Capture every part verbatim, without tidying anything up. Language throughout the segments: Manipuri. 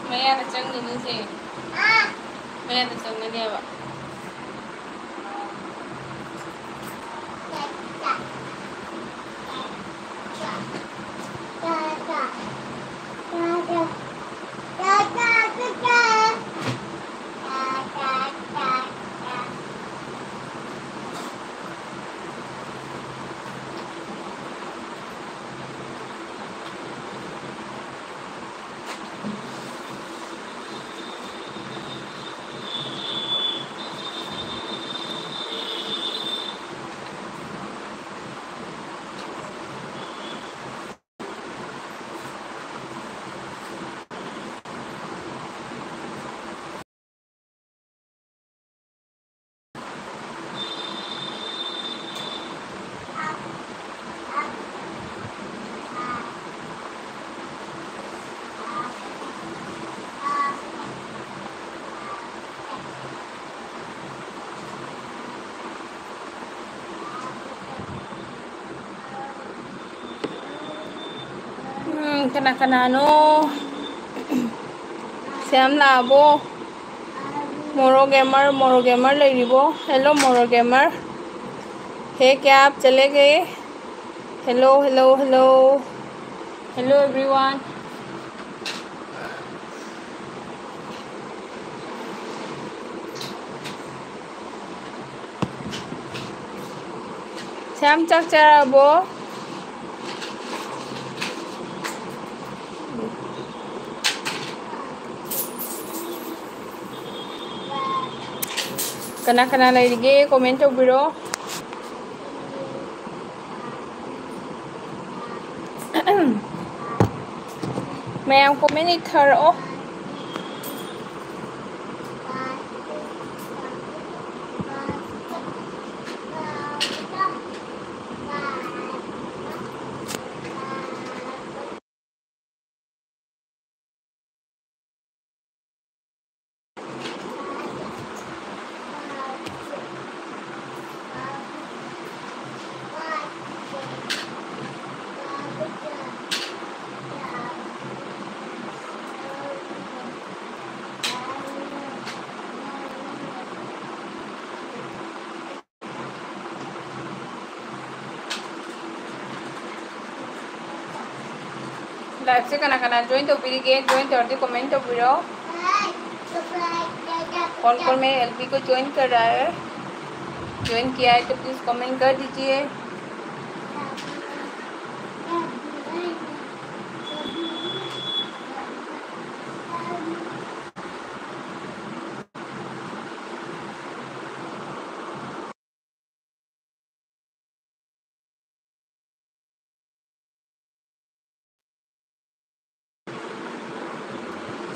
ꯃꯌꯥꯗ ꯆꯪꯉꯤꯅꯤꯁꯦ꯫ ꯃꯌꯥꯗ ꯆꯪꯒꯅꯦꯕ꯫ ꯎꯝ, ꯀꯅꯥ ꯀꯅꯥꯅꯣ? ꯁ꯭ꯌꯥꯝ ꯂꯥꯛꯑꯕꯣ? ꯃꯣꯔꯣ ꯒꯦꯃꯔ, ꯃꯣꯔꯣ ꯒꯦꯃꯔ ꯂꯩꯔꯤꯕꯣ? Hello, Moro gamer. हे, क्या आप चले गए? Hello, hello, hello. Hello, everyone. Shyam, ꯆꯥꯛ ꯆꯥꯔꯕꯣ? ꯀꯅꯥ ꯀꯅꯥ ꯂꯩꯔꯤꯒꯦ? Comment ꯇꯧꯕꯤꯔꯣ꯫ ꯃꯌꯥꯝ comment ꯏꯊꯔꯛꯑꯣ꯫ Live ꯁꯦ ꯀꯅꯥ ꯀꯅꯥ join ꯇꯧꯕꯤꯔꯤꯒꯦ? Join ꯇꯧꯔꯗꯤ comment ꯇꯧꯕꯤꯔꯣ꯫ कौन कौन मेरे एलबी को join कर रहा है, join किया है तो please comment कर दीजिए।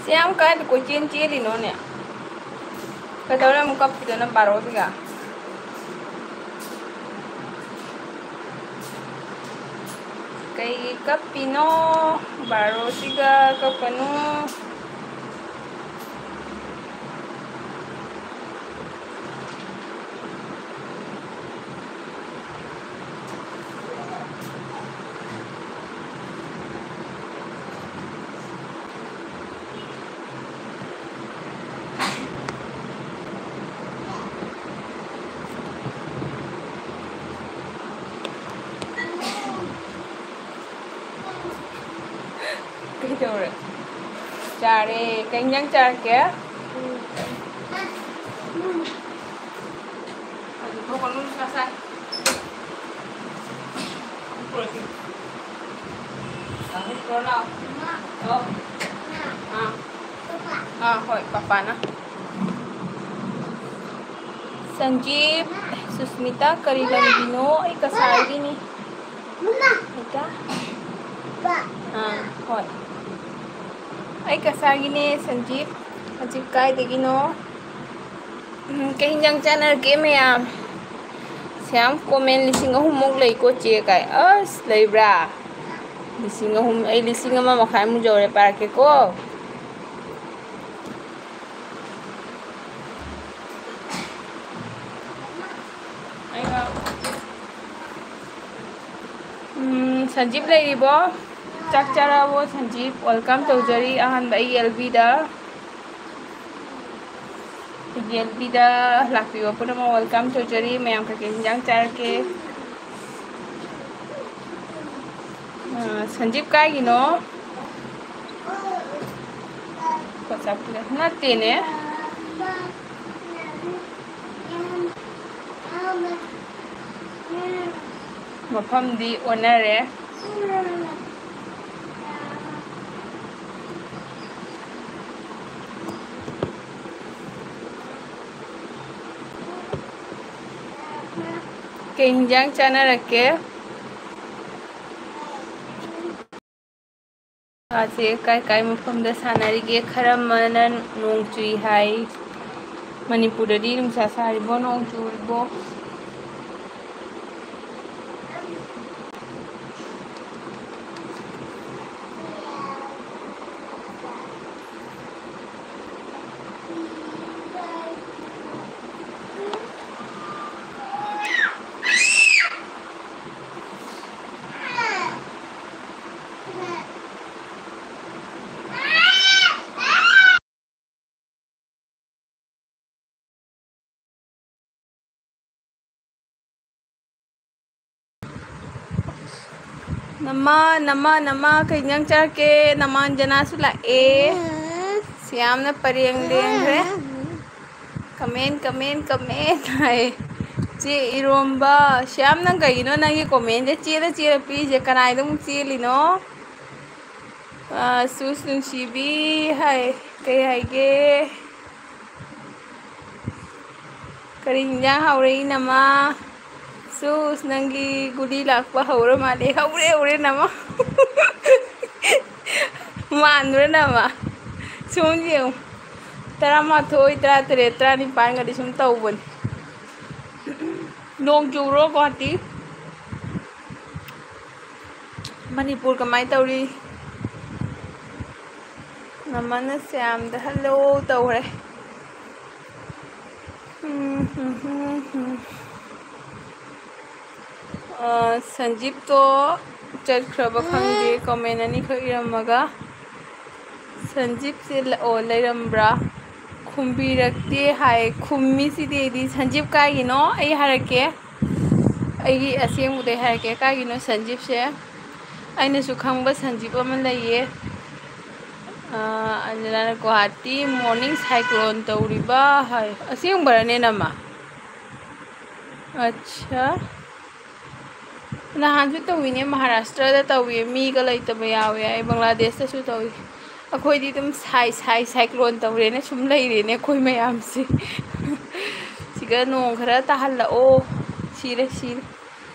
ꯁꯤ ꯌꯥꯝ ꯀꯥꯏꯗ ꯀꯣꯏꯆꯦꯟ ꯆꯦꯜꯂꯤꯅꯣꯅꯦ? ꯀꯩꯗꯧꯔꯦ ꯑꯃꯨꯛ ꯀꯞꯄꯤꯗꯨꯅ ꯕꯥꯔꯣꯁꯤꯒ? ꯀꯩꯒꯤ ꯀꯞꯄꯤꯅꯣ? ꯕꯥꯔꯣꯁꯤꯒ ꯀꯞꯀꯅꯨ꯫ ꯀꯩꯗꯧꯔꯦ? ꯆꯥꯔꯦ꯫ ꯀꯩ ꯏꯟꯖꯥꯡ ꯆꯥꯔꯛꯀꯦ? ꯑꯗꯨ ꯊꯣꯛꯀꯅꯨ ꯉꯁꯥꯏ꯫ ꯑꯃꯨꯛ ꯄꯨꯔꯛꯀꯦ꯫ ꯑꯃꯨꯛ ꯄꯨꯔꯛꯑꯣ ꯂꯥꯛꯑꯣ꯫ ꯑꯣ꯫ ꯑꯥ꯫ ꯑꯥ, ꯍꯣꯏ, ꯄꯄꯥꯅ꯫ ꯁꯟꯖꯤꯞ, ꯁꯨꯁꯃꯤꯇꯥ, ꯀꯔꯤ ꯂꯝꯒꯤꯅꯣ? ꯑꯩ ꯀꯁꯥꯔꯒꯤꯅꯤ꯫ ꯃꯤꯇꯥ? ꯑꯥ, ꯍꯣꯏ꯫ ꯑꯩ ꯀꯁꯥꯔꯒꯤꯅꯦ, ꯁꯟꯖꯤꯞ꯫ ꯁꯟꯖꯤꯞ ꯀꯥꯏꯗꯒꯤꯅꯣ? ꯎꯝ, ꯀꯩ ꯍꯤꯟꯖꯥꯡ ꯆꯥꯅꯔꯒꯦ ꯃꯌꯥꯝ? ꯁ꯭ꯌꯥꯝ, comment ꯂꯤꯁꯤꯡ ꯑꯍꯨꯝꯃꯨꯛ ꯂꯩꯀꯣ ꯆꯦ ꯀꯥꯏ꯫ ꯑꯁ, ꯂꯩꯕ꯭ꯔꯥ? ꯂꯤꯁꯤꯡ ꯑꯍꯨꯝ, ꯑꯩ ꯂꯤꯁꯤꯡ ꯑꯃ ꯃꯈꯥꯏꯃꯨꯛ ꯌꯧꯔꯦ, ꯄꯥꯔꯛꯀꯦꯀꯣ꯫ ꯎꯝ, ꯁꯟꯖꯤꯞ ꯂꯩꯔꯤꯕꯣ? ꯆꯥꯛ ꯆꯥꯔꯕꯣ ꯁꯟꯖꯤꯞ? Welcome ꯇꯧꯖꯔꯤ ꯑꯍꯥꯟꯕ ꯑꯩꯒꯤ L B ꯗ꯫ ꯑꯩꯒꯤ L B ꯗ ꯂꯥꯛꯄꯤꯕ ꯄꯨꯝꯅꯃꯛ welcome ꯇꯧꯖꯔꯤ꯫ ꯃꯌꯥꯝ ꯀꯩꯀꯩ ꯍꯤꯟꯖꯥꯡ ꯆꯥꯔꯛꯀꯦ? ꯑ, ꯁꯟꯖꯤꯞ ꯀꯥꯏꯒꯤꯅꯣ? ꯅꯠꯇꯦꯅꯦ꯫ ꯃꯐꯝꯗꯤ ꯑꯣꯟꯅꯔꯦ꯫ ꯀꯩ ꯍꯤꯟꯖꯥꯡ ꯆꯥꯅꯔꯛꯀꯦ? ꯁꯦ ꯀꯥꯏ ꯀꯥꯏ ꯃꯐꯝꯗ ꯁꯥꯟꯅꯔꯤꯒꯦ? ꯈꯔ ꯑꯃꯅ ꯅꯣꯡ ꯆꯨꯏ ꯍꯥꯏ꯫ ꯃꯅꯤꯄꯨꯔꯗꯗꯤ ꯅꯨꯡꯁꯥ ꯁꯥꯔꯤꯕꯣ, ꯅꯣꯡ ꯆꯨꯔꯤꯕꯣ? ꯅꯃꯥ, ꯅꯃꯥ, ꯅꯃꯥ, ꯀꯩ ꯏꯟꯖꯥꯡ ꯆꯥꯔꯛꯀꯦ? ꯅꯃꯥꯟ ꯖꯅꯥꯁꯨ ꯂꯥꯛꯑꯦ꯫ ꯁꯤ ꯌꯥꯝꯅ ꯄꯔꯦꯡ ꯂꯦꯡꯈ꯭ꯔꯦ꯫ Comment, comment, comment ꯍꯥꯏ꯫ ꯆꯦ ꯏꯔꯣꯝꯕ꯫ ꯁꯤ ꯌꯥꯝ, ꯅꯪ ꯀꯩꯒꯤꯅꯣ ꯅꯪꯒꯤ commentꯁꯦ ꯆꯦꯗ ꯆꯦꯗ ꯄꯤꯔꯤꯁꯦ? ꯀꯅꯥꯏꯗ ꯑꯃꯨꯛ ꯆꯦꯜꯂꯤꯅꯣ? ꯑ, ꯁꯨꯁ ꯅꯨꯡꯁꯤꯕꯤ ꯍꯥꯏ꯫ ꯀꯩ ꯍꯥꯏꯒꯦ? ꯀꯔꯤ ꯏꯟꯖꯥꯡ ꯍꯥꯎꯔꯦ, ꯏꯅꯝꯃ? ꯁꯨꯁ, ꯅꯪꯒꯤ ꯒꯨꯂꯤ ꯂꯥꯛꯄ ꯍꯧꯔ ꯃꯥꯜꯂꯦ꯫ ꯍꯧꯔꯦ, ꯍꯧꯔꯦ, ꯅꯝꯃ꯫ ꯃꯥꯟꯕ꯭ꯔꯥ, ꯅꯝꯃ? ꯁꯨꯝ ꯌꯦꯡꯉꯨ꯫ ꯇꯔꯥꯃꯥꯊꯣꯏ, ꯇꯔꯥꯇꯔꯦꯠ, ꯇꯔꯥꯅꯤꯄꯥꯟꯒꯗꯤ ꯁꯨꯝ ꯇꯧꯕꯅꯤ꯫ ꯅꯣꯡ ꯆꯨꯕ꯭ꯔꯣ, ꯒꯨꯍꯥꯇꯤ? ꯃꯅꯤꯄꯨꯔ ꯀꯃꯥꯏꯅ ꯇꯧꯔꯤ? ꯅꯝꯃꯅ ꯁ꯭ꯌꯥꯝꯗ hello ꯇꯧꯈ꯭ꯔꯦ꯫ ꯎꯝ, ꯍꯨꯝ, ꯍꯨꯝ, ꯍꯨꯝ꯫ ꯑ, ꯁꯟꯖꯤꯞꯇꯣ ꯆꯠꯈ꯭ꯔꯕ ꯈꯪꯗꯦ, comment ꯑꯅꯤꯈꯛ ꯏꯔꯝꯃꯒ꯫ ꯁꯟꯖꯤꯞꯁꯦ ꯂ-, ꯑꯣ, ꯂꯩꯔꯝꯕ꯭ꯔꯥ? ꯈꯨꯝꯕꯤꯔꯛꯇꯦ ꯍꯥꯏ꯫ ꯈꯨꯝꯃꯤꯁꯤꯗꯤ ꯑꯩꯗꯤ꯫ ꯁꯟꯖꯤꯞ ꯀꯥꯏꯒꯤꯅꯣ? ꯑꯩ ꯍꯥꯏꯔꯛꯀꯦ꯫ ꯑꯩꯒꯤ ꯑꯁꯦꯡꯕꯗꯩ ꯍꯥꯏꯔꯛꯀꯦ꯫ ꯀꯥꯏꯒꯤꯅꯣ ꯁꯟꯖꯤꯞꯁꯦ? ꯑꯩꯅꯁꯨ ꯈꯪꯕ ꯁꯟꯖꯤꯞ ꯑꯃ ꯂꯩꯌꯦ꯫ ꯑ, ꯑꯟꯖꯅꯥꯅ ꯒꯨꯍꯥꯇꯤ morning cyclone ꯇꯧꯔꯤꯕ ꯍꯥꯏ꯫ ꯑꯁꯦꯡꯕꯔꯅꯦ, ꯅꯝꯃ? ꯑꯠꯁꯥ꯫ ꯅꯍꯥꯟꯁꯨ ꯇꯧꯋꯤꯅꯦ, ꯃꯍꯥꯔꯥꯁꯇ꯭ꯔꯗ ꯇꯧꯋꯤ, ꯃꯤꯒ ꯂꯩꯇꯕ ꯌꯥꯎꯋꯦ ꯍꯥꯏ, ꯕꯪꯒ꯭ꯂꯥꯗꯦꯁꯇꯁꯨ ꯇꯧꯋꯤ꯫ ꯑꯩꯈꯣꯏꯗꯤ ꯑꯗꯨꯝ ꯁꯥꯏ, ꯁꯥꯏ, cyclone ꯇꯧꯔꯦꯅ ꯁꯨꯝ ꯂꯩꯔꯦꯅꯦ, ꯑꯩꯈꯣꯏ ꯃꯌꯥꯝꯁꯦ꯫ ꯁꯤꯒ ꯅꯣꯡ ꯈꯔ ꯇꯥꯍꯜꯂꯛꯑꯣ꯫ ꯁꯤꯔꯦ, ꯁꯤꯔꯦ꯫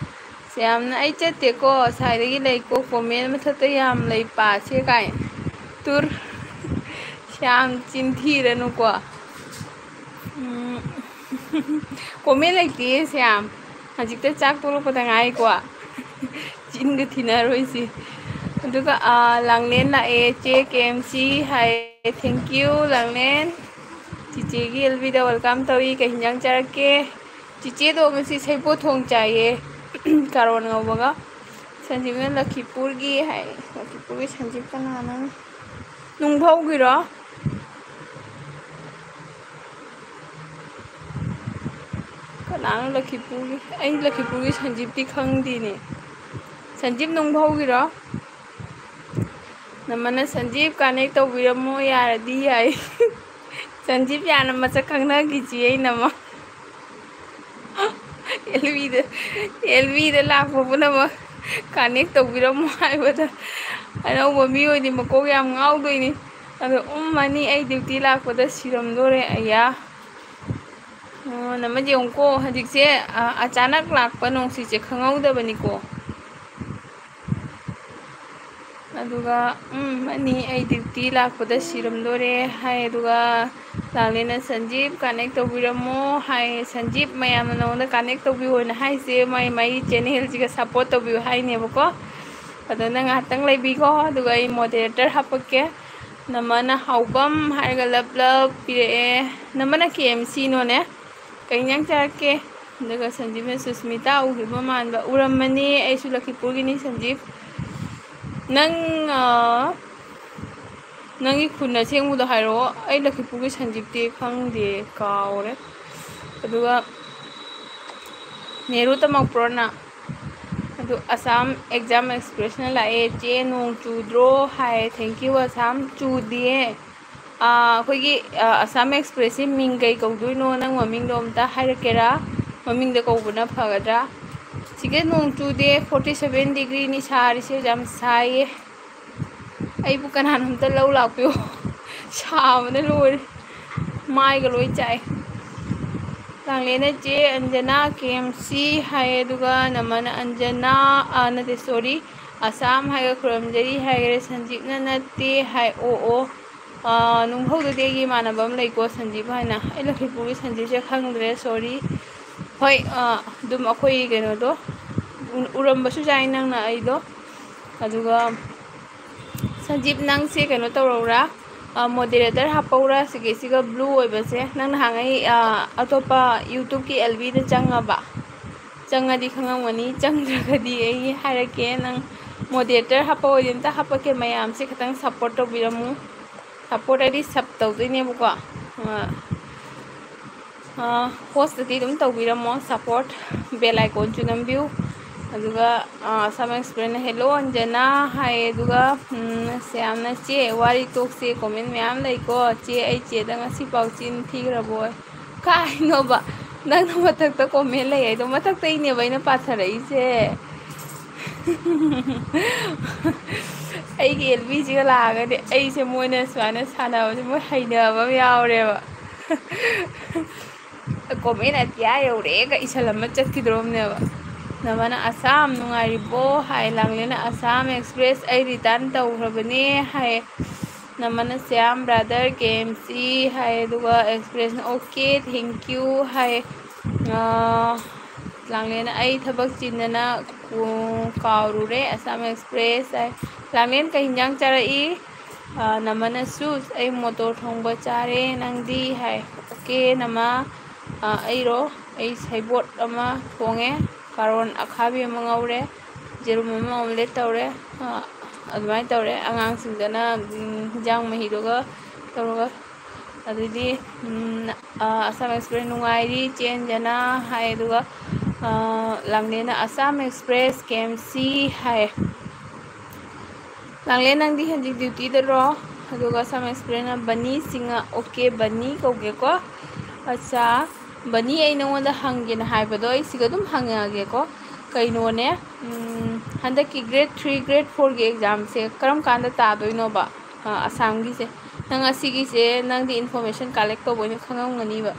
ꯁꯤ ꯌꯥꯝꯅ, "ꯑꯩ ꯆꯠꯇꯦꯀꯣ, ꯁ꯭ꯋꯥꯏꯗꯒꯤ ꯂꯩꯀꯣ, comment ꯃꯊꯛꯇ ꯌꯥꯝ ꯂꯩ, ꯄꯥꯁꯦ" ꯀꯥꯏꯅ꯫ ꯇꯨꯔ꯫ ꯁꯤ ꯌꯥꯝ ꯆꯤꯟꯊꯤꯔꯅꯨꯀꯣ꯫ ꯎꯝ꯫ Comment ꯂꯩꯇꯦꯌꯦ ꯁ꯭ꯌꯥꯝ꯫ ꯍꯧꯖꯤꯛꯇ ꯆꯥꯛ ꯇꯣꯛꯂꯛꯄꯗ ꯉꯥꯏꯀꯣ꯫ ꯆꯤꯟꯒ ꯊꯤꯅꯔꯣꯏꯁꯤ꯫ ꯑꯗꯨꯒ, ꯑꯥ, ꯂꯥꯡꯂꯦꯟ ꯂꯥꯛꯑꯦ, ꯆꯦ ꯀꯦ ꯑꯦꯝ ꯁꯤ ꯍꯥꯏ꯫ Thank you, ꯂꯥꯡꯂꯦꯟ꯫ ꯆꯤꯆꯦꯒꯤ ꯑꯦꯜ ꯕꯤꯗ welcome ꯇꯧꯏ꯫ ꯀꯩ ꯍꯤꯟꯖꯥꯡ ꯆꯥꯔꯛꯀꯦ? ꯆꯤꯆꯦꯗꯣ ꯉꯁꯤ ꯁꯩꯄꯣꯠ ꯊꯣꯡ ꯆꯥꯏꯌꯦ, ꯀꯥꯔꯣꯟ ꯉꯧꯕꯒ꯫ ꯁꯟꯖꯤꯞꯅ ꯂꯈꯤꯄꯨꯔꯒꯤ ꯍꯥꯏ꯫ ꯂꯈꯤꯄꯨꯔꯒꯤ ꯁꯟꯖꯤꯞ ꯀꯅꯥꯅꯣ? ꯅꯨꯡꯐꯧꯒꯤꯔꯣ? ꯀꯅꯥꯅꯣ ꯂꯈꯤꯄꯨꯔꯒꯤ? ꯑꯩ ꯂꯈꯤꯄꯨꯔꯒꯤ ꯁꯟꯖꯤꯞꯇꯤ ꯈꯪꯗꯦꯅꯦ꯫ ꯁꯟꯖꯤꯞ ꯅꯨꯡꯐꯧꯒꯤꯔꯣ? ꯅꯝꯃꯅ "ꯁꯟꯖꯤꯞ connect ꯇꯧꯕꯤꯔꯝꯃꯣ ꯌꯥꯔꯗꯤ" ꯍꯥꯏ꯫ ꯁꯟꯖꯤꯞ ꯌꯥꯅ ꯃꯁꯛ ꯈꯪꯅꯈꯤꯁꯤ ꯑꯩꯅ ꯑꯃ꯫ ꯑꯦꯜ ꯕꯤꯗ, ꯑꯦꯜ ꯕꯤꯗ ꯂꯥꯛꯄ ꯄꯨꯝꯅꯃꯛ connect ꯇꯧꯕꯤꯔꯝꯃꯣ ꯍꯥꯏꯕꯗ ꯑꯅꯧꯕ ꯃꯤ ꯑꯣꯏꯗꯤ ꯃꯀꯣꯛ ꯌꯥꯝ ꯉꯥꯎꯗꯣꯏꯅꯤ꯫ ꯑꯗꯣ ꯎꯝ ꯑꯅꯤ ꯑꯩ duty ꯂꯥꯛꯄꯗ ꯁꯤꯔꯝꯗꯣꯔꯦ ꯑꯌꯥ꯫ ꯑꯣ, ꯅꯃꯗꯤ ꯌꯦꯡꯉꯨꯀꯣ, ꯍꯧꯖꯤꯛꯁꯦ, ꯑ, ꯑꯆꯥꯅꯛ ꯂꯥꯛꯄ ꯅꯣꯡꯁꯤꯁꯦ ꯈꯪꯍꯧꯗꯕꯅꯤꯀꯣ꯫ ꯑꯗꯨꯒ, ꯎꯝ, ꯃꯅꯤ ꯑꯩ duty ꯂꯥꯛꯄꯗ ꯁꯤꯔꯝꯗꯣꯔꯦ ꯍꯥꯏ꯫ ꯑꯗꯨꯒ ꯂꯥꯡꯂꯦꯟꯅ "ꯁꯟꯖꯤꯞ connect ꯇꯧꯕꯤꯔꯝꯃꯣ" ꯍꯥꯏ꯫ ꯁꯟꯖꯤꯞ, ꯃꯌꯥꯝꯅ ꯅꯉꯣꯟꯗ connect ꯇꯧꯕꯤꯌꯣꯅ ꯍꯥꯏꯁꯦ, ꯃꯥꯏ ꯃꯥꯏ channelꯁꯤꯒ support ꯇꯧꯕꯤꯌꯨ ꯍꯥꯏꯅꯦꯕꯀꯣ꯫ ꯑꯗꯣ ꯅꯪ ꯉꯥꯏꯍꯥꯛꯇꯪ ꯂꯩꯕꯤꯀꯣ, ꯑꯗꯨꯒ ꯑꯩ moderator ꯍꯥꯞꯄꯛꯀꯦ꯫ ꯅꯃꯅ ꯍꯥꯎꯕꯝ ꯍꯥꯏꯔꯒ love love ꯄꯤꯔꯛꯑꯦ꯫ ꯅꯃꯅ K M Cꯅꯣꯅꯦ꯫ ꯀꯩ ꯏꯟꯖꯥꯡ ꯆꯥꯔꯛꯀꯦ? ꯑꯗꯨꯒ ꯁꯟꯖꯤꯞꯅ "ꯁꯨꯁꯃꯤꯇꯥ ꯎꯈꯤꯕ ꯃꯥꯟꯕ"꯫ ꯎꯔꯝꯃꯅꯤ, ꯑꯩꯁꯨ ꯂꯛꯈꯤꯄꯨꯔꯒꯤꯅꯤ ꯁꯟꯖꯤꯞ꯫ ꯅꯪ, ꯑ, ꯅꯪꯒꯤ ꯈꯨꯟ ꯑꯁꯦꯡꯕꯗꯣ ꯍꯥꯏꯔꯛꯑꯣ꯫ ꯑꯩ ꯂꯛꯈꯤꯄꯨꯔꯒꯤ ꯁꯟꯖꯤꯞꯇꯤ ꯈꯪꯗꯦ, ꯀꯥꯎꯔꯦ꯫ ꯑꯗꯨꯒ ꯅꯦꯍꯔꯨ ꯇꯝꯃꯛꯄ꯭ꯔꯣ ꯅꯪ? ꯑꯗꯨ Assam Exam Expressꯅ ꯂꯥꯛꯑꯦ꯫ "ꯆꯦ, ꯅꯣꯡ ꯆꯨꯗ꯭ꯔꯣ?" ꯍꯥꯏ꯫ Thank you, Assam꯫ ꯆꯨꯗꯤꯌꯦ꯫ ꯑꯥ, ꯑꯩꯈꯣꯏꯒꯤ, ꯑꯥ, Assam Expressꯁꯦ ꯃꯤꯡ ꯀꯩ ꯀꯧꯗꯣꯏꯅꯣ? ꯅꯪ ꯃꯃꯤꯡꯗꯣ ꯑꯝꯇ ꯍꯥꯏꯔꯛꯀꯦꯔꯥ? ꯃꯃꯤꯡꯗ ꯀꯧꯕꯅ ꯐꯒꯗ꯭ꯔꯥ? ꯁꯤꯒ ꯅꯣꯡ ꯆꯨꯗꯦ, forty seven degreeꯅꯤ ꯁꯥꯔꯤꯁꯦ, ꯌꯥꯝ ꯁꯥꯏꯌꯦ꯫ ꯑꯩꯕꯨ ꯀꯅꯥꯅꯣꯝꯇ ꯂꯧ ꯂꯥꯛꯄꯤꯌꯣ꯫ ꯁꯥꯕꯅ ꯂꯣꯏꯔꯦ꯫ ꯃꯥꯏꯒ ꯂꯣꯏ ꯆꯥꯛꯑꯦ꯫ ꯂꯥꯡꯂꯦꯟꯅ "ꯆꯦ ꯑꯟꯖꯅꯥ K M C" ꯍꯥꯏꯌꯦ, ꯑꯗꯨꯒ ꯅꯃꯅ "ꯑꯟꯖꯅꯥ, ꯑ, ꯅꯠꯇꯦ, sorry, ꯑꯁꯥꯝ" ꯍꯥꯏꯒ "ꯈꯨꯔꯨꯝꯖꯔꯤ" ꯍꯥꯏꯈꯔꯦ꯫ ꯁꯟꯖꯤꯞꯅ "ꯅꯠꯇꯦ" ꯍꯥꯏ꯫ ꯑꯣ, ꯑꯣ꯫ ꯑ, ꯅꯨꯡꯐꯧꯗꯗꯤ ꯑꯩꯒꯤ ꯏꯃꯥꯟꯅꯕ ꯑꯃ ꯂꯩꯀꯣ, ꯁꯟꯖꯤꯞ ꯍꯥꯏꯅ꯫ ꯑꯩ ꯂꯛꯈꯤꯄꯨꯔꯒꯤ ꯁꯟꯖꯤꯞꯁꯦ ꯈꯪꯗ꯭ꯔꯦ, sorry꯫ ꯍꯣꯏ, ꯑ, ꯑꯗꯨꯝ ꯑꯩꯈꯣꯏ ꯀꯩꯅꯣꯗꯣ, ꯎ-, ꯎꯔꯝꯕꯁꯨ ꯌꯥꯏ ꯅꯪꯅ ꯑꯩꯗꯣ꯫ ꯑꯗꯨꯒ ꯁꯟꯖꯤꯞ, ꯅꯪꯁꯦ ꯀꯩꯅꯣ ꯇꯧꯔꯧꯔꯥ, ꯑ, moderator ꯍꯥꯞꯄꯧꯔꯥ, ꯁꯤꯒꯤꯁꯤꯒ blue ꯑꯣꯏꯕꯁꯦ꯫ ꯅꯪ ꯅꯍꯥꯟꯉꯩ, ꯑ, ꯑꯇꯣꯞꯄ YouTubeꯀꯤ L Bꯗ ꯆꯪꯉꯕ? ꯆꯪꯉꯗꯤ ꯈꯪꯉꯝꯒꯅꯤ, ꯆꯪꯗ꯭ꯔꯒꯗꯤ ꯑꯩ ꯍꯥꯏꯔꯛꯀꯦ꯫ ꯅꯪ moderator ꯍꯥꯞꯄ ꯑꯣꯏꯗꯤ ꯑꯝꯇ ꯍꯥꯞꯄꯛꯀꯦ, ꯃꯌꯥꯝꯁꯦ ꯈꯤꯇꯪ support ꯇꯧꯕꯤꯔꯝꯃꯨ꯫ Support ꯍꯥꯏꯗꯤ sub ꯇꯧꯗꯣꯏꯅꯦꯕꯀꯣ꯫ ꯑ, ꯑ, hostꯇꯗꯤ ꯑꯗꯨꯝ ꯇꯧꯕꯤꯔꯝꯃꯣ support, bell iconꯁꯨ ꯅꯝꯕꯤꯌꯨ꯫ ꯑꯗꯨꯒ, ꯑ, Assam Expressꯅ "Hello ꯑꯟꯖꯅꯥ" ꯍꯥꯏꯌꯦ꯫ ꯑꯗꯨꯒ, ꯎꯝ, ꯁ꯭ꯌꯥꯝꯅ "ꯆꯦ, ꯋꯥꯔꯤ ꯇꯣꯛꯁꯦ, comment ꯃꯌꯥꯝ ꯂꯩꯀꯣ꯫ ꯆꯦ, ꯑꯩ ꯆꯦꯗ ꯉꯁꯤ ꯄꯥꯎ ꯆꯤꯟ ꯊꯤꯈ꯭ꯔꯕꯣꯏ"꯫ ꯀꯥꯏꯅꯣꯕ? ꯅꯪꯅ ꯃꯊꯛꯇ comment ꯂꯩ ꯍꯥꯏꯗꯣ? ꯃꯊꯛꯇꯩꯅꯦꯕ ꯑꯩꯅ ꯄꯥꯊꯔꯛꯏꯁꯦ꯫ ꯑꯩꯒꯤ L Bꯁꯤꯒ ꯂꯥꯛꯑꯒꯗꯤ ꯑꯩꯁꯦ ꯃꯣꯏꯅ ꯁꯨꯃꯥꯏꯅ ꯁꯥꯟꯅꯕꯁꯦ ꯃꯣꯏ ꯍꯩꯅꯕ ꯑꯃ ꯌꯥꯎꯔꯦꯕ꯫ ꯀꯣꯃꯦꯟ ꯑꯇꯤꯌꯥ ꯌꯧꯔꯦꯒ ꯏꯁꯜꯂꯝꯃ ꯆꯠꯈꯤꯗ꯭ꯔꯣꯝꯅꯦꯕ꯫ ꯅꯃꯅ ꯑꯁꯥꯝ ꯅꯨꯡꯉꯥꯏꯔꯤꯕꯣ ꯍꯥꯏ, ꯂꯥꯡꯂꯦꯟꯅ ꯑꯁꯥꯝ ꯑꯦꯛꯁꯄ꯭ꯔꯦꯁ ꯑꯩ ꯔꯤꯇꯔꯟ ꯇꯧꯈ꯭ꯔꯕꯅꯦ ꯍꯥꯏ꯫ ꯅꯃꯅ ꯁ꯭ꯌꯥꯝ ꯕ꯭ꯔꯥꯗꯔ ꯀꯦ ꯑꯦꯝ ꯁꯤ ꯍꯥꯏ, ꯑꯗꯨꯒ ꯑꯦꯛꯁꯄ꯭ꯔꯦꯁꯅ ꯑꯣꯀꯦ ꯊꯦꯡꯀ꯭ꯌꯨ ꯍꯥꯏ꯫ ꯑꯥ, ꯂꯥꯡꯂꯦꯟꯅ ꯑꯩ ꯊꯕꯛ ꯆꯤꯟꯗꯅ ꯀꯥꯎꯔꯨꯔꯦ ꯑꯁꯥꯝ ꯑꯦꯛꯁꯄ꯭ꯔꯦꯁ ꯍꯥꯏ꯫ ꯂꯥꯡꯂꯦꯟ ꯀꯩ ꯍꯤꯟꯖꯥꯡ ꯆꯥꯔꯛꯏ? ꯑꯥ, ꯅꯃꯅꯁꯨ ꯑꯩ ꯃꯣꯇꯣꯔ ꯊꯣꯡꯕ ꯆꯥꯔꯦ, ꯅꯪꯗꯤ ꯍꯥꯏ꯫ ꯑꯣꯀꯦ ꯅꯃ, ꯑꯥ, ꯑꯩꯔꯣ? ꯑꯩ ꯁꯩꯕꯣꯠ ꯑꯃ ꯊꯣꯡꯉꯦ, ꯀꯥꯔꯣꯟ ꯑꯈꯥꯕꯤ ꯑꯃ ꯉꯧꯔꯦ, ꯌꯦꯔꯨꯝ ꯑꯃ ꯑꯣꯝꯂꯦꯠ ꯇꯧꯔꯦ꯫ ꯑꯥ, ꯑꯗꯨꯃꯥꯏꯅ ꯇꯧꯔꯦ꯫ ꯑꯉꯥꯡꯁꯤꯡꯗꯅ, ꯎꯝ, ꯍꯤꯟꯖꯥꯡ ꯃꯍꯤꯗꯨꯒ ꯇꯧꯔꯒ꯫ ꯑꯗꯨꯗꯤ, ꯎꯝ, ꯑꯥ, ꯑꯁꯥꯝ ꯑꯦꯛꯁꯄ꯭ꯔꯦꯁ ꯅꯨꯡꯉꯥꯏꯔꯤ ꯆꯦꯟꯖꯅ ꯍꯥꯏ, ꯑꯗꯨꯒ, ꯑꯥ, ꯂꯥꯡꯂꯦꯟꯅ ꯑꯁꯥꯝ ꯑꯦꯛꯁꯄ꯭ꯔꯦꯁ ꯀꯦ ꯑꯦꯝ ꯁꯤ ꯍꯥꯏ꯫ ꯂꯥꯡꯂꯦꯟ, ꯅꯪꯗꯤ ꯍꯧꯖꯤꯛ ꯗ꯭ꯌꯨꯇꯤꯗꯔꯣ? ꯑꯗꯨꯒ ꯑꯁꯥꯝ ꯑꯦꯛꯁꯄ꯭ꯔꯦꯁꯅ ꯕꯅꯤ ꯁꯤꯡꯍ, ꯑꯣꯀꯦ, ꯕꯅꯤ ꯀꯧꯒꯦꯀꯣ꯫ ꯑꯠꯆꯥ, ꯕꯅꯤ, ꯑꯩ ꯅꯉꯣꯟꯗ ꯍꯪꯒꯦꯅ ꯍꯥꯏꯕꯗꯣ ꯑꯩ ꯁꯤꯒ ꯑꯗꯨꯝ ꯍꯪꯉꯛꯑꯒꯦꯀꯣ꯫ ꯀꯩꯅꯣꯅꯦ, ꯎꯝ, ꯍꯟꯗꯛꯀꯤ ꯒ꯭ꯔꯦꯗ ꯊ꯭ꯔꯤ, ꯒ꯭ꯔꯦꯗ ꯐꯣꯔꯒꯤ ꯑꯦꯛꯖꯥꯝꯁꯦ ꯀꯔꯝ ꯀꯥꯟꯗ ꯇꯥꯗꯣꯏꯅꯣꯕ? ꯑ, ꯑꯁꯥꯝꯒꯤꯁꯦ꯫ ꯅꯪ ꯑꯁꯤꯒꯤꯁꯦ ꯅꯪꯗꯤ ꯏꯟꯐꯣꯔꯃꯦꯁꯟ ꯀꯂꯦꯛ ꯇꯧꯕ ꯑꯣꯏꯅ ꯈꯪꯉꯝꯒꯅꯤꯕ꯫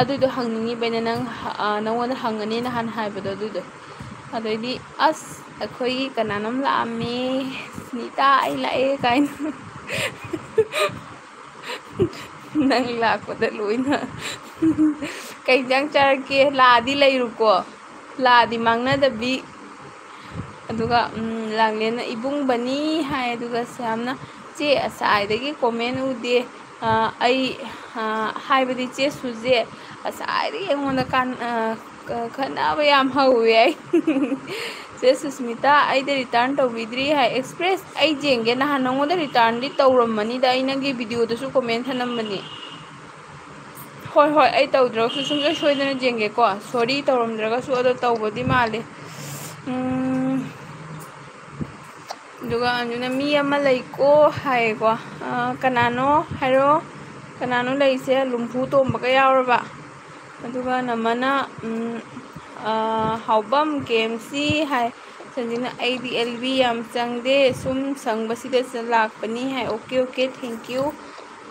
ꯑꯗꯨꯗꯣ ꯍꯪꯅꯤꯡꯉꯤꯕꯩꯅ ꯅꯪ, ꯑ, ꯅꯪꯉꯣꯟꯗ ꯍꯪꯒꯅꯤ ꯅꯍꯥꯟ ꯍꯥꯏꯕꯗꯣ ꯑꯗꯨꯗꯣ꯫ ꯑꯗꯩꯗꯤ, ꯑꯁ, ꯑꯩꯈꯣꯏꯒꯤ ꯀꯅꯥꯅꯣꯝ ꯂꯥꯛꯑꯝꯃꯦ, "ꯁ꯭ꯅꯤꯇꯥ, ꯑꯩ ꯂꯥꯛꯑꯦ" ꯀꯥꯏꯅ꯫ ꯅꯪ ꯂꯥꯛꯄꯗ ꯂꯣꯏꯅ꯫ ꯀꯩ ꯏꯟꯖꯥꯡ ꯆꯥꯔꯛꯀꯦ? ꯂꯥꯛꯑꯗꯤ ꯂꯩꯔꯨꯀꯣ, ꯂꯥꯛꯑꯗꯤ ꯃꯥꯡꯅꯗꯕꯤ꯫ ꯑꯗꯨꯒ, ꯎꯝ, ꯂꯥꯡꯂꯦꯟꯅ "ꯏꯕꯨꯡ ꯕꯅꯤ" ꯍꯥꯏ, ꯑꯗꯨꯒ ꯁ꯭ꯌꯥꯝꯅ, "ꯆꯦ, ꯑꯁꯥꯏꯗꯒꯤ ꯀꯣꯃꯦꯟ ꯎꯗꯦ, ꯑ, ꯑꯩ, ꯑ, ꯍꯥꯏꯕꯗꯤ ꯆꯦ ꯁꯨꯖꯦ, ꯑꯁꯥꯏꯗꯒꯤ ꯑꯩꯉꯣꯟꯗ ꯀꯥꯟ-, ꯑ, ꯈ-, ꯈꯠꯅꯕ ꯌꯥꯝ ꯍꯧꯋꯦ ꯑꯩ꯫" ꯆꯦ ꯁꯨꯁꯃꯤꯇꯥ, "ꯑꯩꯗ ꯔꯤꯇꯔꯟ ꯇꯧꯕꯤꯗ꯭ꯔꯤ" ꯍꯥꯏ꯫ ꯑꯦꯛꯁꯄ꯭ꯔꯦꯁ, ꯑꯩ ꯌꯦꯡꯒꯦ, ꯅꯍꯥꯟ ꯅꯉꯣꯟꯗ ꯔꯤꯇꯔꯟꯗꯤ ꯇꯧꯔꯝꯃꯅꯤꯗ, ꯑꯩ ꯅꯪꯒꯤ ꯚꯤꯗꯤꯑꯣꯗꯁꯨ ꯀꯣꯃꯦꯟ ꯊꯅꯝꯕꯅꯤ꯫ ꯍꯣꯏ, ꯍꯣꯏ, ꯑꯩ ꯇꯧꯗ꯭ꯔꯒꯁꯨ ꯁꯨꯡꯁꯣꯏ ꯁꯣꯏꯗꯅ ꯌꯦꯡꯒꯦꯀꯣ꯫ ꯁꯣꯔꯤ, ꯇꯧꯔꯝꯗ꯭ꯔꯒꯁꯨ ꯑꯗꯣ ꯇꯧꯕꯗꯤ ꯃꯥꯜꯂꯦ꯫ ꯎꯝ, ꯑꯗꯨꯒ ꯑꯗꯨꯅ "ꯃꯤ ꯑꯃ ꯂꯩꯀꯣ" ꯍꯥꯏꯌꯦꯀꯣ꯫ ꯑ, ꯀꯅꯥꯅꯣ ꯍꯥꯏꯔꯣ? ꯀꯅꯥꯅꯣ ꯂꯩꯁꯦ? ꯂꯨꯝꯐꯨ ꯇꯣꯝꯕꯒ ꯌꯥꯎꯔꯕ? ꯑꯗꯨꯒ ꯅꯃꯅ, ꯎꯝ, ꯑ, ꯍꯥꯎꯕꯝ ꯀꯦ ꯑꯦꯝ ꯁꯤ ꯍꯥꯏ꯫ ꯁꯟꯖꯤꯅ "ꯑꯩꯗꯤ ꯑꯦꯜ ꯕꯤ ꯌꯥꯝ ꯆꯪꯗꯦ, ꯁꯨꯝ ꯁꯪꯕꯁꯤꯗ ꯂꯥꯛꯄꯅꯤ" ꯍꯥꯏ꯫ Okay, okay, thank you꯫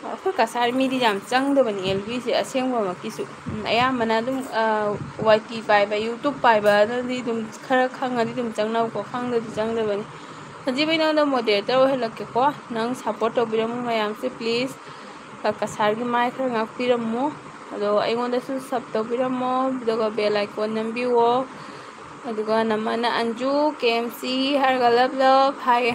ꯑꯩꯈꯣꯏ ꯀꯁꯥꯔ ꯃꯤꯗꯤ ꯌꯥꯝ ꯆꯪꯗꯕꯅꯤ ꯑꯦꯜ ꯕꯤꯁꯦ ꯑꯁꯦꯡꯕꯃꯛꯀꯤꯁꯨ꯫ ꯎꯝ, ꯑꯌꯥꯝꯕꯅ ꯑꯗꯨꯝ, ꯑ, ꯋꯥꯏ ꯇꯤ ꯄꯥꯏꯕ, ꯌꯨꯇ꯭ꯌꯨꯕ ꯄꯥꯏꯕ ꯑꯗꯨꯗꯤ ꯑꯗꯨꯝ ꯈꯔ ꯈꯪꯉꯗꯤ ꯑꯗꯨꯝ ꯆꯪꯅꯕꯀꯣ, ꯈꯪꯗꯗꯤ ꯆꯪꯗꯕꯅꯤ꯫ ꯍꯧꯖꯤꯛ ꯑꯩ ꯅꯉꯣꯟꯗ ꯃꯣꯗꯦꯔꯦꯇꯔ ꯑꯣꯏꯍꯜꯂꯛꯀꯦꯀꯣ, ꯅꯪ ꯁꯞꯄꯣꯔꯠ ꯇꯧꯕꯤꯔꯝꯃꯨ ꯃꯌꯥꯝꯁꯦ ꯄ꯭ꯂꯤꯖ꯫ ꯀꯁꯥꯔꯒꯤ ꯃꯥꯏ ꯈꯔ ꯉꯥꯛꯄꯤꯔꯝꯃꯣ, ꯑꯗꯣ ꯑꯩꯉꯣꯟꯗꯁꯨ ꯁꯞ ꯇꯧꯕꯤꯔꯝꯃꯣ, ꯑꯗꯨꯒ ꯕꯦꯜ ꯑꯥꯏꯀꯣꯟ ꯅꯝꯕꯤꯌꯣ꯫ ꯑꯗꯨꯒ ꯅꯃꯅ ꯑꯟꯖꯨ ꯀꯦ ꯑꯦꯝ ꯁꯤ ꯍꯥꯏꯔꯒ ꯂꯞ ꯂꯞ ꯍꯥꯏꯌꯦ꯫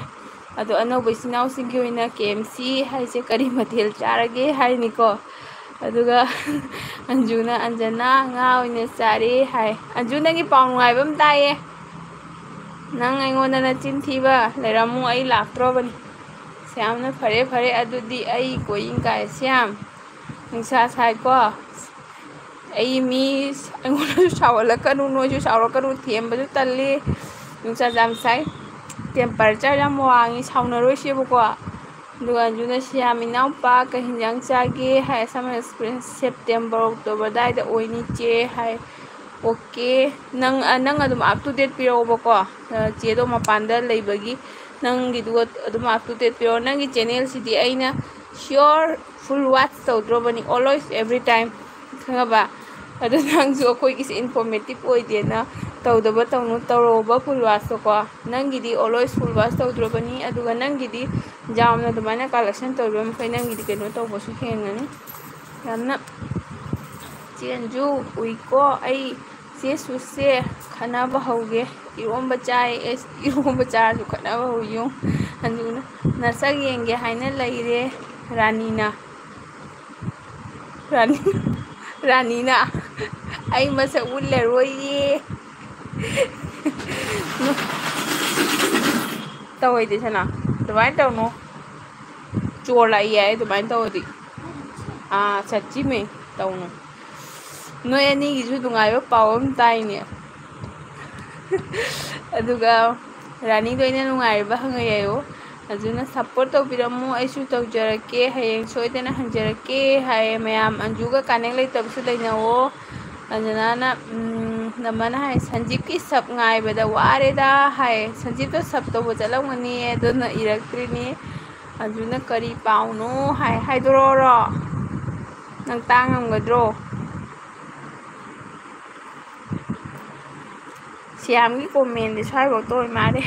ꯑꯗꯣ ꯑꯅꯧꯕ ꯏꯆꯤꯟ ꯏꯅꯥꯎꯁꯤꯡꯒꯤ ꯑꯣꯏꯅ ꯀꯦ ꯑꯦꯝ ꯁꯤ ꯍꯥꯏꯁꯦ ꯀꯔꯤ ꯃꯊꯦꯜ ꯆꯥꯔꯒꯦ ꯍꯥꯏꯅꯤꯀꯣ꯫ ꯑꯗꯨꯒ ꯑꯟꯖꯨꯅ, "ꯑꯟꯖꯅꯥ, ꯉꯥ ꯑꯣꯏꯅ ꯆꯥꯔꯦ" ꯍꯥꯏ꯫ ꯑꯟꯖꯨ, ꯅꯪꯒꯤ ꯄꯥꯎ ꯅꯨꯡꯉꯥꯏꯕ ꯑꯃ ꯇꯥꯏꯌꯦ꯫ ꯅꯪ ꯑꯩꯉꯣꯟꯗ ꯅꯆꯤꯟ ꯊꯤꯕ ꯂꯩꯔꯝꯃꯨ, ꯑꯩ ꯂꯥꯛꯇ꯭ꯔꯣꯕꯅꯤ꯫ ꯁ꯭ꯌꯥꯝꯅ, "ꯐꯔꯦ, ꯐꯔꯦ, ꯑꯗꯨꯗꯤ ꯑꯩ ꯀꯣꯏꯌꯤꯡ ꯀꯥꯏ ꯁ꯭ꯌꯥꯝ꯫ ꯅꯨꯡꯁꯥ ꯁꯥꯏꯀꯣ꯫ ꯑꯩ ꯃꯤ ꯑꯩꯉꯣꯟꯗꯁꯨ ꯁꯥꯎꯍꯜꯂꯛꯀꯅꯨ, ꯅꯣꯏꯁꯨ ꯁꯥꯎꯔꯛꯀꯅꯨ, ꯊꯦꯝꯕꯁꯨ ꯇꯜꯂꯤ꯫ ꯅꯨꯡꯁꯥ ꯌꯥꯝ ꯁꯥꯏ, ꯇꯦꯝꯄꯔꯦꯆꯔ ꯌꯥꯝ ꯋꯥꯡꯉꯤ, ꯁꯥꯎꯅꯔꯣꯏꯁꯦꯕꯀꯣ"꯫ ꯑꯗꯨꯒ ꯑꯟꯖꯨꯅ, "ꯁ꯭ꯌꯥꯝ ꯏꯅꯥꯎꯄꯥ ꯀꯩ ꯍꯤꯟꯖꯥꯡ ꯆꯥꯒꯦ?" ꯍꯥꯏ꯫ "Summer experience ꯁꯦꯞꯇꯦꯝꯕꯔ, ꯑꯣꯛꯇꯣꯕꯔ ꯑꯗꯥꯏꯗ ꯑꯣꯏꯅꯤ ꯆꯦ" ꯍꯥꯏ꯫ "ꯑꯣꯀꯦ, ꯅꯪ, ꯑ, ꯅꯪ ꯑꯗꯨꯝ up to date ꯄꯤꯔꯛꯑꯣꯕꯀꯣ, ꯑ, ꯆꯦꯗꯣ ꯃꯄꯥꯟꯗ ꯂꯩꯕꯒꯤ꯫ ꯅꯪꯒꯤꯗꯨꯒ ꯑꯗꯨꯝ up to date ꯄꯤꯔꯛꯑꯣ꯫ ꯅꯪꯒꯤ ꯆꯦꯅꯦꯜꯁꯤꯗꯤ ꯑꯩꯅ sure full watch ꯇꯧꯗ꯭ꯔꯣꯕꯅꯤ, always, every time, ꯈꯪꯉꯕ? ꯑꯗꯨ ꯅꯪꯁꯨ ꯑꯩꯈꯣꯏꯒꯤꯁꯦ ꯏꯟꯐꯣꯔꯃꯦꯇꯤꯞ ꯑꯣꯏꯗꯦꯅ ꯇꯧꯗꯕ ꯇꯧꯅꯨ, ꯇꯧꯔꯛꯑꯣꯕ full watch ꯇꯣꯀꯣ꯫ ꯅꯪꯒꯤꯗꯤ always full watch ꯇꯧꯗ꯭ꯔꯣꯕꯅꯤ, ꯑꯗꯨꯒ ꯅꯪꯒꯤꯗꯤ ꯌꯥꯝꯅ ꯑꯗꯨꯃꯥꯏꯅ ꯀꯂꯦꯛꯁꯟ ꯇꯧꯔꯤꯕ ꯃꯈꯩ ꯅꯪꯒꯤꯗꯤ ꯀꯩꯅꯣ ꯇꯧꯕꯁꯨ ꯍꯦꯟꯒꯅꯤ ꯌꯥꯝꯅ꯫ ꯆꯦꯟꯁꯨ ꯎꯏꯀꯣ ꯑꯩ꯫ ꯆꯦ ꯁꯨꯁꯦ ꯈꯠꯅꯕ ꯍꯧꯒꯦ꯫ ꯏꯔꯣꯝꯕ ꯆꯥꯏ꯫ ꯑꯦꯁ, ꯏꯔꯣꯝꯕ ꯆꯥꯔꯁꯨ ꯈꯠꯅꯕ ꯍꯧꯏ ꯌꯦꯡꯉꯨ꯫ ꯑꯗꯨꯅ ꯅꯁꯛ ꯌꯦꯡꯒꯦ ꯍꯥꯏꯅ ꯂꯩꯔꯦ ꯔꯥꯅꯤꯅ꯫ ꯔꯥꯅꯤ, ꯔꯥꯅꯤꯅ ꯑꯩ ꯃꯁꯛ ꯎꯠꯂꯔꯣꯏꯌꯦ꯫ ꯇꯧꯑꯣꯏꯗꯤ ꯁꯅꯥ, ꯑꯗꯨꯃꯥꯏꯅ ꯇꯧꯅꯨ꯫ ꯆꯣꯔ ꯂꯥꯛꯏ ꯌꯥꯏ ꯑꯗꯨꯃꯥꯏꯅ ꯇꯧꯔꯗꯤ꯫ ꯑꯥ, ꯁꯠꯆꯤꯃꯦ, ꯇꯧꯅꯨ꯫ ꯅꯣꯏ ꯑꯅꯤꯒꯤꯁꯨ ꯅꯨꯡꯉꯥꯏꯕ ꯄꯥꯎ ꯑꯃ ꯇꯥꯏꯅꯦ꯫ ꯑꯗꯨꯒ ꯔꯥꯅꯤꯗ ꯑꯣꯏꯅ ꯅꯨꯡꯉꯥꯏꯔꯤꯕ ꯍꯪꯉ ꯌꯥꯏꯌꯣ꯫ ꯑꯗꯨꯅ ꯁꯞꯄꯣꯔꯠ ꯇꯧꯕꯤꯔꯝꯃꯨ, ꯑꯩꯁꯨ ꯇꯧꯖꯔꯛꯀꯦ, ꯍꯌꯦꯡ ꯁꯣꯏꯗꯅ ꯍꯟꯖꯔꯛꯀꯦ ꯍꯥꯏꯌꯦ ꯃꯌꯥꯝ꯫ ꯑꯟꯖꯨꯒ ꯀꯅꯦꯛ ꯂꯩꯇꯕꯁꯨ ꯂꯩꯅꯧꯑꯣ꯫ ꯑꯟꯖꯅꯥꯅ, ꯎꯝ, ꯅꯃꯅ ꯍꯥꯏ, "ꯁꯟꯖꯤꯞꯀꯤ ꯁꯞ ꯉꯥꯏꯕꯗ ꯋꯥꯔꯦꯗ" ꯍꯥꯏ꯫ ꯁꯟꯖꯤꯞꯇꯣ ꯁꯞ ꯇꯧꯕ ꯆꯠꯂꯝꯒꯅꯤꯌꯦ, ꯑꯗꯨꯅ ꯏꯔꯛꯇ꯭ꯔꯤꯅꯤ꯫ ꯑꯗꯨꯅ ꯀꯔꯤ ꯄꯥꯎꯅꯣ ꯍꯥꯏ, ꯍꯥꯏꯗꯣꯔꯛꯑꯣꯔꯣ? ꯅꯪ ꯇꯥ ꯉꯝꯒꯗ꯭ꯔꯣ? ꯁꯤꯌꯥꯝꯒꯤ comment ꯁꯦ ꯁ꯭ꯋꯥꯏꯐꯥꯎꯇ ꯑꯣꯏ ꯃꯥꯜꯂꯦ꯫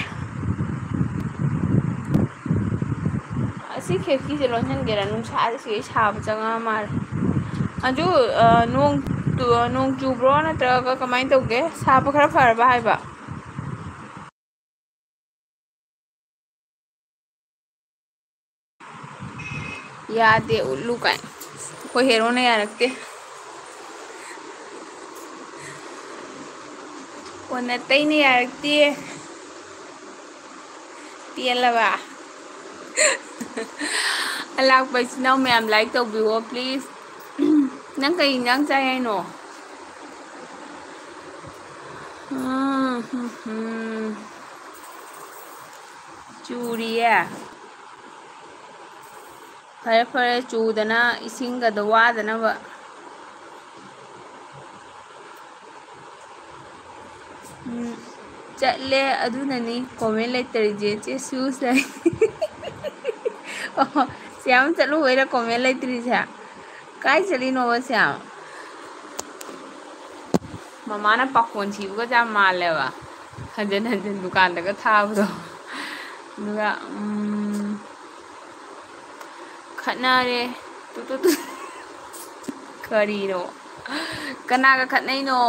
ꯑꯁꯤ ꯈꯤꯔꯀꯤꯁꯦ ꯂꯣꯟꯁꯤꯟꯒꯦꯔꯥ? ꯅꯨꯡꯁꯥꯁꯦ ꯁꯤꯒꯩ ꯁꯥꯕ ꯆꯪꯉꯛꯑ ꯃꯥꯜꯂꯦ꯫ ꯑꯗꯨ, ꯑ, ꯅꯣꯡ ꯇꯨ-, ꯅꯣꯡ ꯆꯨꯕ꯭ꯔꯣ, ꯅꯠꯇ꯭ꯔꯒ ꯀꯃꯥꯏꯅ ꯇꯧꯒꯦ? ꯁꯥꯕ ꯈꯔ ꯐꯔꯕ ꯍꯥꯏꯕ? ꯌꯥꯗꯦ ꯎꯠꯂꯨ ꯀꯥꯏ꯫ ꯑꯩꯈꯣꯏ ꯍꯦꯔꯣꯅ ꯌꯥꯔꯛꯇꯦ꯫ ꯑꯣꯟꯅ ꯇꯩꯅ ꯌꯥꯔꯛꯇꯦ꯫ ꯄꯦꯜꯂꯕ? ꯑꯂꯥꯛꯄ ꯏꯆꯤꯟ ꯏꯅꯥꯎ ꯃꯌꯥꯝ, like ꯇꯧꯕꯤꯌꯣ, please꯫ ꯅꯪ ꯀꯩ ꯏꯟꯖꯥꯡ ꯆꯥꯏ ꯍꯥꯏꯅꯣ? ꯎꯝ, ꯍꯨꯝ, ꯍꯨꯝ꯫ ꯆꯨꯔꯤꯌꯦ꯫ ꯐꯔꯦ, ꯐꯔꯦ, ꯆꯨꯗꯅ ꯏꯁꯤꯡꯒꯗꯣ ꯋꯥꯗꯅꯕ꯫ ꯎꯝ, ꯆꯠꯂꯦ, ꯑꯗꯨꯅꯅꯤ comment ꯂꯩꯇꯔꯤꯁꯦ꯫ ꯆꯦ ꯁꯨꯁ ꯂꯩ꯫ ꯑꯣ, ꯁ꯭ꯌꯥꯝ ꯆꯠꯂꯨꯕꯩꯔꯥ comment ꯂꯩꯇ꯭ꯔꯤꯁꯦ? ꯀꯥꯏ ꯆꯠꯂꯤꯅꯣꯕ ꯁ꯭ꯌꯥꯝ? ꯃꯃꯥꯅ ꯄꯥꯈꯣꯟ ꯁꯤꯕꯒꯁꯦ ꯌꯥꯝ ꯃꯥꯜꯂꯦꯕ, ꯍꯟꯖꯟ ꯍꯟꯖꯟ ꯗꯨꯀꯥꯟꯗꯒ ꯊꯥꯕꯗꯣ꯫ ꯑꯗꯨꯒ, ꯎꯝ, ꯈꯠꯅꯔꯦ꯫ ꯇꯨ, ꯇꯨ, ꯇꯨ꯫ ꯀꯔꯤꯅꯣ? ꯀꯅꯥꯒ ꯈꯠꯅꯩꯅꯣ?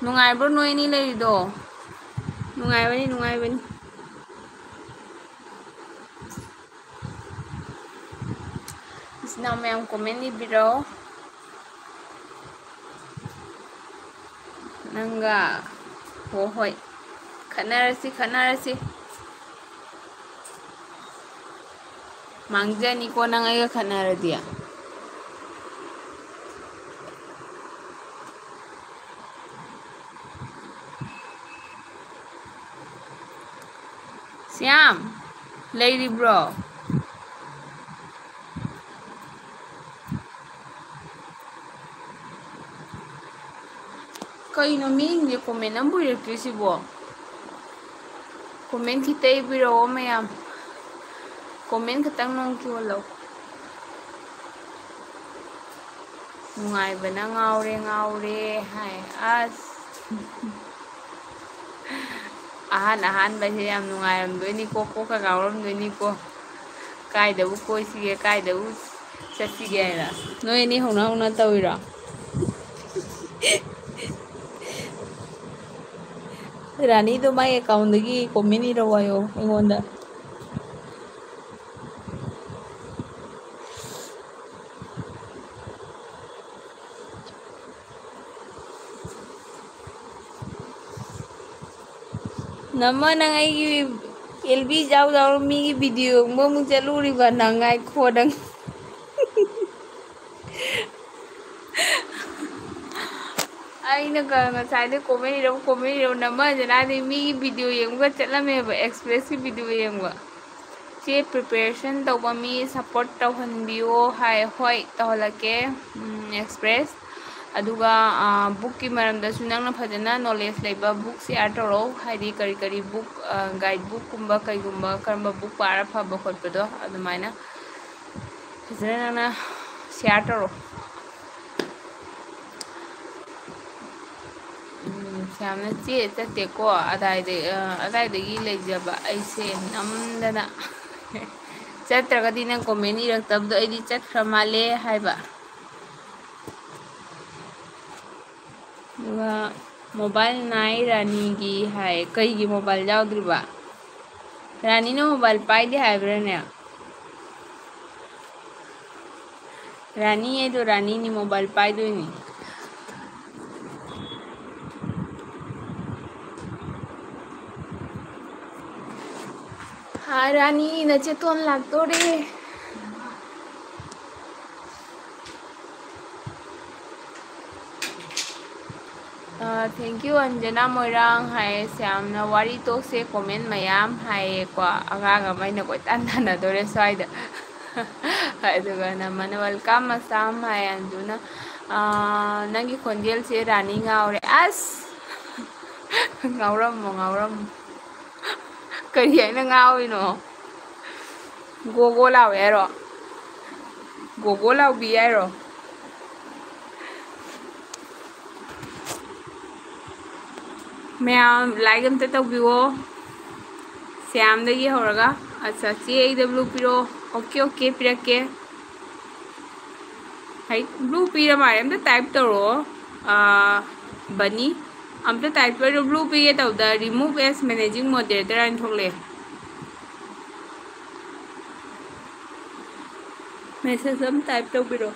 ꯅꯨꯡꯉꯥꯏꯕ꯭ꯔꯣ ꯅꯣꯏ ꯑꯅꯤ ꯂꯩꯔꯤꯗꯣ? ꯅꯨꯡꯉꯥꯏꯕꯅꯤ, ꯅꯨꯡꯉꯥꯏꯕꯅꯤ꯫ ꯏꯆꯤꯟ ꯏꯅꯥꯎ ꯃꯌꯥꯝ comment ꯏꯕꯤꯔꯣ꯫ ꯅꯪꯒ, ꯍꯣ ꯍꯣꯏ, ꯈꯠꯅꯔꯁꯤ, ꯈꯠꯅꯔꯁꯤ꯫ ꯃꯥꯡꯖꯅꯤꯀꯣ ꯅꯪ ꯑꯩꯒ ꯈꯠꯅꯔꯗꯤ꯫ ꯁ꯭ꯌꯥꯝ, ꯂꯩꯔꯤꯕ꯭ꯔꯣ? ꯀꯩꯅꯣ ꯃꯤꯁꯤꯡꯁꯦ comment ꯑꯝꯕꯨ ꯏꯔꯛꯇ꯭ꯔꯤꯁꯤꯕꯣ? Comment ꯈꯤꯇ ꯏꯕꯤꯔꯛꯑꯣ ꯃꯌꯥꯝ꯫ Comment ꯈꯤꯇꯪ ꯅꯣꯡ ꯆꯨꯍꯜꯂꯛꯑꯣ꯫ ꯅꯨꯡꯉꯥꯏꯕꯅ ꯉꯥꯎꯔꯦ ꯉꯥꯎꯔꯦ ꯍꯥꯏ꯫ ꯑꯁ꯫ ꯑꯍꯥꯟ ꯑꯍꯥꯟꯕꯁꯦ ꯌꯥꯝ ꯅꯨꯡꯉꯥꯏꯔꯝꯗꯣꯏꯅꯤꯀꯣ, ꯀꯣꯛꯀ ꯉꯥꯎꯔꯝꯗꯣꯏꯅꯤꯀꯣ꯫ ꯀꯥꯏꯗꯕꯨ ꯀꯣꯏꯁꯤꯒꯦ, ꯀꯥꯏꯗꯕꯨ ꯆꯠꯁꯤꯒꯦ ꯍꯥꯏꯅ꯫ ꯅꯣꯏ ꯑꯅꯤ ꯍꯧꯅ ꯍꯧꯅ ꯇꯧꯔꯤꯔꯣ? ꯔꯥꯅꯤꯗꯣ ꯃꯥꯏ account ꯗꯒꯤ comment ꯏꯔꯛꯑꯣ ꯍꯥꯏꯌꯣ ꯑꯩꯉꯣꯟꯗ꯫ ꯅꯃ ꯅꯪ ꯑꯩꯒꯤ ꯑꯦꯜ ꯕꯤ ꯖꯥꯎ ꯖꯥꯎ ꯃꯤꯒꯤ video ꯌꯦꯡꯕ ꯑꯃꯨꯛ ꯆꯠꯂꯨꯔꯤꯕ ꯅꯪ, ꯉꯥꯏꯈꯣ ꯅꯪ꯫ ꯑꯩꯅ ꯀ-, ꯉꯁꯥꯏꯗꯩ comment ꯏꯔꯛꯎ, comment ꯏꯔꯛꯎ, ꯅꯃ ꯖꯅꯥꯗꯤ ꯃꯤꯒꯤ video ꯌꯦꯡꯕꯒ ꯆꯠꯂꯝꯃꯦꯕ, Express ꯀꯤ video ꯌꯦꯡꯕ꯫ ꯆꯦ, preparation ꯇꯧꯕ ꯃꯤ support ꯇꯧꯍꯟꯕꯤꯌꯣ ꯍꯥꯏ꯫ ꯍꯣꯏ, ꯇꯧꯍꯜꯂꯛꯀꯦ, ꯎꯝ, Express꯫ ꯑꯗꯨꯒ, ꯑ, book ꯀꯤ ꯃꯔꯝꯗꯁꯨ ꯅꯪꯅ ꯐꯖꯅ knowledge ꯂꯩꯕ book share ꯇꯧꯔꯛꯑꯣ, ꯍꯥꯏꯗꯤ ꯀꯔꯤ ꯀꯔꯤ book, ꯑ, guide book ꯀꯨꯝꯕ ꯀꯩꯒꯨꯝꯕ, ꯀꯔꯝꯕ book ꯄꯥꯔ ꯐꯕ ꯈꯣꯠꯄꯗꯣ ꯑꯗꯨꯃꯥꯏꯅ ꯐꯖꯅ ꯅꯪꯅ share ꯇꯧꯔꯛꯑꯣ꯫ ꯎꯝ, ꯌꯥꯝꯅ ꯆꯦ ꯆꯠꯇꯦꯀꯣ, ꯑꯗꯥꯏꯗ-, ꯑ, ꯑꯗꯥꯏꯗꯒꯤ ꯂꯩꯖꯕ ꯑꯩꯁꯦ ꯅꯝꯗꯅ꯫ ꯆꯠꯇ꯭ꯔꯒꯗꯤ ꯅꯪ comment ꯏꯔꯛꯇꯕꯗꯣ ꯑꯩꯗꯤ ꯆꯠꯈ꯭ꯔ ꯃꯥꯜꯂꯦ ꯍꯥꯏꯕ꯫ ꯑꯗꯨꯒ mobile ꯅꯥꯏ ꯔꯥꯅꯤꯒꯤ ꯍꯥꯏ꯫ ꯀꯩꯒꯤ mobile ꯌꯥꯎꯗ꯭ꯔꯤꯕ? ꯔꯥꯅꯤꯅ mobile ꯄꯥꯏꯗꯦ ꯍꯥꯏꯕ꯭ꯔꯥꯅꯦ? ꯔꯥꯅꯤ ꯍꯥꯏꯗꯣ ꯔꯥꯅꯤꯅꯤ, mobile ꯄꯥꯏꯗꯣꯏꯅꯤ꯫ ꯍꯥ, ꯔꯥꯅꯤ, ꯅꯆꯦꯇꯣꯟ ꯂꯥꯛꯇꯣꯔꯦ꯫ ꯑ, thank you, ꯑꯟꯖꯅꯥ ꯃꯣꯏꯔꯥꯡ ꯍꯥꯏꯌꯦ꯫ ꯌꯥꯝꯅ ꯋꯥꯔꯤ ꯇꯣꯛꯁꯦ, comment ꯃꯌꯥꯝ ꯍꯥꯏꯌꯦꯀꯣ꯫ ꯑꯉꯥꯡ ꯑꯃ ꯑꯩꯅ ꯀꯣꯏꯇꯥꯟ ꯇꯥꯟꯅꯗꯣꯔꯦ ꯁ꯭ꯋꯥꯏꯗ꯫ ꯑꯗꯨꯒ ꯅꯃꯅ welcome ꯑꯁꯥꯝ ꯍꯥꯏ꯫ ꯑꯟꯖꯨꯅ, ꯑ, ꯅꯪꯒꯤ ꯈꯣꯟꯖꯦꯜꯁꯦ ꯔꯥꯅꯤ ꯉꯥꯎꯔꯦ꯫ ꯑꯁ! ꯉꯥꯎꯔꯝꯃꯣ, ꯉꯥꯎꯔꯝꯃꯣ꯫ ꯀꯔꯤ ꯍꯥꯏꯅ ꯉꯥꯎꯔꯤꯅꯣ? ꯒꯣ ꯒꯣ ꯂꯥꯎꯋꯦ ꯍꯥꯏꯔꯣ? ꯒꯣ ꯒꯣ ꯂꯥꯎꯕꯤ ꯍꯥꯏꯔꯣ? ꯃꯌꯥꯝ like ꯑꯝꯇ ꯇꯧꯕꯤꯌꯣ꯫ ꯁ꯭ꯌꯥꯝꯗꯒꯤ ꯍꯧꯔꯒ꯫ ꯑꯠꯆꯥ, ꯆꯦ ꯑꯩꯗ blue ꯄꯤꯔꯛꯑꯣ꯫ Okay, okay, ꯄꯤꯔꯛꯀꯦ꯫ ꯍꯩ, blue ꯄꯤꯔ ꯃꯥꯜꯂꯦ꯫ ꯑꯝꯇ type ꯇꯧꯔꯛꯑꯣ꯫ ꯑꯥ, ꯕꯅꯤ꯫ ꯑꯝꯇ type ꯇꯧꯔꯣ꯫ Blue ꯄꯤꯒꯦ ꯇꯧꯗ remove as managing moderator ꯍꯥꯏꯅ ꯊꯣꯛꯂꯛꯑꯦ꯫ Message ꯑꯃ type ꯇꯧꯕꯤꯔꯣ꯫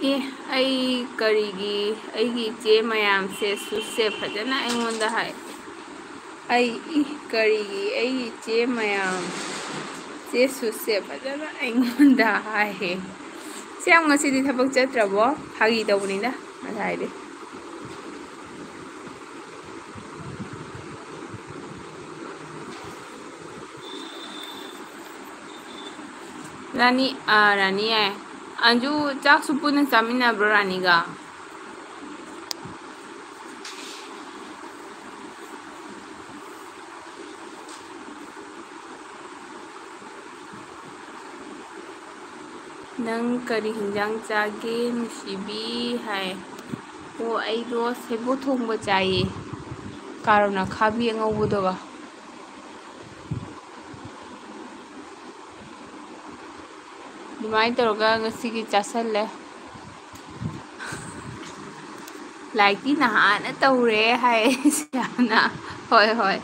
ꯑꯦ, ꯑꯩ ꯀꯔꯤꯒꯤ ꯑꯩꯒꯤ ꯏꯆꯦ ꯃꯌꯥꯝꯁꯦ ꯁꯨꯠꯁꯦ ꯐꯖꯅ ꯑꯩꯉꯣꯟꯗ ꯍꯥꯏ? ꯑꯩ, ꯏ, ꯀꯔꯤꯒꯤ ꯑꯩꯒꯤ ꯏꯆꯦ ꯃꯌꯥꯝ ꯆꯦ ꯁꯨꯠꯁꯦ ꯐꯖꯅ ꯑꯩꯉꯣꯟꯗ ꯍꯥꯏꯍꯦ? ꯁꯤ ꯌꯥꯝ ꯉꯁꯤꯗꯤ ꯊꯕꯛ ꯆꯠꯇ꯭ꯔꯕꯣ? ꯐꯥꯒꯤ ꯇꯧꯕꯅꯤꯗ ꯉꯁꯥꯏꯗꯤ꯫ ꯔꯥꯅꯤ, ꯑꯥ, ꯔꯥꯅꯤ ꯌꯥꯏ꯫ ꯑꯟꯖꯨ, ꯆꯥꯛꯁꯨ ꯄꯨꯟꯅ ꯆꯥꯃꯤꯟꯅꯕ꯭ꯔꯣ ꯔꯥꯅꯤꯒ? ꯅꯪ ꯀꯔꯤ ꯍꯤꯟꯖꯥꯡ ꯆꯥꯒꯦ ꯅꯨꯡꯁꯤꯕꯤ? ꯍꯥꯏ꯫ ꯑꯣ, ꯑꯩꯗꯣ ꯁꯦꯕꯣꯠ ꯊꯣꯡꯕ ꯆꯥꯏꯌꯦ, ꯀꯥꯔꯣꯟ ꯑꯈꯥꯕꯤ ꯑꯉꯧꯕꯗꯨꯒ꯫ ꯑꯗꯨꯃꯥꯏꯅ ꯇꯧꯔꯒ ꯉꯁꯤꯒꯤ ꯆꯥꯁꯜꯂꯦ꯫ ꯂꯥꯏꯛꯇꯤ ꯅꯍꯥꯟꯅ ꯇꯧꯔꯦ ꯍꯥꯏ ꯁꯤꯌꯥꯅ꯫ ꯍꯣꯏ, ꯍꯣꯏ꯫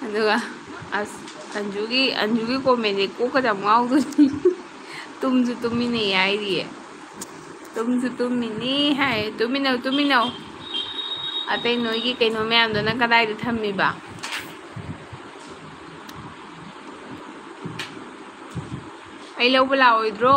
ꯑꯗꯨꯒ ꯑꯁ, ꯑꯟꯖꯨꯒꯤ, ꯑꯟꯖꯨꯒꯤ comment ꯁꯦ ꯀꯣꯛꯀ ꯌꯥꯝ ꯉꯥꯎꯗꯣꯏꯅꯤ꯫ ꯇꯨꯝꯁꯨ ꯇꯨꯝꯃꯤꯟꯅꯩ ꯍꯥꯏꯔꯤꯌꯦ꯫ ꯇꯨꯝꯁꯨ ꯇꯨꯝꯃꯤꯅꯤ ꯍꯥꯏ꯫ ꯇꯨꯃꯤꯟꯅꯧ, ꯇꯨꯃꯤꯟꯅꯧ꯫ ꯑꯇꯩ ꯅꯣꯏꯒꯤ ꯀꯩꯅꯣ ꯃꯌꯥꯝꯗꯨꯅ ꯀꯗꯥꯏꯗ ꯊꯝꯃꯤꯕ? ꯑꯩ ꯂꯧꯕ ꯂꯥꯛꯑꯣꯏꯗ꯭ꯔꯣ?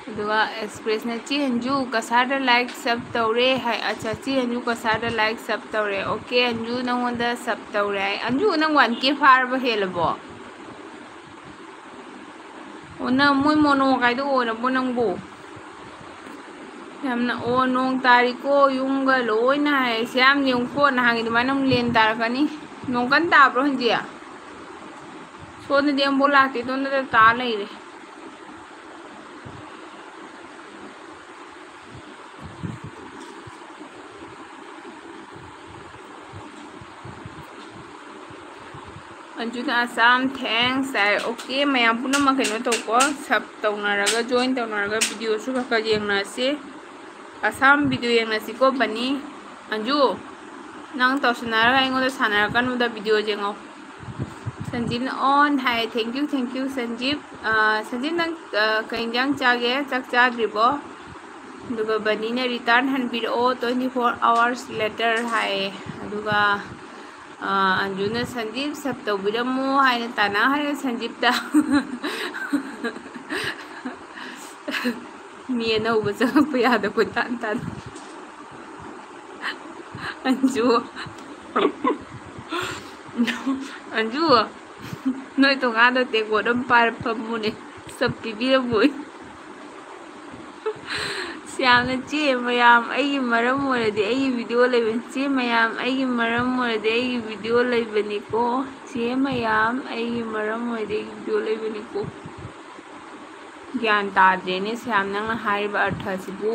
ꯑꯗꯨꯒ ꯑꯦꯛꯁꯄ꯭ꯔꯦꯁꯅ, "ꯆꯦ ꯑꯟꯖꯨ, ꯀꯁꯥꯔꯗ like sub ꯇꯧꯔꯦ" ꯍꯥꯏ꯫ ꯑꯠꯆꯥ, ꯆꯦ ꯑꯟꯖꯨ ꯀꯁꯥꯔꯗ like sub ꯇꯧꯔꯦ꯫ ꯑꯣꯀꯦ, ꯑꯟꯖꯨ ꯅꯪꯉꯣꯟꯗ sub ꯇꯧꯔꯦ ꯍꯥꯏ꯫ ꯑꯟꯖꯨ, ꯅꯪ one K ꯐꯥꯔꯕ, ꯍꯦꯜꯂꯕꯣ? ꯑꯣ, ꯅꯪ ꯃꯣꯏ ꯃꯣꯅꯣ ꯀꯥꯏꯗꯣ ꯑꯣꯏꯔꯕꯣ ꯅꯪꯕꯨ? ꯌꯥꯝꯅ, ꯑꯣ, ꯅꯣꯡ ꯇꯥꯔꯤꯀꯣ, ꯌꯨꯝꯒ ꯂꯣꯏꯅ ꯍꯥꯏ꯫ ꯁꯤ ꯌꯥꯝ ꯌꯦꯡꯉꯨꯀꯣ, ꯅꯍꯥꯟꯒꯤ ꯑꯗꯨꯃꯥꯏꯅ ꯑꯃꯨꯛ ꯂꯦꯟ ꯇꯥꯔꯛꯀꯅꯤ꯫ ꯅꯣꯡ ꯀꯟꯅ ꯇꯥꯕ꯭ꯔꯣ ꯍꯧꯖꯤꯛ? ꯁꯣꯝꯗꯗꯤ ꯑꯃꯨꯛ ꯂꯥꯛꯇꯦ, ꯁꯣꯝꯗꯗꯤ ꯇꯥ ꯂꯩꯔꯦ꯫ ꯑꯟꯖꯨꯅ ꯑꯁꯥꯝ, thanks ꯍꯥꯏ꯫ Okay, ꯃꯌꯥꯝ ꯄꯨꯝꯅꯃꯛ ꯀꯩꯅꯣ ꯇꯧꯀꯣ, sub ꯇꯧꯅꯔꯒ, join ꯇꯧꯅꯔꯒ videoꯁꯨ ꯈꯔ ꯈꯔ ꯌꯦꯡꯅꯁꯤ꯫ ꯑꯁꯥꯝ video ꯌꯦꯡꯅꯁꯤꯀꯣ, ꯕꯅꯤ꯫ ꯑꯟꯖꯨ, ꯅꯪ ꯇꯧꯁꯤꯟꯅꯔꯒ ꯑꯩꯉꯣꯟꯗ ꯁꯥꯟꯅꯔꯛꯀꯅꯨꯗ, video ꯌꯦꯡꯉꯣ꯫ ꯁꯟꯖꯤꯞꯅ on high, thank you, thank you, ꯁꯟꯖꯤꯞ꯫ ꯑꯥ, ꯁꯟꯖꯤꯞ, ꯅꯪ, ꯑꯥ, ꯀꯩ ꯏꯟꯖꯥꯡ ꯆꯥꯒꯦ? ꯆꯥꯛ ꯆꯥꯗ꯭ꯔꯤꯕꯣ? ꯑꯗꯨꯒ ꯕꯅꯤꯅ return ꯍꯟꯕꯤꯔꯛꯑꯣ, twenty four hours later ꯍꯥꯏꯌꯦ꯫ ꯑꯗꯨꯒ, ꯑꯥ, ꯑꯟꯖꯨꯅ ꯁꯟꯖꯤꯞ sub ꯇꯧꯕꯤꯔꯝꯃꯣ ꯍꯥꯏꯅ ꯇꯥꯟꯅ ꯍꯥꯏꯔꯦ ꯁꯟꯖꯤꯞꯇ꯫ ꯃꯤ ꯑꯅꯧꯕ ꯆꯪꯉꯛꯄ ꯌꯥꯗ ꯀꯣꯏꯇꯥꯟ ꯇꯥꯟ꯫ ꯑꯟꯖꯨ꯫ ꯑꯟꯖꯨ, ꯅꯣꯏ ꯊꯣꯡꯒꯥꯟꯗ ꯇꯦꯡꯀꯣꯠ ꯑꯃ ꯄꯥꯏꯔ ꯐꯝꯃꯨꯅꯦ, sub ꯄꯤꯕꯤꯔꯝꯃꯣꯏ꯫ ꯁꯤ ꯌꯥꯝꯅ ꯆꯦ ꯃꯌꯥꯝ, ꯑꯩꯒꯤ ꯃꯔꯝ ꯑꯣꯏꯔꯗꯤ ꯑꯩꯒꯤ video ꯂꯩꯕꯅꯤ꯫ ꯆꯦ ꯃꯌꯥꯝ, ꯑꯩꯒꯤ ꯃꯔꯝ ꯑꯣꯏꯔꯗꯤ ꯑꯩꯒꯤ video ꯂꯩꯕꯅꯤꯀꯣ꯫ ꯆꯦ ꯃꯌꯥꯝ, ꯑꯩꯒꯤ ꯃꯔꯝ ꯑꯣꯏꯔꯗꯤ ꯑꯩꯒꯤ video ꯂꯩꯕꯅꯤꯀꯣ꯫ ꯒ꯭ꯌꯥꯟ ꯇꯥꯗ꯭ꯔꯦꯅꯦ ꯁ꯭ꯌꯥꯝ, ꯅꯪꯅ ꯍꯥꯏꯔꯤꯕ ꯑꯔꯊꯁꯤꯕꯨ꯫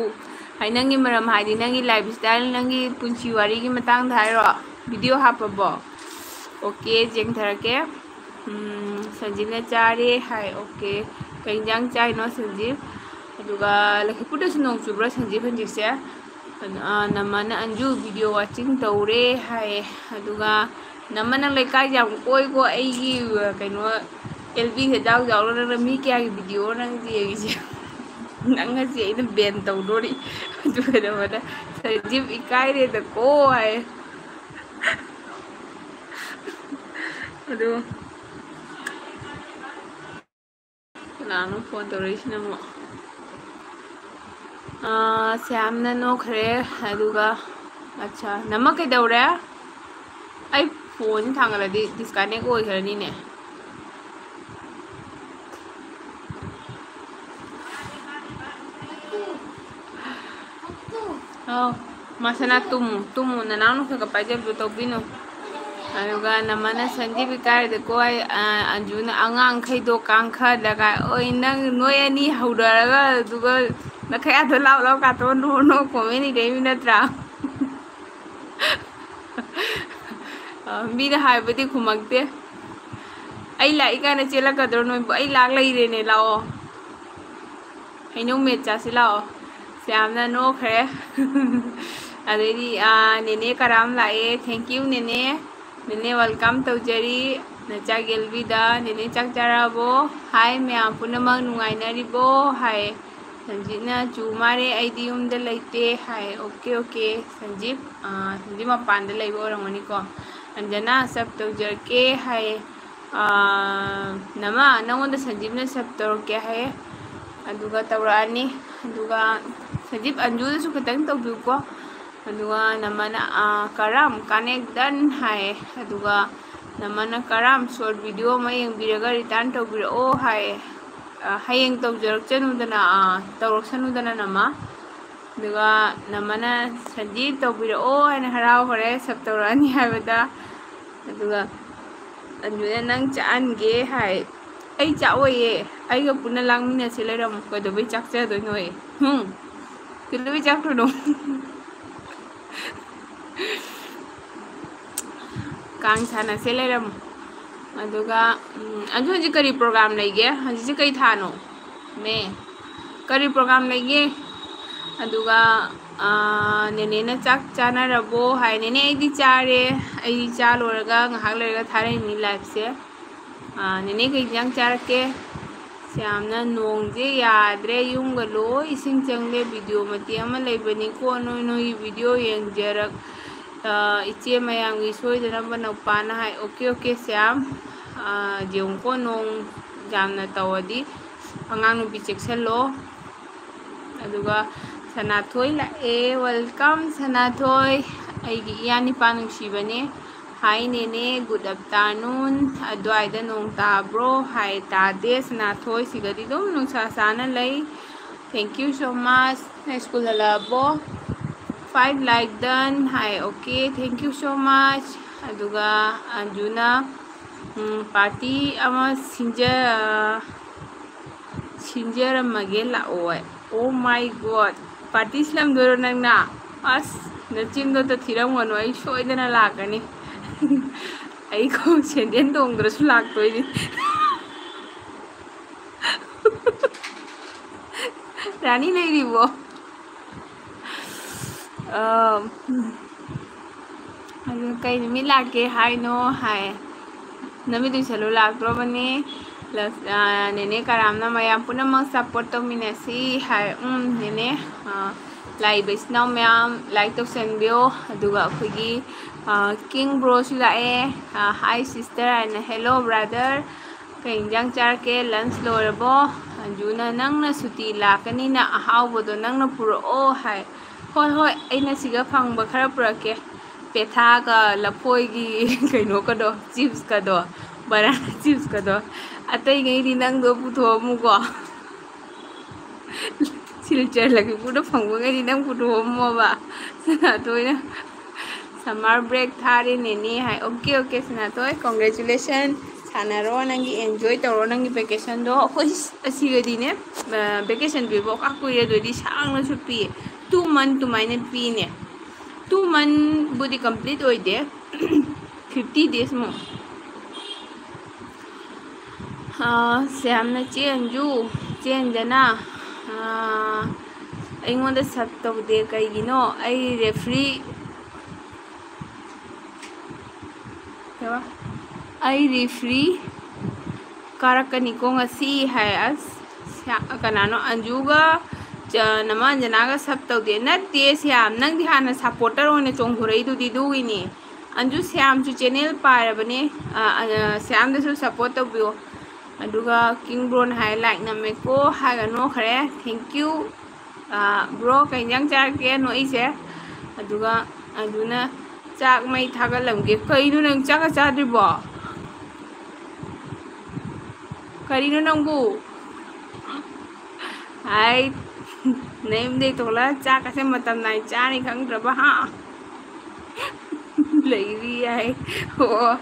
ꯍꯥꯏ, ꯅꯪꯒꯤ ꯃꯔꯝ ꯍꯥꯏꯗꯤ ꯅꯪꯒꯤ lifestyle, ꯅꯪꯒꯤ ꯄꯨꯟꯁꯤ ꯋꯥꯔꯤꯒꯤ ꯃꯇꯥꯡꯗ ꯍꯥꯏꯔꯣ? Video ꯍꯥꯞꯄꯕꯣ? Okay, ꯌꯦꯡꯊꯔꯛꯀꯦ꯫ ꯎꯝ, ꯁꯟꯖꯤꯞꯅ ꯆꯥꯔꯦ ꯍꯥꯏ꯫ Okay, ꯀꯩ ꯏꯟꯖꯥꯡ ꯆꯥꯏꯅꯣ ꯁꯟꯖꯤꯞ? ꯑꯗꯨꯒ ꯂꯈꯤꯄꯨꯔꯗꯁꯨ ꯅꯣꯡ ꯆꯨꯕ꯭ꯔꯥ ꯁꯟꯖꯤꯞ ꯍꯧꯖꯤꯛꯁꯦ? ꯑ, ꯅꯃꯅ ꯑꯟꯖꯨ video watching ꯇꯧꯔꯦ ꯍꯥꯏꯌꯦ꯫ ꯑꯗꯨꯒ ꯅꯃ ꯅꯪ ꯂꯩꯀꯥꯏꯁꯦ ꯌꯥꯝ ꯀꯣꯏꯀꯣ꯫ ꯑꯩꯒꯤ, ꯑ, ꯀꯩꯅꯣ, L B ꯁꯦ ꯌꯥꯎ ꯌꯥꯎꯔꯣ ꯅꯪꯅ꯫ ꯃꯤ ꯀꯌꯥꯒꯤ video ꯅꯪ ꯌꯦꯡꯉꯤꯁꯦ? ꯅꯪ ꯉꯁꯤ ꯑꯩꯅ ban ꯇꯧꯗꯣꯔꯤ꯫ ꯑꯗꯨ ꯀꯩꯗꯧꯕꯗ ꯁꯟꯖꯤꯞ ꯏꯀꯥꯏꯔꯦꯗꯀꯣ ꯍꯥꯏꯌꯦ꯫ ꯑꯗꯨ ꯀꯅꯥꯅꯣ phone ꯇꯧꯔꯛꯏꯁꯤꯅ ꯑꯃꯨꯛ? ꯑꯥ, ꯁ꯭ꯌꯥꯝꯅ ꯅꯣꯛꯈ꯭ꯔꯦ꯫ ꯑꯗꯨꯒ, ꯑꯠꯆꯥ, ꯅꯃ ꯀꯩꯗꯧꯔꯦ? ꯑꯩ phoneꯁꯦ ꯊꯥꯡꯒꯠꯂꯗꯤ disconnect ꯑꯣꯏꯈ꯭ꯔꯅꯤꯅꯦ꯫ ꯑꯧ, ꯃꯥꯁꯅꯥ ꯇꯨꯝꯃꯨ, ꯇꯨꯝꯃꯨ, ꯅꯅꯥꯎꯅ ꯈꯔ ꯈꯔ ꯄꯥꯏꯖꯕꯗꯣ ꯇꯧꯕꯤꯅꯨ꯫ ꯑꯗꯨꯒ ꯅꯃꯅ ꯁꯟꯗꯤꯞ ꯏꯀꯥꯏꯔꯗꯀꯣ, ꯑꯩ, ꯑ, ꯑꯟꯖꯨꯅ ꯑꯉꯥꯡꯈꯩꯗꯣ ꯀꯥꯡꯈꯗꯒ, "ꯑꯣꯏ, ꯅꯪ ꯅꯣꯏ ꯑꯅꯤ ꯍꯧꯅꯔꯒ, ꯑꯗꯨꯒ ꯅꯈꯌꯥꯗꯣ ꯂꯥꯎ ꯂꯥꯎ ꯀꯥꯊꯣꯛꯑ ꯅꯣꯛ ꯅꯣꯛ comment ꯏꯔꯛꯏꯃꯤ ꯅꯠꯇ꯭ꯔꯥ?" ꯑ, ꯃꯤꯅ ꯍꯥꯏꯕꯗꯤ ꯈꯨꯝꯃꯛꯇꯦ꯫ ꯑꯩ ꯂꯥꯛꯏ ꯀꯥꯏꯅ ꯆꯦꯜꯂꯛꯀꯗ꯭ꯔꯣ ꯅꯣꯏꯕꯨ? ꯑꯩ ꯂꯥꯛ ꯂꯩꯔꯦꯅꯦ, ꯂꯥꯛꯑꯣ꯫ ꯍꯩꯅꯧ ꯃꯦꯠ ꯆꯥꯁꯤ ꯂꯥꯛꯑꯣ꯫ ꯁ꯭ꯌꯥꯝꯅ ꯅꯣꯛꯈ꯭ꯔꯦ꯫ ꯑꯗꯩꯗꯤ, ꯑ, ꯅꯦꯅꯦ ꯀꯔꯥꯝ ꯂꯥꯛꯑꯦ꯫ Thank you, ꯅꯦꯅꯦ꯫ ꯅꯦꯅꯦ welcome ꯇꯧꯖꯔꯤ꯫ ꯅꯆꯥ ꯒꯦꯜꯕꯤꯗ꯫ ꯅꯦꯅꯦ ꯆꯥꯛ ꯆꯥꯔꯛꯑꯕꯣ? Hi ꯃꯌꯥꯝ ꯄꯨꯝꯅꯃꯛ, ꯅꯨꯡꯉꯥꯏꯅꯔꯤꯕꯣ? ꯍꯥꯏ꯫ ꯁꯟꯖꯤꯠꯅ, "ꯆꯨ ꯃꯥꯔꯦ, ꯑꯩꯗꯤ ꯌꯨꯝꯗ ꯂꯩꯇꯦ" ꯍꯥꯏ꯫ "Okay, okay, ꯁꯟꯖꯤꯠ, ꯑ, ꯁꯟꯖꯤꯠ ꯃꯄꯥꯟꯗ ꯂꯩꯕ ꯑꯣꯏꯔꯝꯒꯅꯤꯀꯣ"꯫ ꯑꯟꯖꯅꯥ, "Sub ꯇꯧꯖꯔꯛꯀꯦ" ꯍꯥꯏ꯫ ꯑ, "ꯅꯃ, ꯅꯪꯉꯣꯟꯗ ꯁꯟꯖꯤꯞꯅ sub ꯇꯧꯔꯛꯀꯦ" ꯍꯥꯏ꯫ ꯑꯗꯨꯒ ꯇꯧꯔꯛꯑꯅꯤ꯫ ꯑꯗꯨꯒ ꯁꯟꯖꯤꯞ, ꯑꯟꯖꯨꯗꯁꯨ ꯈꯤꯇꯪ ꯇꯧꯕꯤꯌꯨꯀꯣ꯫ ꯑꯗꯨꯒ ꯅꯃꯅ, ꯑ, "ꯀꯔꯝ connect done" ꯍꯥꯏ꯫ ꯑꯗꯨꯒ ꯅꯃꯅ, "ꯀꯔꯝ short video ꯑꯃ ꯌꯦꯡꯕꯤꯔꯒ return ꯇꯧꯕꯤꯔꯛꯑꯣ" ꯍꯥꯏ꯫ ꯑ, ꯍꯌꯦꯡ ꯇꯧꯖꯔꯛꯆꯅꯨꯗꯅ, ꯑ, ꯇꯧꯔꯛꯁꯅꯨꯗꯅ ꯅꯃ꯫ ꯑꯗꯨꯒ ꯅꯃꯅ "ꯁꯟꯖꯤꯞ ꯇꯧꯕꯤꯔꯛꯑꯣ" ꯍꯥꯏꯅ ꯍꯔꯥꯎ ꯍꯣꯔꯦ sub ꯇꯧꯔꯛꯑꯅꯤ ꯍꯥꯏꯕꯗ꯫ ꯑꯗꯨꯒ ꯑꯟꯖꯨꯅ, "ꯅꯪ ꯆꯥꯛꯍꯟꯒꯦ" ꯍꯥꯏ꯫ "ꯑꯩ ꯆꯥꯛꯑꯣꯏꯌꯦ, ꯑꯩꯒ ꯄꯨꯟꯅ ꯂꯥꯡꯃꯤꯟꯅꯁꯦ ꯂꯩꯔꯝꯃꯣ, ꯀꯩꯗꯧꯕꯩ ꯆꯥꯛꯆꯗꯣꯏꯅꯣꯌꯦ? ꯍꯨꯝ? ꯀꯩꯗꯧꯕꯩ ꯆꯥꯛꯇꯣꯏꯅꯣ?" ꯀꯥꯡ ꯁꯥꯟꯅꯁꯦ ꯂꯩꯔꯝꯃꯣ꯫ ꯑꯗꯨꯒ, ꯎꯝ, ꯑꯗꯨ ꯍꯧꯖꯤꯛ ꯀꯔꯤ program ꯂꯩꯒꯦ? ꯍꯧꯖꯤꯛꯁꯦ ꯀꯩ ꯊꯥꯅꯣ? ꯃꯦ꯫ ꯀꯔꯤ program ꯂꯩꯒꯦ? ꯑꯗꯨꯒ, ꯑꯥ, ꯅꯦꯅꯦꯅ ꯆꯥꯛ ꯆꯥꯅꯔꯕꯣ ꯍꯥꯏ꯫ ꯅꯦꯅꯦ, ꯑꯩꯗꯤ ꯆꯥꯔꯦ꯫ ꯑꯩꯗꯤ ꯆꯥ ꯂꯣꯏꯔꯒ ꯉꯥꯏꯍꯥꯛ ꯂꯩꯔꯒ ꯊꯥꯔꯛꯏꯅꯤ liveꯁꯦ꯫ ꯑꯥ, ꯅꯦꯅꯦ, ꯀꯩ ꯏꯟꯖꯥꯡ ꯆꯥꯔꯛꯀꯦ? ꯁ꯭ꯌꯥꯝꯅ, "ꯅꯣꯡꯁꯦ ꯌꯥꯗ꯭ꯔꯦ, ꯌꯨꯝꯒ ꯂꯣꯏ ꯏꯁꯤꯡ ꯆꯪꯂꯦ, video ꯃꯇꯦꯛ ꯑꯃ ꯂꯩꯕꯅꯤꯀꯣ, ꯅꯣꯏ, ꯅꯣꯏꯒꯤ video ꯌꯦꯡꯖꯔꯛ-, ꯑ, ꯏꯆꯦ ꯃꯌꯥꯝꯒꯤ ꯁꯣꯏꯗꯅꯕ ꯅꯧꯄꯥꯅ" ꯍꯥꯏ꯫ "Okay, okay, ꯁ꯭ꯌꯥꯝ, ꯑ, ꯌꯦꯡꯉꯨꯀꯣ, ꯅꯣꯡ ꯌꯥꯝꯅ ꯇꯧꯔꯗꯤ ꯑꯉꯥꯡ ꯅꯨꯄꯤ ꯆꯦꯛꯁꯤꯜꯂꯣ"꯫ ꯑꯗꯨꯒ ꯁꯅꯥꯊꯣꯏ ꯂꯥꯛꯑꯦ꯫ Welcome, ꯁꯅꯥꯊꯣꯏ, ꯑꯩꯒꯤ ꯏꯌꯥ ꯅꯤꯄꯥ ꯅꯨꯡꯁꯤꯕꯅꯦ꯫ Hi ꯅꯦꯅꯦ, good afternoon꯫ ꯑꯗ꯭ꯋꯥꯏꯗ ꯅꯣꯡ ꯇꯥꯕ꯭ꯔꯣ? ꯍꯥꯏ, ꯇꯥꯗꯦ꯫ ꯁꯅꯥꯊꯣꯏ, ꯁꯤꯒꯗꯤ ꯑꯗꯨꯝ ꯅꯨꯡꯁꯥ ꯁꯥꯅ ꯂꯩ꯫ Thank you so much꯫ ꯅꯪ ꯁ꯭ꯀꯨꯜ ꯍꯜꯂꯛꯑꯕꯣ? Five like done ꯍꯥꯏ꯫ Okay, thank you so much. ꯑꯗꯨꯒ ꯑꯟꯖꯨꯅ, ꯎꯝ, party ꯑꯃ ꯁꯤꯟꯖ-, ꯁꯤꯟꯖꯔꯝꯃꯒꯦ ꯂꯥꯛꯑꯣ꯫ Oh my God, party ꯁꯤꯜꯂꯝꯗꯣꯏꯔꯣ ꯅꯪꯅ? ꯑꯁ, ꯅꯆꯤꯟꯗꯣ ꯑꯝꯇ ꯊꯤꯔꯝꯒꯅꯨ, ꯑꯩ ꯁꯣꯏꯗꯅ ꯂꯥꯛꯀꯅꯤ꯫ ꯑꯩ ꯈꯣꯡ ꯁꯦꯟꯗꯦꯟ ꯇꯣꯡꯗ꯭ꯔꯁꯨ ꯂꯥꯛꯇꯣꯏꯅꯤ꯫ ꯔꯥꯅꯤ ꯂꯩꯔꯤꯕꯣ? ꯑꯥ, ꯑꯗꯨ ꯀꯩ ꯅꯨꯃꯤꯠ ꯂꯥꯛꯀꯦ ꯍꯥꯏꯅꯣ ꯍꯥꯏ꯫ ꯅꯨꯃꯤꯠ ꯎꯏꯁꯜꯂꯨ ꯂꯥꯛꯇ꯭ꯔꯣꯕꯅꯤ꯫ ꯂꯁ-, ꯑꯥ, ꯅꯦꯅꯦ ꯀꯔꯥꯝꯅ ꯃꯌꯥꯝ ꯄꯨꯝꯅꯃꯛ support ꯇꯧꯃꯤꯟꯅꯁꯤ ꯍꯥꯏ꯫ ꯎꯝ, ꯅꯦꯅꯦ, ꯑꯥ, ꯂꯥꯛꯏꯕ ꯏꯆꯤꯟ ꯏꯅꯥꯎ ꯃꯌꯥꯝ like ꯇꯧꯁꯟꯕꯤꯌꯣ꯫ ꯑꯗꯨꯒ ꯑꯩꯈꯣꯏꯒꯤ, ꯑꯥ, ꯀꯤꯡ ꯕ꯭ꯔꯣꯁꯨ ꯂꯥꯛꯑꯦ꯫ ꯑꯥ, hi sister ꯍꯥꯏꯅ, hello brother꯫ ꯀꯩ ꯏꯟꯖꯥꯡ ꯆꯥꯔꯛꯀꯦ? Lunch ꯂꯣꯏꯔꯕꯣ? ꯑꯟꯖꯨꯅ, "ꯅꯪꯅ ꯁꯨꯇꯤ ꯂꯥꯛꯀꯅꯤꯅ ꯑꯍꯥꯎꯕꯗꯣ ꯅꯪꯅ ꯄꯨꯔꯛꯑꯣ" ꯍꯥꯏ꯫ "ꯍꯣꯏ, ꯍꯣꯏ, ꯑꯩꯅ ꯁꯤꯒ ꯐꯪꯕ ꯈꯔ ꯄꯨꯔꯛꯀꯦ꯫ ꯄꯦꯊꯥꯒ ꯂꯐꯣꯏꯒꯤ ꯀꯩꯅꯣꯒꯗꯣ, chipsꯀꯗꯣ, banana chipsꯀꯗꯣ꯫ ꯑꯇꯩꯉꯩꯗꯤ ꯅꯪꯗꯣ ꯄꯨꯊꯣꯛꯑꯝꯃꯨꯀꯣ꯫ ꯁꯤꯜꯆꯔ ꯂꯛꯈꯤꯄꯨꯔꯗ ꯐꯪꯕꯉꯩꯗꯤ ꯅꯪ ꯄꯨꯊꯣꯛꯑꯝꯃꯣꯕ"꯫ ꯁꯅꯥꯇꯣꯏꯅ, "Summer break ꯊꯥꯔꯦꯅꯦꯅꯦ" ꯍꯥꯏ꯫ Okay, okay, ꯁꯅꯥꯇꯣꯏ, congratulation꯫ ꯁꯥꯟꯅꯔꯣ, ꯅꯪꯒꯤ enjoy ꯇꯧꯔꯣ ꯅꯪꯒꯤ vacationꯗꯣ꯫ ꯑꯩꯈꯣꯏ ꯑꯁꯤꯒꯗꯤꯅꯦ, ꯑ, vacation ꯄꯤꯕ ꯀꯥ ꯀꯨꯏꯔꯦ, ꯑꯗꯨꯗꯤ ꯁꯥꯡꯅꯁꯨ ꯄꯤ, two month ꯑꯗꯨꯃꯥꯏꯅ ꯄꯤꯅꯦ꯫ Two monthꯕꯨꯗꯤ complete ꯑꯣꯏꯗꯦ, fifty days ꯃꯨꯛ꯫ ꯑꯥ, ꯁ꯭ꯌꯥꯝꯅ, "ꯆꯦ ꯑꯟꯖꯨ, ꯆꯦ ꯑꯟꯖꯅꯥ, ꯑꯥ, ꯑꯩꯉꯣꯟꯗ sub ꯇꯧꯗꯦ ꯀꯩꯒꯤꯅꯣ? ꯑꯩ referee, ꯀꯩꯕ? ꯑꯩ referee ꯀꯥꯔꯛꯀꯅꯤꯀꯣ ꯉꯁꯤ" ꯍꯥꯏ꯫ ꯑꯁ, ꯁ꯭ꯌꯥ-, ꯀꯅꯥꯅꯣ? ꯑꯟꯖꯨꯒ ꯆ-, ꯅꯃꯥ ꯑꯟꯖꯅꯥꯒ sub ꯇꯧꯗꯦ꯫ ꯅꯠꯇꯦ ꯁ꯭ꯌꯥꯝ, ꯅꯪꯗꯤ ꯍꯥꯟꯅ supporter ꯑꯣꯏꯅ ꯆꯣꯡꯊꯣꯔꯛꯏꯗꯨꯗꯤ, ꯑꯗꯨꯒꯤꯅꯤ꯫ ꯑꯟꯖꯨ, ꯁ꯭ꯌꯥꯝꯁꯨ channel ꯄꯥꯏꯔꯕꯅꯦ꯫ ꯑ, ꯑ, ꯁ꯭ꯌꯥꯝꯗꯁꯨ support ꯇꯧꯕꯤꯌꯣ꯫ ꯑꯗꯨꯒ ꯀꯤꯡ ꯕ꯭ꯔꯣꯅ ꯍꯥꯏ, "Like ꯅꯝꯃꯦꯀꯣ" ꯍꯥꯏꯔꯒ ꯅꯣꯛꯈ꯭ꯔꯦ꯫ Thank you꯫ ꯑ, ꯕ꯭ꯔꯣ, ꯀꯩ ꯏꯟꯖꯥꯡ ꯆꯥꯔꯛꯀꯦ? ꯅꯣꯛꯏꯁꯦ꯫ ꯑꯗꯨꯒ ꯑꯟꯖꯨꯅ, "ꯆꯥꯛ ꯃꯩ ꯊꯥꯒꯠꯂꯝꯒꯦ"꯫ ꯀꯩꯅꯣ, ꯅꯪ ꯆꯥꯛꯀ ꯆꯥꯗ꯭ꯔꯤꯕꯣ? ꯀꯔꯤꯅꯣ ꯅꯪꯕꯨ? ꯍꯥꯏ, ꯅꯌꯨꯝꯗꯩ ꯊꯣꯛꯂꯛꯑ ꯆꯥꯛꯀꯁꯦ ꯃꯇꯝ ꯅꯥꯏ ꯆꯥꯅꯤ ꯈꯪꯗ꯭ꯔꯕ, ꯍꯥ? ꯂꯩꯔꯤ ꯍꯥꯏ꯫ ꯑꯣ꯫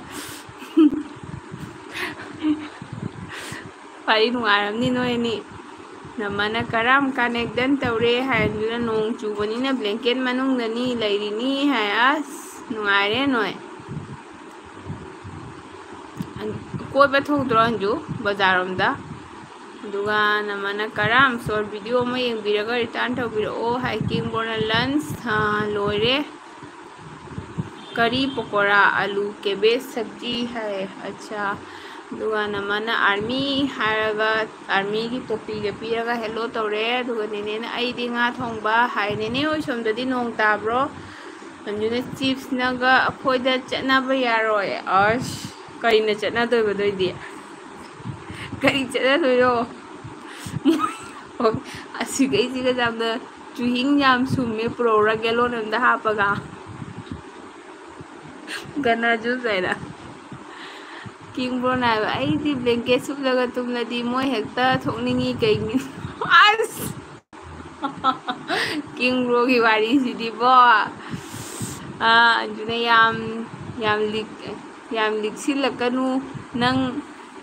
ꯐꯔꯤ ꯅꯨꯡꯉꯥꯏꯔꯝꯅꯤ ꯅꯣꯏ ꯑꯅꯤ꯫ ꯅꯃꯅ ꯀꯔꯝ ꯀꯥꯟ ꯑꯦꯛꯗꯟ ꯇꯧꯔꯦ ꯍꯥꯏꯗꯨꯅ ꯅꯣꯡ ꯆꯨꯕꯅꯤꯅ ꯕ꯭ꯂꯦꯡꯀꯦꯠ ꯃꯅꯨꯡꯗꯅꯤ ꯂꯩꯔꯤꯅꯤ ꯍꯥꯏ꯫ ꯑꯁ ꯅꯨꯡꯉꯥꯏꯔꯦ ꯅꯣꯏ꯫ ꯑꯟ-, ꯀꯣꯏꯕ ꯊꯣꯛꯇ꯭ꯔꯣ ꯑꯟꯖꯨ ꯕꯖꯥꯔꯔꯣꯝꯗ? ꯑꯗꯨꯒ ꯅꯃꯅ ꯀꯔꯝ ꯁꯣꯔꯠ ꯚꯤꯗꯤꯑꯣ ꯑꯃ ꯌꯦꯡꯕꯤꯔꯒ ꯔꯤꯇꯔꯟ ꯇꯧꯕꯤꯔꯛꯑꯣ ꯍꯥꯏ꯫ ꯀꯤꯡꯕꯣꯔꯅ ꯂꯟꯁ, ꯑꯥ, ꯂꯣꯏꯔꯦ꯫ ꯀꯔꯤ ꯄꯀꯣꯔꯥ, ꯑꯂꯨ, ꯀꯦꯕꯦꯖ, ꯁꯕꯖꯤ ꯍꯥꯏ꯫ ꯑꯠꯆꯥ꯫ ꯑꯗꯨꯒ ꯅꯃꯅ ꯑꯥꯔꯃꯤ ꯍꯥꯏꯔꯒ ꯑꯥꯔꯃꯤꯒꯤ ꯇꯣꯄꯤꯒ ꯄꯤꯔꯒ ꯍꯦꯜꯂꯣ ꯇꯧꯔꯦ꯫ ꯑꯗꯨꯒ ꯅꯦꯅꯦꯅ ꯑꯩꯗꯤ ꯉꯥ ꯊꯣꯡꯕ ꯍꯥꯏ꯫ ꯅꯦꯅꯦ ꯍꯣꯏ ꯁꯣꯝꯗꯗꯤ ꯅꯣꯡ ꯇꯥꯕ꯭ꯔꯣ? ꯑꯟꯖꯨꯅ ꯆꯤꯞꯁꯅꯒ ꯑꯩꯈꯣꯏꯗ ꯆꯠꯅꯕ ꯌꯥꯔꯣꯏ꯫ ꯑꯁ, ꯀꯔꯤꯅ ꯆꯠꯅꯗꯣꯏꯕ ꯑꯗꯨꯏꯗꯤ? ꯀꯔꯤ ꯆꯠꯅꯗꯣꯏꯅꯣ? ꯃꯣꯏ ꯑꯁꯤꯈꯩꯁꯤꯒ ꯌꯥꯝꯅ ꯆꯨꯍꯤꯡ ꯌꯥꯝ ꯁꯨꯝꯃꯦ, ꯄꯨꯔꯛꯎꯔꯥ ꯒꯦꯂꯣꯟ ꯑꯝꯗ ꯍꯥꯞꯄꯒ? ꯒꯅꯥ ꯖꯨꯁ ꯍꯥꯏꯅ꯫ ꯀꯤꯡꯕ꯭ꯔꯣꯅ ꯍꯥꯏꯕ, "ꯑꯩꯗꯤ ꯕ꯭ꯂꯦꯡꯀꯦꯠ ꯁꯨꯞꯂꯒ ꯇꯨꯝꯂꯗꯤ ꯃꯣꯏ ꯍꯦꯛꯇ ꯊꯣꯛꯅꯤꯡꯉꯤ ꯀꯩꯒꯤꯅꯣ?" ꯑꯁ! ꯀꯤꯡꯕ꯭ꯔꯣꯒꯤ ꯋꯥꯔꯤꯁꯤꯗꯤꯕꯣ꯫ ꯑꯥ, ꯑꯗꯨꯅ ꯌꯥꯝ, ꯌꯥꯝ ꯂꯤꯛ-, ꯌꯥꯝ ꯂꯤꯛꯁꯤꯜꯂꯛꯀꯅꯨ꯫ ꯅꯪ,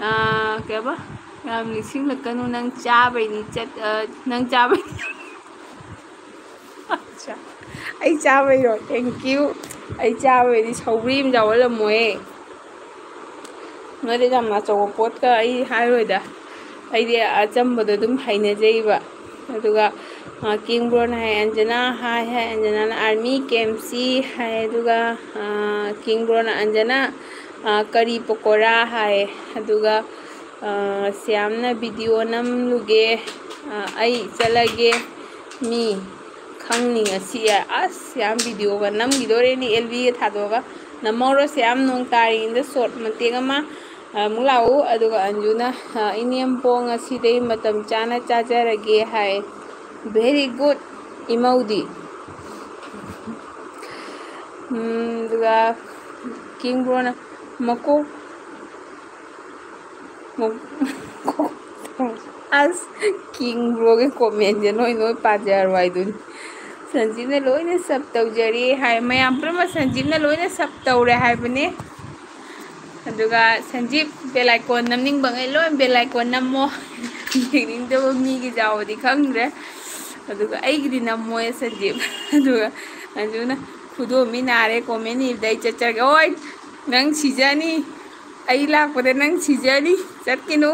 ꯑꯥ, ꯀꯩꯕ? ꯌꯥꯝ ꯂꯤꯛꯁꯤꯜꯂꯛꯀꯅꯨ꯫ ꯅꯪ ꯆꯥꯕꯩꯅꯤ ꯆꯠ-, ꯑ, ꯅꯪ ꯆꯥꯕꯩ-, ꯑꯠꯆꯥ꯫ ꯑꯩ ꯆꯥꯕꯩꯔꯣ? Thank you꯫ ꯑꯩ ꯆꯥꯕꯩꯗꯤ ꯁꯧꯒ꯭ꯔꯤ ꯑꯃ ꯌꯥꯎꯍꯜꯂꯝꯃꯣꯍꯦ꯫ ꯅꯣꯏꯗ ꯌꯥꯝꯅ ꯑꯆꯧꯕ ꯄꯣꯠꯀ ꯑꯩ ꯍꯥꯏꯔꯣꯏꯗ꯫ ꯑꯩꯗꯤ ꯑꯆꯝꯕꯗꯣ ꯑꯗꯨꯝ ꯍꯩꯅꯖꯩꯕ꯫ ꯑꯗꯨꯒ, ꯑ, ꯀꯤꯡꯕ꯭ꯔꯣꯅ ꯍꯥꯏ, "ꯑꯟꯖꯅꯥ ꯍꯥꯏ" ꯍꯥꯏ, ꯑꯟꯖꯅꯥꯅ "ꯑꯥꯔꯃꯤ ꯀꯦ ꯑꯦꯝ ꯁꯤ" ꯍꯥꯏ, ꯑꯗꯨꯒ, ꯑ, ꯀꯤꯡꯕ꯭ꯔꯣꯅ "ꯑꯟꯖꯅꯥ, ꯑ, ꯀꯔꯤ ꯄꯀꯣꯔꯥ?" ꯍꯥꯏ, ꯑꯗꯨꯒ, ꯑ, ꯁ꯭ꯌꯥꯝꯅ "ꯚꯤꯗꯤꯑꯣ ꯅꯝꯂꯨꯒꯦ, ꯑ, ꯑꯩ ꯆꯠꯂꯒꯦ, ꯃꯤ ꯈꯪꯅꯤ ꯉꯁꯤ"꯫ ꯑꯁ, ꯁ꯭ꯌꯥꯝ ꯚꯤꯗꯤꯑꯣꯒ ꯅꯝꯈꯤꯗꯣꯔꯦꯅꯦ, ꯑꯦꯜ ꯕꯤꯒ ꯊꯥꯗꯣꯛꯑꯒ꯫ ꯅꯝꯍꯧꯔꯣ ꯁ꯭ꯌꯥꯝ, ꯅꯣꯡ ꯇꯥꯔꯤꯉꯩꯗ ꯁꯣꯔꯠ ꯃꯇꯦꯛ ꯑꯃ꯫ ꯑꯃꯨꯛ ꯂꯥꯛꯎ꯫ ꯑꯗꯨꯒ ꯑꯟꯖꯨꯅ, ꯑ, "ꯏꯅꯦꯝꯄꯣꯛ ꯉꯁꯤꯗꯩ ꯃꯇꯝ ꯆꯥꯅ ꯆꯥꯖꯔꯒꯦ" ꯍꯥꯏ꯫ Very good, ꯏꯃꯧꯗꯤ꯫ ꯎꯝ, ꯑꯗꯨꯒ ꯀꯤꯡꯕ꯭ꯔꯣꯅ ꯃꯀꯣꯛ, ꯃ-, ꯑꯁ, ꯀꯤꯡ ꯕ꯭ꯔꯣꯒꯤ ꯀꯣꯃꯦꯟꯁꯦ ꯅꯣꯏ ꯅꯣꯏ ꯄꯥꯖꯔꯣ ꯍꯥꯏꯗꯨꯅꯤ꯫ ꯁꯟꯖꯤꯞꯅ ꯂꯣꯏꯅ ꯁꯞ ꯇꯧꯖꯔꯦ ꯍꯥꯏ꯫ ꯃꯌꯥꯝ ꯄꯨꯝꯅꯃꯛ ꯁꯟꯖꯤꯞꯅ ꯂꯣꯏꯅ ꯁꯞ ꯇꯧꯔꯦ ꯍꯥꯏꯕꯅꯦ꯫ ꯑꯗꯨꯒ ꯁꯟꯖꯤꯞ bell icon ꯅꯝꯅꯤꯡꯕꯉꯩ ꯂꯣꯏ bell icon ꯅꯝꯃꯣ꯫ ꯌꯦꯡꯅꯤꯡꯗꯕ ꯃꯤꯒꯤ ꯌꯥꯎꯕꯗꯤ ꯈꯪꯗ꯭ꯔꯦ꯫ ꯑꯗꯨꯒ ꯑꯩꯒꯤꯗꯤ ꯅꯝꯃꯣꯏ ꯁꯟꯖꯤꯞ꯫ ꯑꯗꯨꯒ ꯑꯟꯖꯨꯅ "ꯈꯨꯗꯣꯝꯕꯤ ꯅꯥꯔꯦ, ꯀꯣꯃꯦꯟ ꯏꯕꯗ ꯑꯩ ꯆꯠꯆꯔꯒꯦ"꯫ ꯍꯣꯏ, ꯅꯪ ꯁꯤꯖꯅꯤ꯫ ꯑꯩ ꯂꯥꯛꯄꯗ ꯅꯪ ꯁꯤꯖꯅꯤ꯫ ꯆꯠꯈꯤꯅꯨ꯫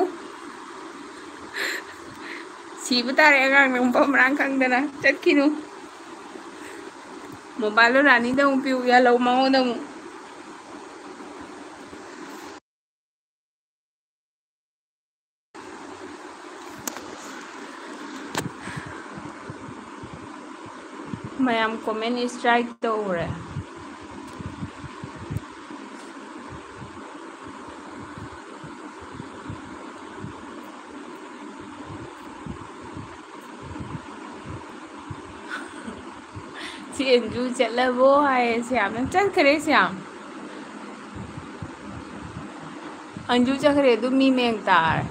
ꯁꯤꯕ ꯇꯥꯔꯦ ꯑꯉꯥꯡ ꯅꯪ ꯃꯐꯝ ꯃꯔꯥꯡ ꯈꯪꯗꯅ꯫ ꯆꯠꯈꯤꯅꯨ꯫ ꯃꯣꯕꯥꯏꯜꯗꯣ ꯔꯥꯅꯤꯗ ꯑꯃꯨꯛ ꯄꯤꯌꯨ, ꯌꯥꯜꯍꯧ ꯃꯉꯣꯟꯗ ꯑꯃꯨꯛ꯫ ꯃꯌꯥꯝ ꯀꯣꯃꯦꯟ ꯏꯁꯇ꯭ꯔꯥꯏꯛ ꯇꯧꯈ꯭ꯔꯦ꯫ ꯆꯦꯟꯗꯨ ꯆꯠꯂꯕꯣ ꯍꯥꯏꯌꯦ ꯁ꯭ꯌꯥꯝꯅ꯫ ꯆꯠꯈ꯭ꯔꯦ ꯁ꯭ꯌꯥꯝ꯫ ꯑꯟꯖꯨ ꯆꯠꯈ꯭ꯔꯦ, ꯑꯗꯨꯝ ꯃꯤ ꯃꯌꯥꯝ ꯇꯥꯔꯦ꯫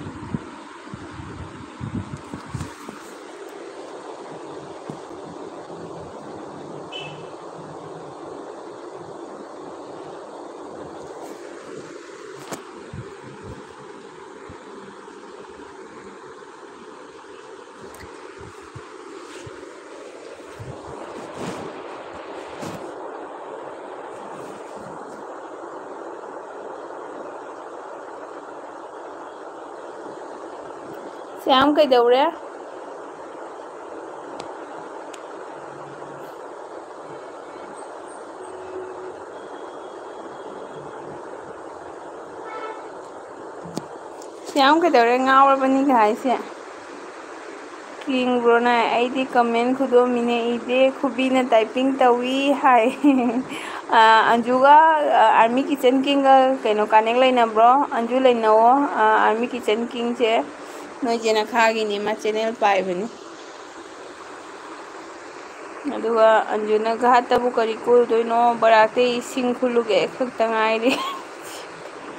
ꯁ꯭ꯌꯥꯝ ꯀꯩꯗꯧꯔꯦ? ꯁ꯭ꯌꯥꯝ ꯀꯩꯗꯧꯔꯦ? ꯉꯥꯎꯔꯕꯅꯤꯒ ꯍꯥꯏꯁꯦ꯫ ꯀꯤꯡ ꯕ꯭ꯔꯣꯅ "ꯑꯩꯗꯤ ꯀꯃꯦꯟ ꯈꯨꯗꯣꯝꯕꯤꯅ ꯏꯗꯦ, ꯈꯨꯕꯤꯅ ꯇꯥꯏꯄꯤꯡ ꯇꯧꯏ" ꯍꯥꯏ꯫ ꯑ, ꯑꯟꯖꯨꯒ, ꯑ, ꯑꯥꯔꯃꯤ ꯀꯤꯆꯟ ꯀꯤꯡꯒ ꯀꯩꯅꯣ ꯀꯅꯦꯛ ꯂꯩꯅꯕ꯭ꯔꯣ? ꯑꯟꯖꯨ ꯂꯩꯅꯧꯋꯣ꯫ ꯑ, ꯑꯥꯔꯃꯤ ꯀꯤꯆꯟ ꯀꯤꯡꯁꯦ ꯅꯣꯏ ꯆꯦ ꯅꯈꯥꯒꯤꯅꯤ, ꯃꯥ ꯆꯦꯅꯦꯜ ꯄꯥꯏꯕꯅꯤ꯫ ꯑꯗꯨꯒ ꯑꯟꯖꯨꯅ "ꯘꯥꯠꯇꯕꯨ ꯀꯔꯤ ꯀꯣꯏꯔꯨꯗꯣꯏꯅꯣ? ꯕꯔꯥꯛꯇꯩ ꯏꯁꯤꯡ ꯈꯨꯜꯂꯨꯒꯦ ꯈꯛꯇ ꯉꯥꯏꯔꯦ"꯫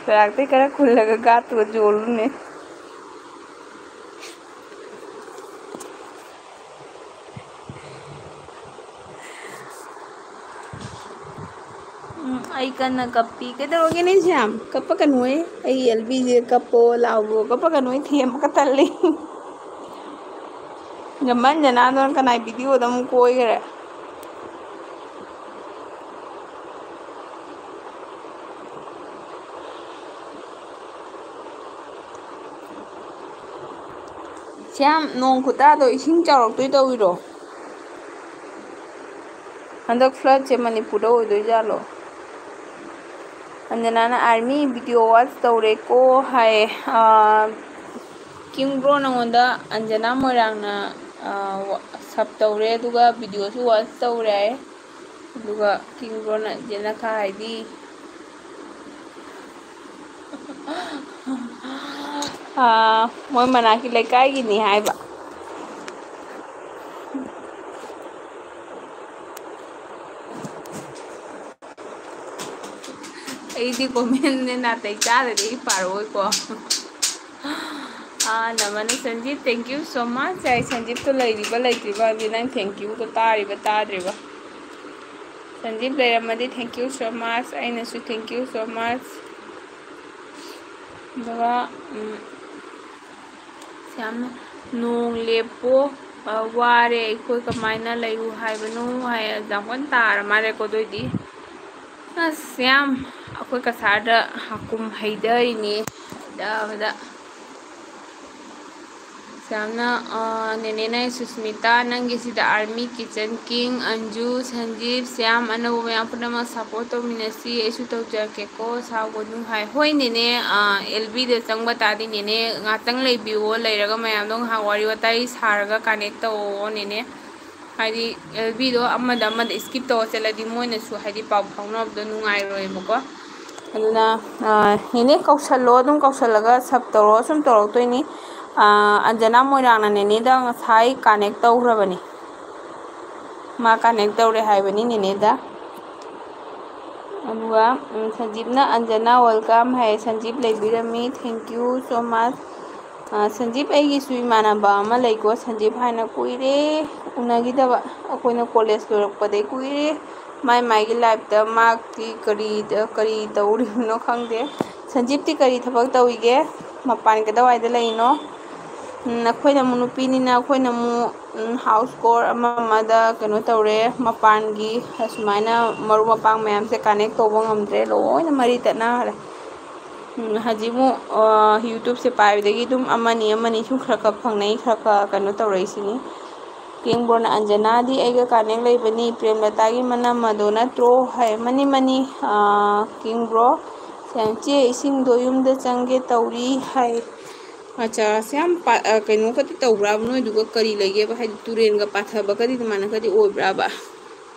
ꯕꯔꯥꯛꯇꯩ ꯈꯔ ꯈꯨꯜꯂꯒ ꯘꯥꯠꯇꯨꯒ ꯌꯣꯜꯂꯨꯅꯦ꯫ ꯑꯩ ꯀꯟꯅ ꯀꯞꯄꯤ꯫ ꯀꯩꯗꯧꯔꯒꯦꯅꯦ ꯁ꯭ꯌꯥꯝ? ꯀꯞꯄꯛꯀꯅꯨꯍꯦ꯫ ꯑꯩꯒꯤ ꯑꯦꯜꯕꯤꯁꯦ ꯀꯞꯄꯣ ꯂꯥꯎꯕꯣ, ꯀꯞꯄꯛꯀꯅꯨꯍꯦ, ꯊꯦꯝꯕꯒ ꯇꯜꯂꯤ꯫ ꯖꯃꯟ ꯖꯅꯥꯗꯣꯟ ꯀꯅꯥꯏ ꯚꯤꯗꯤꯑꯣꯗ ꯑꯃꯨꯛ ꯀꯣꯏꯈ꯭ꯔꯦ? ꯁ꯭ꯌꯥꯝ, ꯅꯣꯡ ꯈꯨꯇꯥꯗꯣ ꯏꯁꯤꯡ ꯆꯥꯎꯔꯛꯇꯣꯏ ꯇꯧꯏꯔꯣ? ꯍꯟꯗꯛ floodꯁꯦ ꯃꯅꯤꯄꯨꯔꯗ ꯑꯣꯏꯗꯣꯏꯖꯥꯠꯂꯣ? ꯑꯟꯖꯅꯥꯅ "ꯑꯥꯔꯃꯤ video watch ꯇꯧꯔꯦꯀꯣ" ꯍꯥꯏꯌꯦ꯫ ꯑꯥ, ꯀꯤꯡ ꯕ꯭ꯔꯣ, ꯅꯉꯣꯟꯗ ꯑꯟꯖꯅꯥ ꯃꯣꯏꯔꯥꯡꯅ, ꯑꯥ, ꯋꯥ-, sub ꯇꯧꯔꯦ, ꯑꯗꯨꯒ videoꯁꯨ watch ꯇꯧꯔꯦ ꯍꯥꯏꯌꯦ꯫ ꯑꯗꯨꯒ ꯀꯤꯡ ꯕ꯭ꯔꯣꯅ ꯖꯦꯅꯈꯥ ꯍꯥꯏꯗꯤ, ꯑꯥ, ꯃꯣꯏ ꯃꯅꯥꯛꯀꯤ ꯂꯩꯀꯥꯏꯒꯤꯅꯤ ꯍꯥꯏꯕ꯫ ꯑꯩꯗꯤ commentꯅꯦ ꯅꯥꯇꯩ ꯆꯥꯗꯗꯤ ꯑꯩ ꯄꯥꯔꯛꯑꯣꯏꯀꯣ꯫ ꯑꯥ, ꯅꯃꯅ ꯁꯟꯖꯤꯞ, thank you so much꯫ ꯑꯩ ꯁꯟꯖꯤꯞꯇꯣ ꯂꯩꯔꯤꯕ ꯂꯩꯇ꯭ꯔꯤꯕ ꯈꯪꯗꯦ, ꯅꯪ thank youꯗꯣ ꯇꯥꯔꯤꯕ ꯇꯥꯗ꯭ꯔꯤꯕ꯫ ꯁꯟꯖꯤꯞ ꯂꯩꯔꯝꯃꯗꯤ thank you so much, ꯑꯩꯅꯁꯨ thank you so much꯫ ꯑꯗꯨꯒ, ꯎꯝ, ꯌꯥꯝꯅ "ꯅꯣꯡ ꯂꯦꯞꯄꯣ, ꯑ, ꯋꯥꯔꯦ ꯑꯩꯈꯣꯏ, ꯀꯃꯥꯏꯅ ꯂꯩꯌꯨ ꯍꯥꯏꯕꯅꯣ?" ꯍꯥꯏ꯫ ꯌꯥꯝ ꯀꯟꯅ ꯇꯥꯔ ꯃꯥꯜꯂꯦꯀꯣ ꯑꯗꯨ ꯑꯣꯏꯗꯤ꯫ ꯑꯁ, ꯌꯥꯝ ꯑꯩꯈꯣꯏ ꯀꯁꯥꯔꯗ ꯍꯥꯀꯨꯝ ꯍꯩꯊꯔꯤꯅꯦ, ꯍꯩꯊꯕꯗ꯫ ꯁ꯭ꯌꯥꯝꯅ, ꯑ, ꯅꯦꯅꯦꯅ, "ꯁꯨꯁꯃꯤꯇꯥ, ꯅꯪꯒꯤ ꯁꯤꯗ army, kitchen king, Anju, Sanjib, Shyam, ꯑꯅꯧꯕ ꯃꯌꯥꯝ ꯄꯨꯝꯅꯃꯛ support ꯇꯧꯃꯤꯟꯅꯁꯤ, ꯑꯩꯁꯨ ꯇꯧꯖꯔꯛꯀꯦꯀꯣ, ꯁꯥꯎꯒꯅꯨ" ꯍꯥꯏ꯫ ꯍꯣꯏ ꯅꯦꯅꯦ, ꯑ, ꯑꯦꯜ ꯕꯤꯗ ꯆꯪꯕ ꯇꯥꯔꯗꯤ ꯅꯦꯅꯦ ꯉꯥꯛꯇꯪ ꯂꯩꯕꯤꯌꯣ, ꯂꯩꯔꯒ ꯃꯌꯥꯝꯗꯣ ꯉꯥꯏꯍꯥꯛ ꯋꯥꯔꯤ ꯋꯥꯇꯥꯏ ꯁꯥꯔꯒ connect ꯇꯧꯑꯣ ꯅꯦꯅꯦ꯫ ꯍꯥꯏꯗꯤ ꯑꯦꯜ ꯕꯤꯗꯣ ꯑꯃꯗ ꯑꯃꯗ skip ꯇꯧꯔ ꯆꯠꯂꯗꯤ ꯃꯣꯏꯅꯁꯨ ꯍꯥꯏꯗꯤ ꯄꯥꯎ ꯐꯥꯎꯅꯕꯗꯣ ꯅꯨꯡꯉꯥꯏꯔꯣꯏꯕꯀꯣ꯫ ꯑꯗꯨꯅ, ꯑ, ꯅꯦꯅꯦ ꯀꯧꯁꯜꯂꯣ, ꯑꯗꯨꯝ ꯀꯧꯁꯜꯂꯒ sub ꯇꯧꯔꯣ, ꯁꯨꯝ ꯇꯧꯔꯛꯇꯣꯏꯅꯤ꯫ ꯑ, ꯑꯟꯖꯅꯥ ꯃꯣꯏꯔꯥꯡꯅ ꯅꯦꯅꯦꯗ ꯉꯁꯥꯏ connect ꯇꯧꯈ꯭ꯔꯕꯅꯤ, ꯃꯥ connect ꯇꯧꯔꯦ ꯍꯥꯏꯕꯅꯤ ꯅꯦꯅꯦꯗ꯫ ꯑꯗꯨꯒ, ꯎꯝ, ꯁꯟꯖꯤꯞꯅ "ꯑꯟꯖꯅꯥ welcome" high, ꯁꯟꯖꯤꯞ ꯂꯩꯕꯤꯔꯝꯃꯤ, thank you so much꯫ ꯑ, ꯁꯟꯖꯤꯞ, ꯑꯩꯒꯤꯁꯨ ꯏꯃꯥꯟꯅꯕ ꯑꯃ ꯂꯩꯀꯣ, ꯁꯟꯖꯤꯞ ꯍꯥꯏꯅ, ꯀꯨꯏꯔꯦ ꯎꯅꯈꯤꯗꯕ, ꯑꯩꯈꯣꯏꯅ college ꯂꯣꯏꯔꯛꯄꯗꯩ ꯀꯨꯏꯔꯦ ꯃꯥꯏ ꯃꯥꯏꯒꯤ ꯂꯥꯏꯐꯇ ꯃꯥꯒꯤ ꯀꯔꯤꯗ ꯀꯔꯤ ꯇꯧꯔꯤꯕꯅꯣ ꯈꯪꯗꯦ꯫ ꯁꯟꯖꯤꯞꯇꯤ ꯀꯔꯤ ꯊꯕꯛ ꯇꯧꯔꯤꯒꯦ? ꯃꯄꯥꯟ ꯀꯗꯥꯏꯋꯥꯏꯗ ꯂꯩꯔꯤꯅꯣ? ꯎꯝ, ꯑꯩꯈꯣꯏꯅ ꯑꯃꯨꯛ ꯅꯨꯄꯤꯅꯤꯅ ꯑꯩꯈꯣꯏꯅ ꯑꯃꯨꯛ, ꯎꯝ, ꯍꯥꯎꯁ ꯀꯣꯔ ꯑꯃ ꯑꯃꯗ ꯀꯩꯅꯣ ꯇꯧꯔꯦ, ꯃꯄꯥꯟꯒꯤ ꯑꯁꯨꯃꯥꯏꯅ ꯃꯔꯨꯞ ꯃꯄꯥꯡ ꯃꯌꯥꯝꯁꯦ ꯀꯅꯦꯛ ꯇꯧꯕ ꯉꯝꯗ꯭ꯔꯦ, ꯂꯣꯏꯅ ꯃꯔꯤ ꯇꯠꯅꯈ꯭ꯔꯦ꯫ ꯎꯝ, ꯍꯧꯖꯤꯛ ꯑꯃꯨꯛ, ꯑ, ꯌꯨꯇ꯭ꯌꯨꯕꯁꯦ ꯄꯥꯏꯕꯗꯒꯤ ꯑꯗꯨꯝ ꯑꯃꯅꯤ ꯑꯃꯅꯤ ꯁꯨꯝ ꯈꯔ ꯈꯔ ꯐꯪꯅꯩ, ꯈꯔ ꯈꯔ ꯀꯩꯅꯣ ꯇꯧꯔꯛꯏꯁꯤꯅꯤ꯫ ꯀꯤꯡꯕ꯭ꯔꯣꯅ, "ꯑꯟꯖꯅꯥꯗꯤ ꯑꯩꯒ ꯀꯅꯦꯛ ꯂꯩꯕꯅꯤ, ꯄ꯭ꯔꯦꯝꯂꯇꯥꯒꯤ ꯃꯅꯝ ꯑꯗꯣ ꯅꯠꯇ꯭ꯔꯣ?" ꯍꯥꯏ꯫ "ꯃꯅꯤ, ꯃꯅꯤ, ꯑ, ꯀꯤꯡꯕ꯭ꯔꯣ꯫ ꯁꯦ, ꯆꯦ, ꯏꯁꯤꯡꯗꯣ ꯌꯨꯝꯗ ꯆꯪꯒꯦ ꯇꯧꯔꯤ," ꯍꯥꯏ꯫ ꯑꯠꯆꯥ, ꯑꯁ ꯌꯥꯝ ꯄꯥ-, ꯑ, ꯀꯩꯅꯣ ꯈꯛꯇꯤ ꯇꯧꯕ꯭ꯔꯥꯕ ꯅꯣꯏꯗꯨꯒ? ꯀꯔꯤ ꯂꯩꯒꯦꯕ? ꯍꯥꯏꯗꯤ ꯇꯨꯔꯦꯟꯒ ꯄꯥꯊꯕꯒꯗꯤ ꯑꯗꯨꯃꯥꯏꯅꯒꯗꯤ ꯑꯣꯏꯕ꯭ꯔꯥꯕ?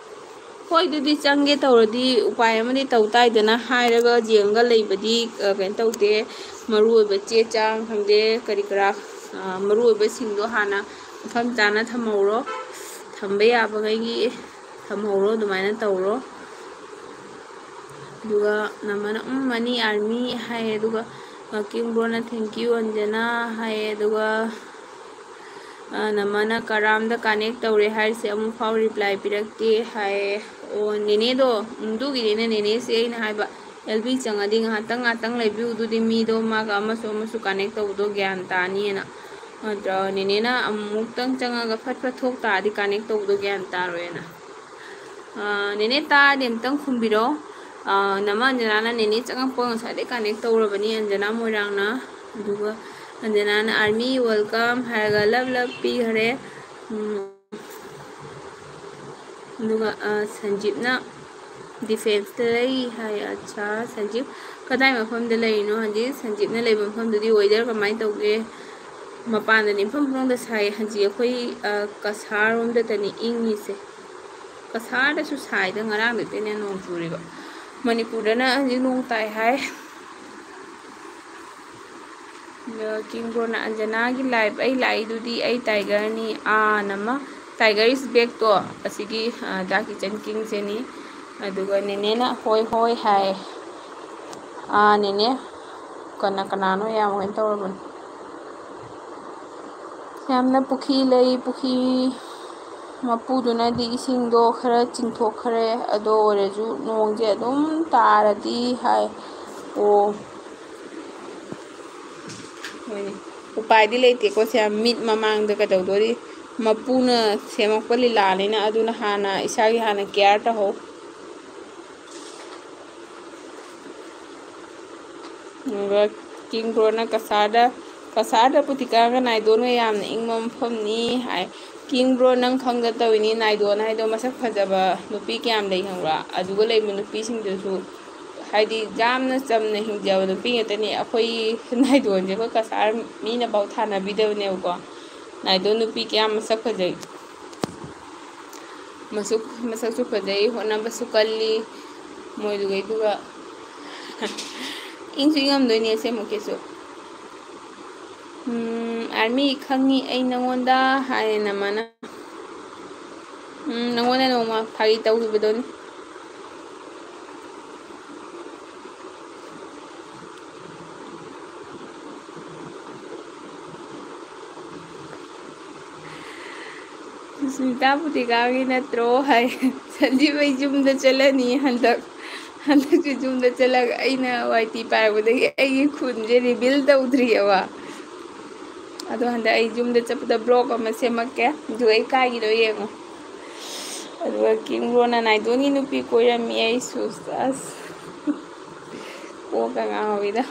"ꯍꯣꯏ, ꯑꯗꯨꯗꯤ ꯆꯪꯒꯦ ꯇꯧꯔꯗꯤ ꯎꯄꯥꯏ ꯑꯃꯗꯤ ꯇꯧ ꯇꯥꯏꯗꯅ" ꯍꯥꯏꯔꯒ ꯌꯦꯡꯉꯒ ꯂꯩꯕꯗꯤ, ꯑ, ꯀꯩꯅꯣ ꯇꯧꯗꯦ꯫ ꯃꯔꯨ ꯑꯣꯏꯕ ꯆꯦ ꯆꯥꯡ ꯈꯪꯗꯦ, ꯀꯔꯤ ꯀꯔꯥ, ꯑ, ꯃꯔꯨ ꯑꯣꯏꯕꯁꯤꯡꯗꯣ ꯍꯥꯟꯅ ꯃꯐꯝ ꯆꯥꯅ ꯊꯝꯍꯧꯔꯣ꯫ ꯊꯝꯕ ꯌꯥꯕꯉꯩꯒꯤ ꯊꯝꯍꯧꯔꯣ, ꯑꯗꯨꯃꯥꯏꯅ ꯇꯧꯔꯣ꯫ ꯑꯗꯨꯒ ꯅꯃꯅ, "ꯎꯝ, ꯃꯅꯤ ꯑꯥꯔꯃꯤ" ꯍꯥꯏꯌꯦ꯫ ꯑꯗꯨꯒ, ꯑ, ꯀꯤꯡꯕ꯭ꯔꯣꯅ, "Thank you, ꯑꯟꯖꯅꯥ" ꯍꯥꯏꯌꯦ꯫ ꯑꯗꯨꯒ, ꯑ, ꯅꯃꯅ, "ꯀꯔꯥꯝꯗ ꯀꯅꯦꯛ ꯇꯧꯔꯦ ꯍꯥꯏꯔꯤꯁꯦ ꯑꯃꯨꯛꯐꯥꯎ ꯔꯤꯄ꯭ꯂꯥꯏ ꯄꯤꯔꯛꯇꯦ" ꯍꯥꯏꯌꯦ꯫ ꯑꯣ, ꯅꯦꯅꯦꯗꯣ, ꯎꯝ, ꯑꯗꯨꯒꯤꯅꯦꯅꯦ ꯅꯦꯅꯦꯁꯦ ꯑꯩꯅ ꯍꯥꯏꯕ, "ꯑꯦꯜ ꯕꯤ ꯆꯪꯉꯗꯤ ꯉꯥꯏꯍꯥꯛꯇꯪ, ꯉꯥꯏꯍꯥꯛꯇꯪ ꯂꯩꯕꯤꯌꯨ, ꯑꯗꯨꯗꯤ ꯃꯤꯗꯣ ꯃꯥꯒ ꯑꯃꯁꯨ ꯑꯃꯁꯨ ꯀꯅꯦꯛ ꯇꯧꯕꯗꯣ ꯒ꯭ꯌꯥꯟ ꯇꯥꯅꯤꯅ"꯫ ꯅꯠꯇ꯭ꯔ ꯅꯦꯅꯦꯅ ꯑꯃꯨꯛꯇꯪ ꯆꯪꯉꯒ ꯐꯠ ꯐꯠ ꯊꯣꯛ ꯇꯥꯔꯗꯤ ꯀꯅꯦꯛ ꯇꯧꯕꯗꯣ ꯒ꯭ꯌꯥꯟ ꯇꯥꯔꯣꯏꯅ꯫ ꯑ, ꯅꯦꯅꯦ ꯇꯥꯔꯗꯤ ꯑꯃꯨꯛꯇꯪ ꯈꯨꯝꯕꯤꯔꯛꯑꯣ꯫ ꯑ, ꯅꯃ ꯑꯟꯖꯅꯥꯅ ꯅꯦꯅꯦ ꯆꯪꯉꯛꯄ ꯉꯁꯥꯏꯗꯩ ꯀꯅꯦꯛ ꯇꯧꯔꯕꯅꯤ, ꯑꯟꯖꯅꯥ ꯃꯣꯏꯔꯥꯡꯅ꯫ ꯑꯗꯨꯒ ꯑꯟꯖꯅꯥꯅ "ꯑꯥꯔꯃꯤ ꯋꯦꯜꯀꯝ" ꯍꯥꯏꯔꯒ ꯂꯞ ꯂꯞ ꯄꯤꯈꯔꯦ꯫ ꯎꯝ, ꯑꯗꯨꯒ, ꯑ, ꯁꯟꯖꯤꯞꯅ "ꯗꯤꯐꯦꯟꯁꯇ ꯂꯩ" ꯍꯥꯏ꯫ ꯑꯠꯆꯥ, ꯁꯟꯖꯤꯞ ꯀꯗꯥꯏ ꯃꯐꯝꯗ ꯂꯩꯔꯤꯅꯣ? ꯍꯧꯖꯤꯛ ꯁꯟꯖꯤꯞꯅ ꯂꯩꯕ ꯃꯐꯝꯗꯨꯗꯤ ꯋꯦꯗꯔ ꯀꯃꯥꯏꯅ ꯇꯧꯒꯦ? ꯃꯄꯥꯟꯗꯗꯤ ꯏꯐꯝ ꯐꯣꯡꯗ ꯁꯥꯏ꯫ ꯍꯧꯖꯤꯛ ꯑꯩꯈꯣꯏ, ꯑ, ꯀꯁꯥꯔ ꯔꯣꯝꯗꯇꯅꯤ ꯏꯪꯉꯤꯁꯦ꯫ ꯀꯁꯥꯔꯗꯁꯨ ꯁꯥꯏꯗ, ꯉꯔꯥꯡꯗꯒꯤꯅꯦ ꯅꯣꯡ ꯆꯨꯔꯤꯕ꯫ ꯃꯅꯤꯄꯨꯔꯗꯅ ꯍꯧꯖꯤꯛ ꯅꯣꯡ ꯇꯥꯏ ꯍꯥꯏ꯫ ꯑꯗꯣ ꯀꯤꯡꯕ꯭ꯔꯣꯅ "ꯑꯟꯖꯅꯥꯒꯤ ꯂꯥꯏꯐ ꯑꯩ ꯂꯥꯛꯏꯗꯨꯗꯤ ꯑꯩ ꯇꯥꯏꯒꯔꯅꯤ" ꯑꯥ ꯅꯃ "Tiger is backꯇꯣ" ꯑꯁꯤꯒꯤ, ꯑ, ꯗꯥ ꯀꯤꯆꯟ ꯀꯤꯡꯁꯦꯅꯤ꯫ ꯑꯗꯨꯒ ꯅꯦꯅꯦꯅ "ꯍꯣꯏ, ꯍꯣꯏ" ꯍꯥꯏ꯫ ꯑꯥ, ꯅꯦꯅꯦ꯫ ꯀꯅꯥ ꯀꯅꯥꯅꯣ ꯌꯥꯝ ꯀꯩꯅꯣ ꯇꯧꯔꯕꯅꯤ꯫ ꯌꯥꯝꯅ ꯄꯨꯈ꯭ꯔꯤ ꯂꯩ, ꯄꯨꯈ꯭ꯔꯤ꯫ ꯃꯄꯨꯗꯨꯅꯗꯤ ꯏꯁꯤꯡꯗꯣ ꯈꯔ ꯆꯤꯡꯊꯣꯛꯈ꯭ꯔꯦ, ꯑꯗꯣ ꯑꯣꯏꯔꯁꯨ ꯅꯣꯡꯁꯦ ꯑꯗꯨꯝ ꯇꯥꯔꯗꯤ ꯍꯥꯏ꯫ ꯑꯣ, ꯍꯣꯏꯅꯦ, ꯎꯄꯥꯏꯗꯤ ꯂꯩꯇꯦꯀꯣ ꯁꯦ, ꯃꯤꯠ ꯃꯃꯥꯡꯗ ꯀꯩꯗꯧꯗꯣꯔꯤ? ꯃꯄꯨꯅ ꯁꯦꯝꯃꯛꯄ ꯂꯤꯂꯥꯅꯤꯅ ꯑꯗꯨꯅ ꯍꯥꯟꯅ ꯏꯁꯥꯒꯤ ꯍꯥꯟꯅ ꯀꯤꯌꯥꯔ ꯇꯧꯍꯧ꯫ ꯑꯗꯨꯒ ꯀꯤꯡ ꯕ꯭ꯔꯣꯅ ꯀꯁꯥꯔꯗ, ꯀꯁꯥꯔꯗ ꯄꯨꯇꯤꯀꯥꯒ ꯅꯥꯏꯗꯣꯟꯒ ꯌꯥꯝꯅ ꯏꯪꯕ ꯃꯐꯝꯅꯤ ꯍꯥꯏ꯫ ꯀꯤꯡ ꯕ꯭ꯔꯣ, ꯅꯪ ꯈꯪꯗ ꯇꯧꯔꯤꯅꯤ, ꯅꯥꯏꯗꯣꯟ ꯍꯥꯏꯗꯣ ꯃꯁꯛ ꯐꯖꯕ ꯅꯨꯄꯤ ꯀꯌꯥꯝ ꯂꯩ ꯈꯪꯕ꯭ꯔꯥ? ꯑꯗꯨꯒ ꯂꯩꯕ ꯅꯨꯄꯤꯁꯤꯡꯗꯨꯁꯨ ꯍꯥꯏꯗꯤ ꯌꯥꯝꯅ ꯆꯝꯅ ꯍꯤꯡꯖꯕ ꯅꯨꯄꯤ ꯉꯥꯛꯇꯅꯤ꯫ ꯑꯩꯈꯣꯏ ꯅꯥꯏꯗꯣꯟꯁꯦ ꯑꯩꯈꯣꯏ ꯀꯁꯥꯔ ꯃꯤꯅꯐꯥꯎ ꯊꯥꯅꯕꯤꯗꯕꯅꯦꯕꯀꯣ꯫ ꯅꯥꯏꯗꯣꯟ ꯅꯨꯄꯤ ꯀꯌꯥꯝ ꯃꯁꯛ ꯐꯖꯩ, ꯃꯁꯛ, ꯃꯁꯛꯁꯨ ꯐꯖꯩ, ꯍꯣꯠꯅꯕꯁꯨ ꯀꯜꯂꯤ ꯃꯣꯏꯗꯨꯒꯩꯗꯨꯒ꯫ ꯏꯪꯁꯨ ꯏꯪꯉꯝꯗꯣꯏꯅꯦ ꯑꯁꯦꯡꯃꯛꯀꯤꯁꯨ꯫ ꯎꯝ, ꯑꯥꯔꯃꯤ, ꯈꯪꯉꯤ ꯑꯩ ꯅꯪꯉꯣꯟꯗ ꯍꯥꯏꯌꯦꯅ ꯃꯥꯅ꯫ ꯎꯝ, ꯅꯪꯉꯣꯟꯗ ꯅꯣꯡꯃ ꯐꯥꯒꯤ ꯇꯧꯈꯤꯕꯗꯨꯅꯤ꯫ ꯁꯨꯁꯃꯤꯇꯥ ꯄꯨꯇꯤꯀꯥꯒꯤ ꯅꯠꯇ꯭ꯔꯣ ꯍꯥꯏ꯫ ꯁꯟꯖꯤꯕ, ꯑꯩ ꯌꯨꯝꯗ ꯆꯠꯂꯅꯤ ꯍꯟꯗꯛ꯫ ꯍꯟꯗꯛꯁꯨ ꯌꯨꯝꯗ ꯆꯠꯂꯒ ꯑꯩꯅ ꯋꯥꯏ ꯇꯤ ꯄꯥꯏꯔꯛꯄꯗꯒꯤ ꯑꯩꯒꯤ ꯈꯨꯟꯁꯦ ꯔꯤꯚꯤꯜ ꯇꯧꯗ꯭ꯔꯤꯑꯕ꯫ ꯑꯗꯣ ꯍꯟꯗꯛ ꯑꯩ ꯌꯨꯝꯗ ꯆꯠꯄꯗ ꯕ꯭ꯂꯣꯛ ꯑꯃ ꯁꯦꯝꯃꯛꯀꯦ, ꯑꯗꯨꯒ ꯑꯩ ꯀꯥꯏꯒꯤꯗꯣ ꯌꯦꯡꯉꯣ꯫ ꯑꯗꯨꯒ ꯀꯤꯡ ꯕ꯭ꯔꯣꯅ ꯅꯥꯏꯗꯣꯟꯒꯤ ꯅꯨꯄꯤ ꯀꯣꯏꯔꯝꯃꯤ ꯑꯩꯁꯨ꯫ ꯑꯁ, ꯀꯣꯛꯀ ꯉꯥꯎꯋꯤꯗ꯫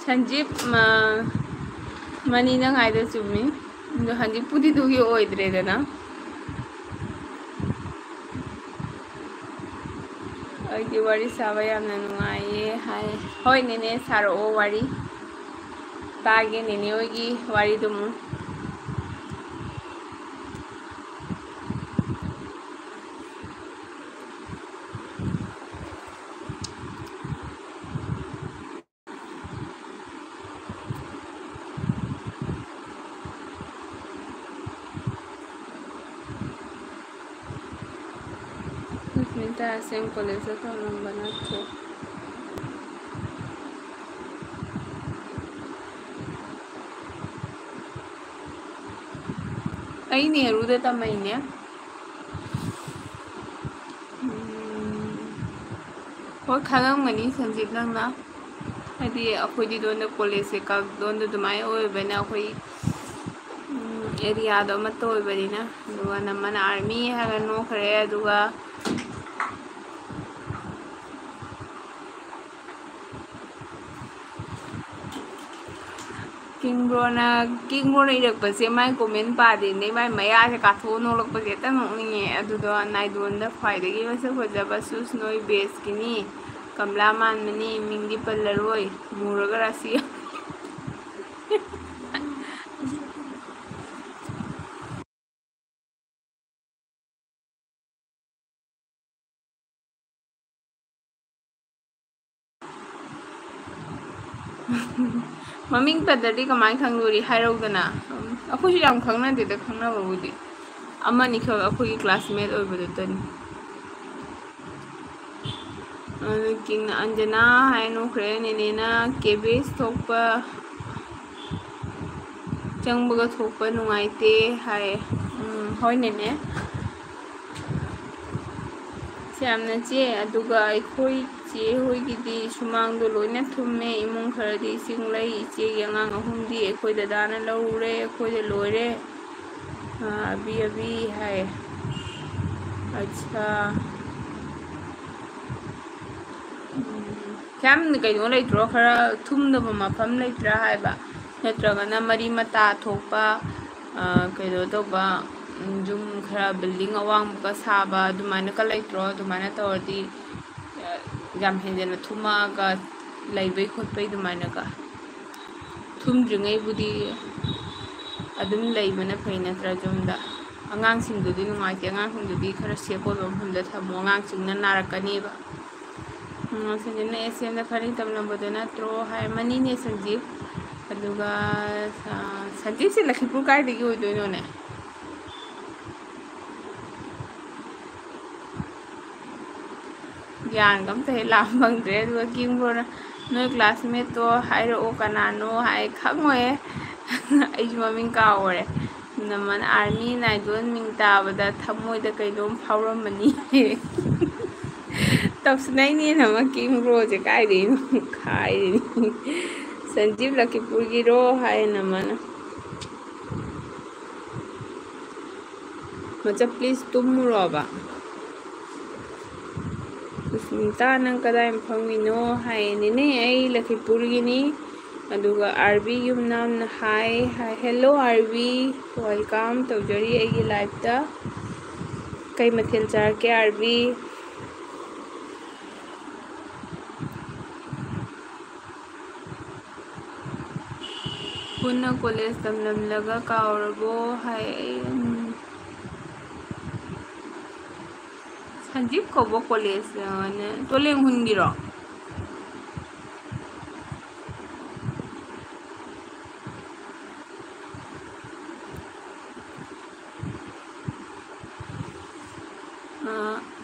ꯁꯟꯖꯤꯞ, ꯃ-, ꯃꯅꯤ, ꯅꯪ ꯍꯥꯏꯗꯣ ꯆꯨꯝꯃꯤ꯫ ꯑꯗꯣ ꯍꯧꯖꯤꯛꯄꯨꯗꯤ ꯑꯗꯨꯒꯤ ꯑꯣꯏꯗ꯭ꯔꯦꯗꯅ꯫ ꯑꯩꯗꯤ ꯋꯥꯔꯤ ꯁꯥꯕ ꯌꯥꯝꯅ ꯅꯨꯡꯉꯥꯏꯌꯦ ꯍꯥꯏ꯫ ꯍꯣꯏ ꯅꯦꯅꯦ, ꯁꯥꯔꯛꯑꯣ ꯋꯥꯔꯤ꯫ ꯇꯥꯒꯦ ꯅꯦꯅꯦ ꯍꯣꯏꯒꯤ ꯋꯥꯔꯤꯗꯨꯃꯨꯛ꯫ ꯇꯥꯁꯦꯡ ꯀꯣꯂꯦꯖꯇ ꯇꯝꯂꯝꯕ ꯅꯠꯇ꯭ꯔꯣ? ꯑꯩ ꯅꯦꯍꯔꯨꯗ ꯇꯝꯃꯛꯏꯅꯦ꯫ ꯎꯝ, ꯍꯣꯏ, ꯈꯪꯉꯝꯒꯅꯤ ꯁꯟꯖꯤꯠ ꯅꯪꯅ꯫ ꯍꯥꯏꯗꯤ ꯑꯩꯈꯣꯏꯗꯤ ꯗꯣꯟꯗ ꯀꯣꯂꯦꯖꯁꯦ ꯀꯛ-, ꯗꯣꯟꯗ ꯑꯗꯨꯃꯥꯏꯅ ꯑꯣꯏꯕꯅꯤꯅ ꯑꯩꯈꯣꯏ, ꯎꯝ, ꯑꯦꯔꯤꯌꯥꯗꯣ ꯑꯃꯠꯇ ꯑꯣꯏꯕꯅꯤꯅ꯫ ꯑꯗꯨꯒ ꯅꯝꯕꯅ ꯑꯥꯔꯃꯤ ꯍꯥꯏꯔ ꯅꯣꯛꯈ꯭ꯔꯦ꯫ ꯑꯗꯨꯒ ꯀꯤꯡꯕ꯭ꯔꯣꯅ, ꯀꯤꯡꯕ꯭ꯔꯣꯅ ꯏꯔꯛꯄꯁꯦ ꯃꯥꯏ ꯀꯣꯃꯦꯟ ꯄꯥꯗꯦꯅꯦ, ꯃꯥꯏ ꯃꯌꯥꯁꯦ ꯀꯥꯊꯣꯛꯑ ꯅꯣꯛꯂꯛꯄꯁꯦ ꯍꯦꯛꯇ ꯅꯣꯛꯅꯤꯡꯉꯦ꯫ ꯑꯗꯨꯗꯣ ꯅꯥꯏꯗꯣꯟꯗ ꯈ꯭ꯋꯥꯏꯗꯒꯤ ꯃꯁꯛ ꯐꯖꯕ ꯁꯨꯁ ꯅꯣꯏ ꯕꯦꯁꯀꯤꯅꯤ, ꯀꯃꯂꯥ ꯃꯥꯟꯕꯅꯤ, ꯃꯤꯡꯗꯤ ꯄꯜꯂꯔꯣꯏ, ꯃꯨꯔꯒ ꯔꯥꯁꯤ꯫ ꯃꯃꯤꯡ ꯄꯟꯗ꯭ꯔꯗꯤ ꯀꯃꯥꯏꯅ ꯈꯪꯗꯣꯔꯤ? ꯍꯥꯏꯔꯧꯗꯅ꯫ ꯎꯝ, ꯑꯩꯈꯣꯏꯁꯨ ꯌꯥꯝ ꯈꯪꯅꯗꯦꯗ, ꯈꯪꯅꯕꯕꯨꯗꯤ ꯑꯃꯅꯤ ꯈꯛ ꯑꯩꯈꯣꯏꯒꯤ ꯀ꯭ꯂꯥꯁꯃꯦꯠ ꯑꯣꯏꯕꯗꯨꯇꯅꯤ꯫ ꯑꯗꯨ ꯀꯤꯡꯅ ꯑꯟꯖꯅꯥ ꯍꯥꯏ ꯅꯣꯛꯈ꯭ꯔꯦ꯫ ꯅꯦꯅꯦꯅ ꯀꯦꯕꯦꯖ ꯊꯣꯛꯄ ꯆꯪꯕꯒ ꯊꯣꯛꯄ ꯅꯨꯡꯉꯥꯏꯇꯦ ꯍꯥꯏ꯫ ꯎꯝ, ꯍꯣꯏ ꯅꯦꯅꯦ꯫ ꯁꯤ ꯌꯥꯝꯅ ꯆꯦ꯫ ꯑꯗꯨꯒ ꯑꯩꯈꯣꯏ ꯆꯦ ꯍꯣꯏꯒꯤꯗꯤ ꯁꯨꯃꯥꯡꯗꯣ ꯂꯣꯏꯅ ꯊꯨꯝꯃꯦ꯫ ꯏꯃꯨꯡ ꯈꯔꯗꯤ ꯏꯁꯤꯡ ꯂꯩ꯫ ꯏꯆꯦꯒꯤ ꯑꯉꯥꯡ ꯑꯍꯨꯝꯗꯤ ꯑꯩꯈꯣꯏ ꯗꯗꯥꯅ ꯂꯧꯔꯦ, ꯑꯩꯈꯣꯏꯗ ꯂꯣꯏꯔꯦ꯫ ꯑꯥ, ꯑꯕꯤ ꯑꯕꯤ ꯍꯥꯏ꯫ ꯑꯠꯁꯥ꯫ ꯎꯝ, ꯌꯥꯝ ꯀꯩꯅꯣ ꯂꯩꯇ꯭ꯔꯣ? ꯈꯔ ꯊꯨꯝꯗꯕ ꯃꯐꯝ ꯂꯩꯇ꯭ꯔꯥ ꯍꯥꯏꯕ? ꯅꯠꯇ꯭ꯔꯒꯅ ꯃꯔꯤ ꯃꯇꯥ ꯊꯣꯛꯄ, ꯑ, ꯀꯩꯅꯣ ꯇꯧꯕ, ꯎꯝ, ꯌꯨꯝ ꯈꯔ building ꯑꯋꯥꯡꯕꯒ ꯁꯥꯕ ꯑꯗꯨꯃꯥꯏꯅꯒ ꯂꯩꯇ꯭ꯔꯣ? ꯑꯗꯨꯃꯥꯏꯅ ꯇꯧꯔꯗꯤ, ꯑ, ꯌꯥꯝ ꯍꯦꯟꯖꯟꯅ ꯊꯨꯝꯃꯛꯑꯒ ꯂꯩꯕꯩ ꯈꯣꯠꯄꯩ ꯑꯗꯨꯃꯥꯏꯅꯒ꯫ ꯊꯨꯝꯗ꯭ꯔꯤꯉꯩꯕꯨꯗꯤ ꯑꯗꯨꯝ ꯂꯩꯕꯅ ꯐꯩ ꯅꯠꯇ꯭ꯔꯥ ꯌꯨꯝꯗ? ꯑꯉꯥꯡꯁꯤꯡꯗꯨꯗꯤ ꯅꯨꯡꯉꯥꯏꯇꯦ, ꯑꯉꯥꯡꯁꯤꯡꯗꯨꯗꯤ ꯈꯔ safe ꯑꯣꯏꯕ ꯃꯐꯝꯗ ꯊꯝꯃꯣ, ꯑꯉꯥꯡꯁꯤꯡꯅ ꯅꯥꯔꯛꯀꯅꯦꯕ꯫ ꯎꯝ, ꯁꯟꯖꯤꯠꯅ S M ꯗ ꯈꯔꯤ ꯇꯝꯂꯝꯕꯗꯣ ꯅꯠꯇ꯭ꯔꯣ ꯍꯥꯏ? ꯃꯥꯅꯤꯅꯦ ꯁꯟꯖꯤꯠ꯫ ꯑꯗꯨꯒ, ꯑ, ꯁꯟꯖꯤꯠꯁꯦ ꯂꯈꯤꯄꯨꯔ ꯀꯥꯏꯗꯒꯤ ꯑꯣꯏꯗꯣꯏꯅꯣꯅꯦ? ꯒ꯭ꯌꯥꯟꯒ ꯑꯝꯇ ꯍꯦꯛ ꯂꯥꯝ ꯐꯪꯗ꯭ꯔꯦ꯫ ꯑꯗꯨꯒ ꯀꯤꯡꯕ꯭ꯔꯣꯅ "ꯅꯣꯏ classmate ꯇꯣ ꯍꯥꯏꯔꯛꯑꯣ ꯀꯅꯥꯅꯣ" ꯍꯥꯏ, ꯈꯪꯉꯣꯏꯌꯦ꯫ ꯑꯩꯁꯨ ꯃꯃꯤꯡ ꯀꯥꯎꯈꯔꯦ꯫ ꯅꯃꯟ ꯑꯥꯔꯃꯤ ꯅꯥꯏꯗꯣꯟ ꯃꯤꯡ ꯇꯥꯕꯗ ꯊꯃꯣꯏꯗ ꯀꯩꯅꯣꯝ ꯐꯥꯎꯔꯝꯃꯅꯤ꯫ ꯇꯧꯁꯤꯟꯅꯩꯅꯦ ꯅꯃ ꯀꯤꯡꯕ꯭ꯔꯣꯁꯦ ꯀꯥꯏꯗꯩꯅꯣ? ꯈꯥꯏꯔꯤꯅꯤ꯫ "ꯁꯟꯖꯤꯞ ꯂꯈꯤꯄꯨꯔꯒꯤꯔꯣ?" ꯍꯥꯏ ꯅꯃꯅ꯫ "ꯃꯆꯥ please ꯇꯨꯝꯃꯨꯔꯣꯕ?" "ꯁꯨꯁꯃꯤꯇꯥ, ꯅꯪ ꯀꯗꯥꯏ ꯃꯐꯝꯒꯤꯅꯣ?" ꯍꯥꯏ꯫ "ꯅꯦꯅꯦ, ꯑꯩ ꯂꯈꯤꯄꯨꯔꯒꯤꯅꯤ꯫" ꯑꯗꯨꯒ ꯑꯥꯔꯕꯤ ꯌꯨꯝꯅꯥꯝꯅ ꯍꯥꯏ, ꯍꯥꯏ, "Hello ꯑꯥꯔꯕꯤ, welcome ꯇꯧꯖꯔꯤ ꯑꯩꯒꯤ live ꯇ꯫ ꯀꯩ ꯃꯊꯦꯜ ꯆꯥꯔꯛꯀꯦ ꯑꯥꯔꯕꯤ?" "ꯄꯨꯟꯅ college ꯇꯝꯂꯝꯂꯒ ꯀꯥꯎꯔꯕꯣ?" ꯍꯥꯏ꯫ ꯑꯩ, ꯎꯝ, ꯁꯟꯖꯤꯞ ꯀꯧꯕ college, ꯑ, ꯅꯦ-, ꯇꯣꯂꯦꯡ ꯍꯨꯟꯒꯤꯔꯣ? ꯑ,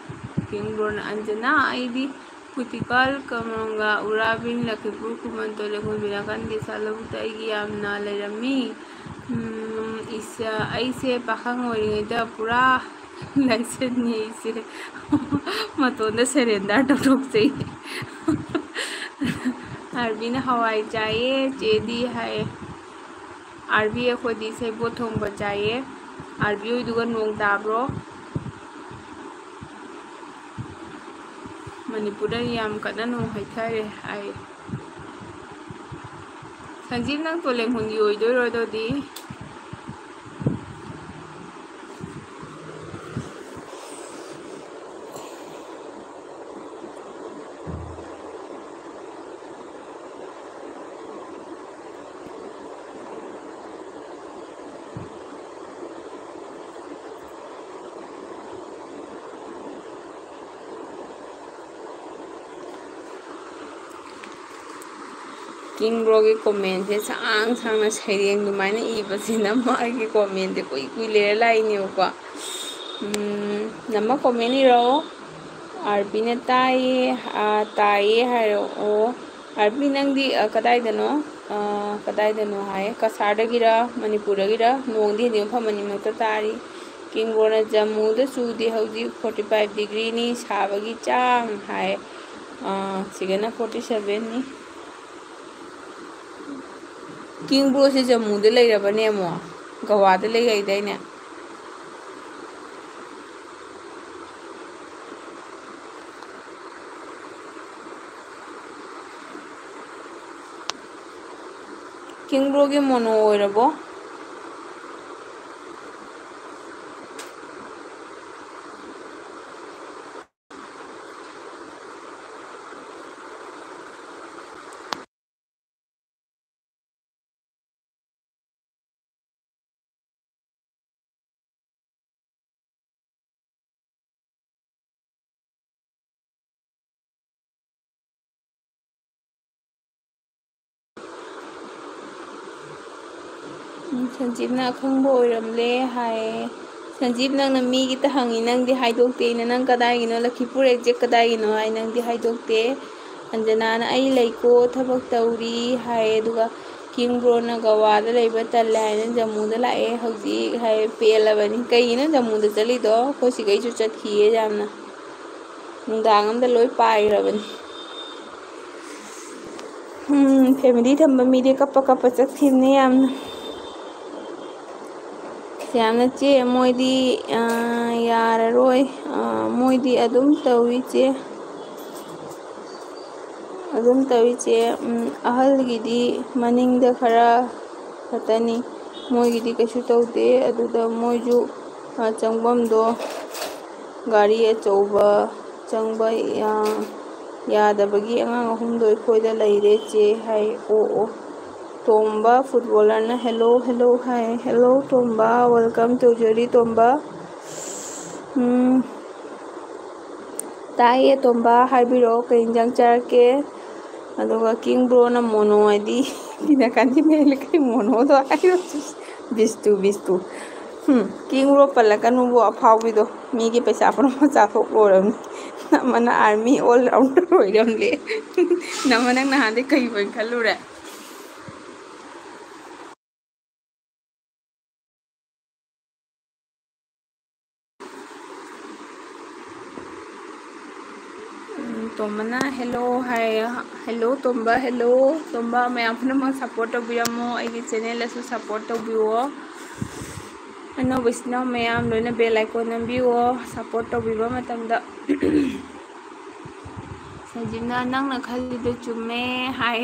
ꯀꯤꯡꯕ꯭ꯔꯣꯅ, "ꯑꯟꯖꯅꯥ, ꯑꯩꯗꯤ ꯀꯨꯇꯤꯀꯥꯜ ꯀꯃꯔꯪꯒ ꯎꯔꯥꯕꯤꯟ ꯂꯈꯤꯄꯨꯔ ꯈꯨꯃꯟ ꯇꯣꯂꯦꯈꯨꯜ ꯕꯤꯅꯥꯀꯥꯟ ꯒꯦꯁꯥ ꯂꯧꯕꯨꯛꯇ ꯑꯩꯒꯤ ꯌꯥꯝꯅ ꯂꯩꯔꯝꯃꯤ꯫ ꯎꯝ, ꯏꯁ-, ꯑꯩꯁꯦ ꯄꯥꯈꯪ ꯑꯣꯏꯔꯤꯉꯩꯗ ꯄꯨꯔꯥ ꯂꯥꯏꯁꯟꯅꯤ ꯑꯩꯁꯦ꯫" ꯃꯇꯣꯟꯗ surrender ꯇꯧꯊꯣꯛꯆꯩ꯫ ꯑꯥꯔꯕꯤꯅ "ꯍꯋꯥꯏ ꯆꯥꯏꯌꯦ ꯆꯦꯗꯤ" ꯍꯥꯏꯌꯦ꯫ "ꯑꯥꯔꯕꯤ, ꯑꯩꯈꯣꯏꯗꯤ ꯁꯦꯕꯣꯠ ꯊꯣꯡꯕ ꯆꯥꯏꯌꯦ꯫" "ꯑꯥꯔꯕꯤ ꯍꯣꯏꯗꯨꯒ ꯅꯣꯡ ꯇꯥꯕ꯭ꯔꯣ?" "ꯃꯅꯤꯄꯨꯔꯗ ꯌꯥꯝ ꯀꯟꯅ ꯅꯣꯡ ꯍꯩꯊꯔꯦ" ꯍꯥꯏ꯫ ꯁꯟꯖꯤꯞ, ꯅꯪ ꯇꯣꯂꯦꯡ ꯍꯨꯟꯒꯤ ꯑꯣꯏꯗꯣꯏꯔꯣ ꯑꯗꯨꯗꯤ? ꯀꯤꯡꯕ꯭ꯔꯣꯒꯤ comment ꯁꯦ ꯁꯥꯡ ꯁꯥꯡꯅ ꯁꯩꯔꯦꯡ ꯑꯗꯨꯃꯥꯏꯅ ꯏꯕꯁꯤꯅ ꯃꯥꯒꯤ comment ꯁꯦ ꯀꯨꯏ ꯀꯨꯏ ꯂꯩꯔ ꯂꯥꯛꯏꯅꯦꯕꯀꯣ꯫ ꯎꯝ, ꯅꯝꯃ comment ꯏꯔꯛꯑꯣ꯫ ꯑꯥꯔꯕꯤꯅ ꯇꯥꯏꯌꯦ, ꯑꯥ, ꯇꯥꯏꯌꯦ ꯍꯥꯏꯔꯛꯑꯣ꯫ ꯑꯥꯔꯕꯤ, ꯅꯪꯗꯤ, ꯑ, ꯀꯗꯥꯏꯗꯅꯣ? ꯑ, ꯀꯗꯥꯏꯗꯅꯣ ꯍꯥꯏꯌꯦ꯫ ꯀꯁꯥꯔꯗꯒꯤꯔ, ꯃꯅꯤꯄꯨꯔꯗꯒꯤꯔ? ꯅꯣꯡꯗꯤ ꯍꯦꯟꯗꯤ ꯃꯐꯝ ꯑꯅꯤꯃꯛꯇ ꯇꯥꯔꯤ꯫ ꯀꯤꯡꯕꯣꯅ ꯖꯝꯃꯨꯗ ꯆꯨꯗꯦ ꯍꯧꯖꯤꯛ, forty five degreeꯅꯤ ꯁꯥꯕꯒꯤ ꯆꯥꯡ ꯍꯥꯏ꯫ ꯑ, ꯁꯤꯒꯅ forty sevenꯅꯤ꯫ ꯀꯤꯡꯕ꯭ꯔꯣꯁꯦ ꯖꯝꯃꯨꯗ ꯂꯩꯔꯕꯅꯦ ꯑꯃꯨꯛ? ꯒꯋꯥꯗ ꯂꯩ ꯍꯥꯏꯗꯥꯏꯅꯦ? ꯀꯤꯡꯕ꯭ꯔꯣꯒꯤ ꯃꯣꯅꯣ ꯑꯣꯏꯔꯕꯣ? ꯎꯝ, ꯁꯟꯖꯤꯞꯅ ꯑꯈꯪꯕ ꯑꯣꯏꯔꯝꯂꯦ ꯍꯥꯏꯌꯦ꯫ ꯁꯟꯖꯤꯞ, ꯅꯪꯅ ꯃꯤꯒꯤꯇ ꯍꯪꯉꯤ, ꯅꯪꯗꯤ ꯍꯥꯏꯗꯣꯛꯇꯦ꯫ ꯑꯩꯅ ꯅꯪ ꯀꯗꯥꯏꯒꯤꯅꯣ, ꯂꯈꯤꯄꯨꯔ exact ꯀꯗꯥꯏꯒꯤꯅꯣ ꯍꯥꯏ, ꯅꯪꯗꯤ ꯍꯥꯏꯗꯣꯛꯇꯦ꯫ ꯑꯟꯖꯅꯥꯅ ꯑꯩ ꯂꯩꯀꯣ, ꯊꯕꯛ ꯇꯧꯔꯤ ꯍꯥꯏꯌꯦ꯫ ꯑꯗꯨꯒ ꯀꯤꯡꯕ꯭ꯔꯣꯅ ꯒꯋꯥꯗ ꯂꯩꯕ ꯇꯜꯂꯦ ꯍꯥꯏꯅ ꯖꯝꯃꯨꯗ ꯂꯥꯛꯑꯦ ꯍꯧꯖꯤꯛ ꯍꯥꯏ꯫ ꯄꯦꯜꯂꯕꯅꯤ꯫ ꯀꯩꯒꯤꯅꯣ ꯖꯝꯃꯨꯗ ꯆꯠꯂꯤꯗꯣ? ꯑꯩꯈꯣꯏ ꯁꯤꯒꯩꯁꯨ ꯆꯠꯈꯤꯌꯦ ꯌꯥꯝꯅ꯫ ꯅꯨꯡꯗꯥꯡ ꯑꯝꯗ ꯂꯣꯏ ꯄꯥꯏꯈ꯭ꯔꯕꯅꯤ꯫ ꯎꯝ, family ꯊꯝꯕ ꯃꯤꯗꯤ ꯀꯞꯄ ꯀꯞꯄ ꯆꯠꯈꯤꯕꯅꯤ ꯌꯥꯝꯅ꯫ ꯌꯥꯝꯅ ꯆꯦ, ꯃꯣꯏꯗꯤ, ꯑꯥ, ꯌꯥꯔꯔꯣꯏ꯫ ꯑꯥ, ꯃꯣꯏꯗꯤ ꯑꯗꯨꯝ ꯇꯧꯏ ꯆꯦ꯫ ꯑꯗꯨꯝ ꯇꯧꯏ ꯆꯦ꯫ ꯎꯝ, ꯑꯍꯜꯒꯤꯗꯤ ꯃꯅꯤꯡꯗ ꯈꯔ ꯈꯛꯇꯅꯤ꯫ ꯃꯣꯏꯒꯤꯗꯤ ꯀꯩꯁꯨ ꯇꯧꯗꯦ꯫ ꯑꯗꯨꯗ ꯃꯣꯏꯁꯨ, ꯑꯥ, ꯆꯪꯐꯝꯗꯣ ꯒꯥꯔꯤ ꯑꯆꯧꯕ ꯆꯪꯕ ꯌꯥ-, ꯌꯥꯗꯕꯒꯤ ꯑꯉꯥꯡ ꯑꯍꯨꯝꯗꯣ ꯑꯩꯈꯣꯏꯗ ꯂꯩꯔꯦ ꯆꯦ ꯍꯥꯏ꯫ ꯑꯣ, ꯑꯣ꯫ ꯇꯣꯝꯕ footballerꯅ hello, hello ꯍꯥꯏ꯫ Hello ꯇꯣꯝꯕ, welcome ꯇꯧꯖꯔꯤ ꯇꯣꯝꯕ꯫ ꯎꯝ, ꯇꯥꯏꯌꯦ ꯇꯣꯝꯕ, ꯍꯥꯏꯕꯤꯔꯛꯑꯣ ꯀꯩ ꯏꯟꯖꯥꯡ ꯆꯥꯔꯛꯀꯦ? ꯑꯗꯨꯒ ꯀꯤꯡ ꯕ꯭ꯔꯣꯅ ꯃꯣꯅꯣ ꯍꯥꯏꯗꯤ ꯄꯤꯅꯀꯥꯟꯗꯤ ꯃꯦꯜꯂꯦ, ꯀꯩ ꯃꯣꯅꯣꯗꯣ ꯍꯥꯏꯔꯣ? ꯕꯤꯁꯇꯨ, ꯕꯤꯁꯇꯨ꯫ ꯍꯨꯝ, ꯀꯤꯡ ꯕ꯭ꯔꯣ ꯄꯜꯂꯛꯀꯅꯨꯕꯣ, ꯑꯐꯥꯎꯕꯤꯗꯣ꯫ ꯃꯤꯒꯤ ꯄꯩꯁꯥ ꯄꯨꯝꯅꯃꯛ ꯆꯥꯊꯣꯛ ꯂꯣꯏꯔꯕꯅꯤ꯫ ꯑꯃꯅ army all rounder ꯑꯣꯏꯔꯝꯂꯦ꯫ ꯅꯃ ꯅꯪ ꯅꯍꯥꯟꯗꯩ ꯀꯩ ꯑꯣꯏꯅ ꯈꯜꯂꯨꯔꯦ? ꯎꯝ, ꯇꯣꯝꯕꯅ hello ꯍꯥꯏ꯫ Hello ꯇꯣꯝꯕ, hello ꯇꯣꯝꯕ, ꯃꯌꯥꯝ ꯄꯨꯝꯅꯃꯛ support ꯇꯧꯕꯤꯔꯝꯃꯣ, ꯑꯩꯒꯤ channel ꯑꯁꯨ support ꯇꯧꯕꯤꯌꯣ꯫ ꯑꯅꯧꯕ ꯏꯆꯤꯟ ꯏꯅꯥꯎ ꯃꯌꯥꯝ ꯂꯣꯏꯅ bell icon ꯅꯝꯕꯤꯌꯣ, support ꯇꯧꯕꯤꯕ ꯃꯇꯝꯗ꯫ ꯁꯟꯖꯤꯞꯅ "ꯅꯪꯅ ꯈꯜꯂꯤꯗꯣ ꯆꯨꯝꯃꯦ" ꯍꯥꯏ꯫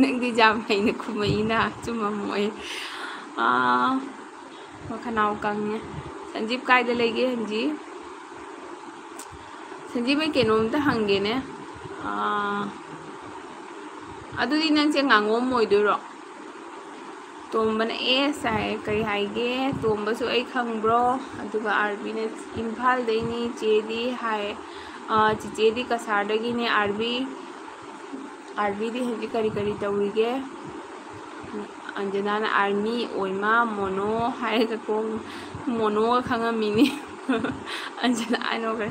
ꯅꯪꯗꯤ ꯌꯥꯝ ꯍꯩꯅ ꯈꯨꯝꯃꯛꯏꯅ, ꯆꯨꯝꯃꯝꯃꯣꯏ꯫ ꯑꯥ, ꯃꯈꯅꯥꯎ ꯀꯪꯉꯦ꯫ ꯁꯟꯖꯤꯞ ꯀꯥꯏꯗ ꯂꯩꯒꯦ, ꯍꯟꯖꯤ? ꯁꯟꯖꯤꯞ, ꯑꯩ ꯀꯩꯅꯣꯝꯇ ꯍꯪꯒꯦꯅꯦ꯫ ꯑꯥ, ꯑꯗꯨꯗꯤ ꯅꯪꯁꯦ ꯉꯥꯉꯣꯝ ꯑꯣꯏꯗꯣꯏꯔꯣ? ꯇꯣꯝꯕꯅ "ꯑꯦꯁ" ꯍꯥꯏ꯫ ꯀꯔꯤ ꯍꯥꯏꯒꯦ? ꯇꯣꯝꯕꯁꯨ "ꯑꯩ ꯈꯪꯕ꯭ꯔꯣ?" ꯑꯗꯨꯒ ꯑꯥꯔꯕꯤꯅ "ꯏꯝꯐꯥꯜꯗꯩꯅꯤ ꯆꯦꯗꯤ" ꯍꯥꯏ꯫ ꯑꯥ, ꯆꯤꯆꯦꯗꯤ ꯀꯁꯥꯔꯗꯒꯤꯅꯦ꯫ ꯑꯥꯔꯕꯤ, ꯑꯥꯔꯕꯤꯗꯤ ꯍꯧꯖꯤꯛ ꯀꯔꯤ ꯀꯔꯤ ꯇꯧꯔꯤꯒꯦ? ꯑꯟꯖꯅꯥꯅ "army ꯑꯣꯏꯃ ꯃꯣꯅꯣ" ꯍꯥꯏꯔꯒ ꯀꯣ, ꯃꯣꯅꯣꯒ ꯈꯪꯉꯝꯃꯤꯅꯤ꯫ ꯑꯟꯖꯅꯥ, ꯑꯩ ꯅꯣꯛꯈ꯭ꯔꯦ꯫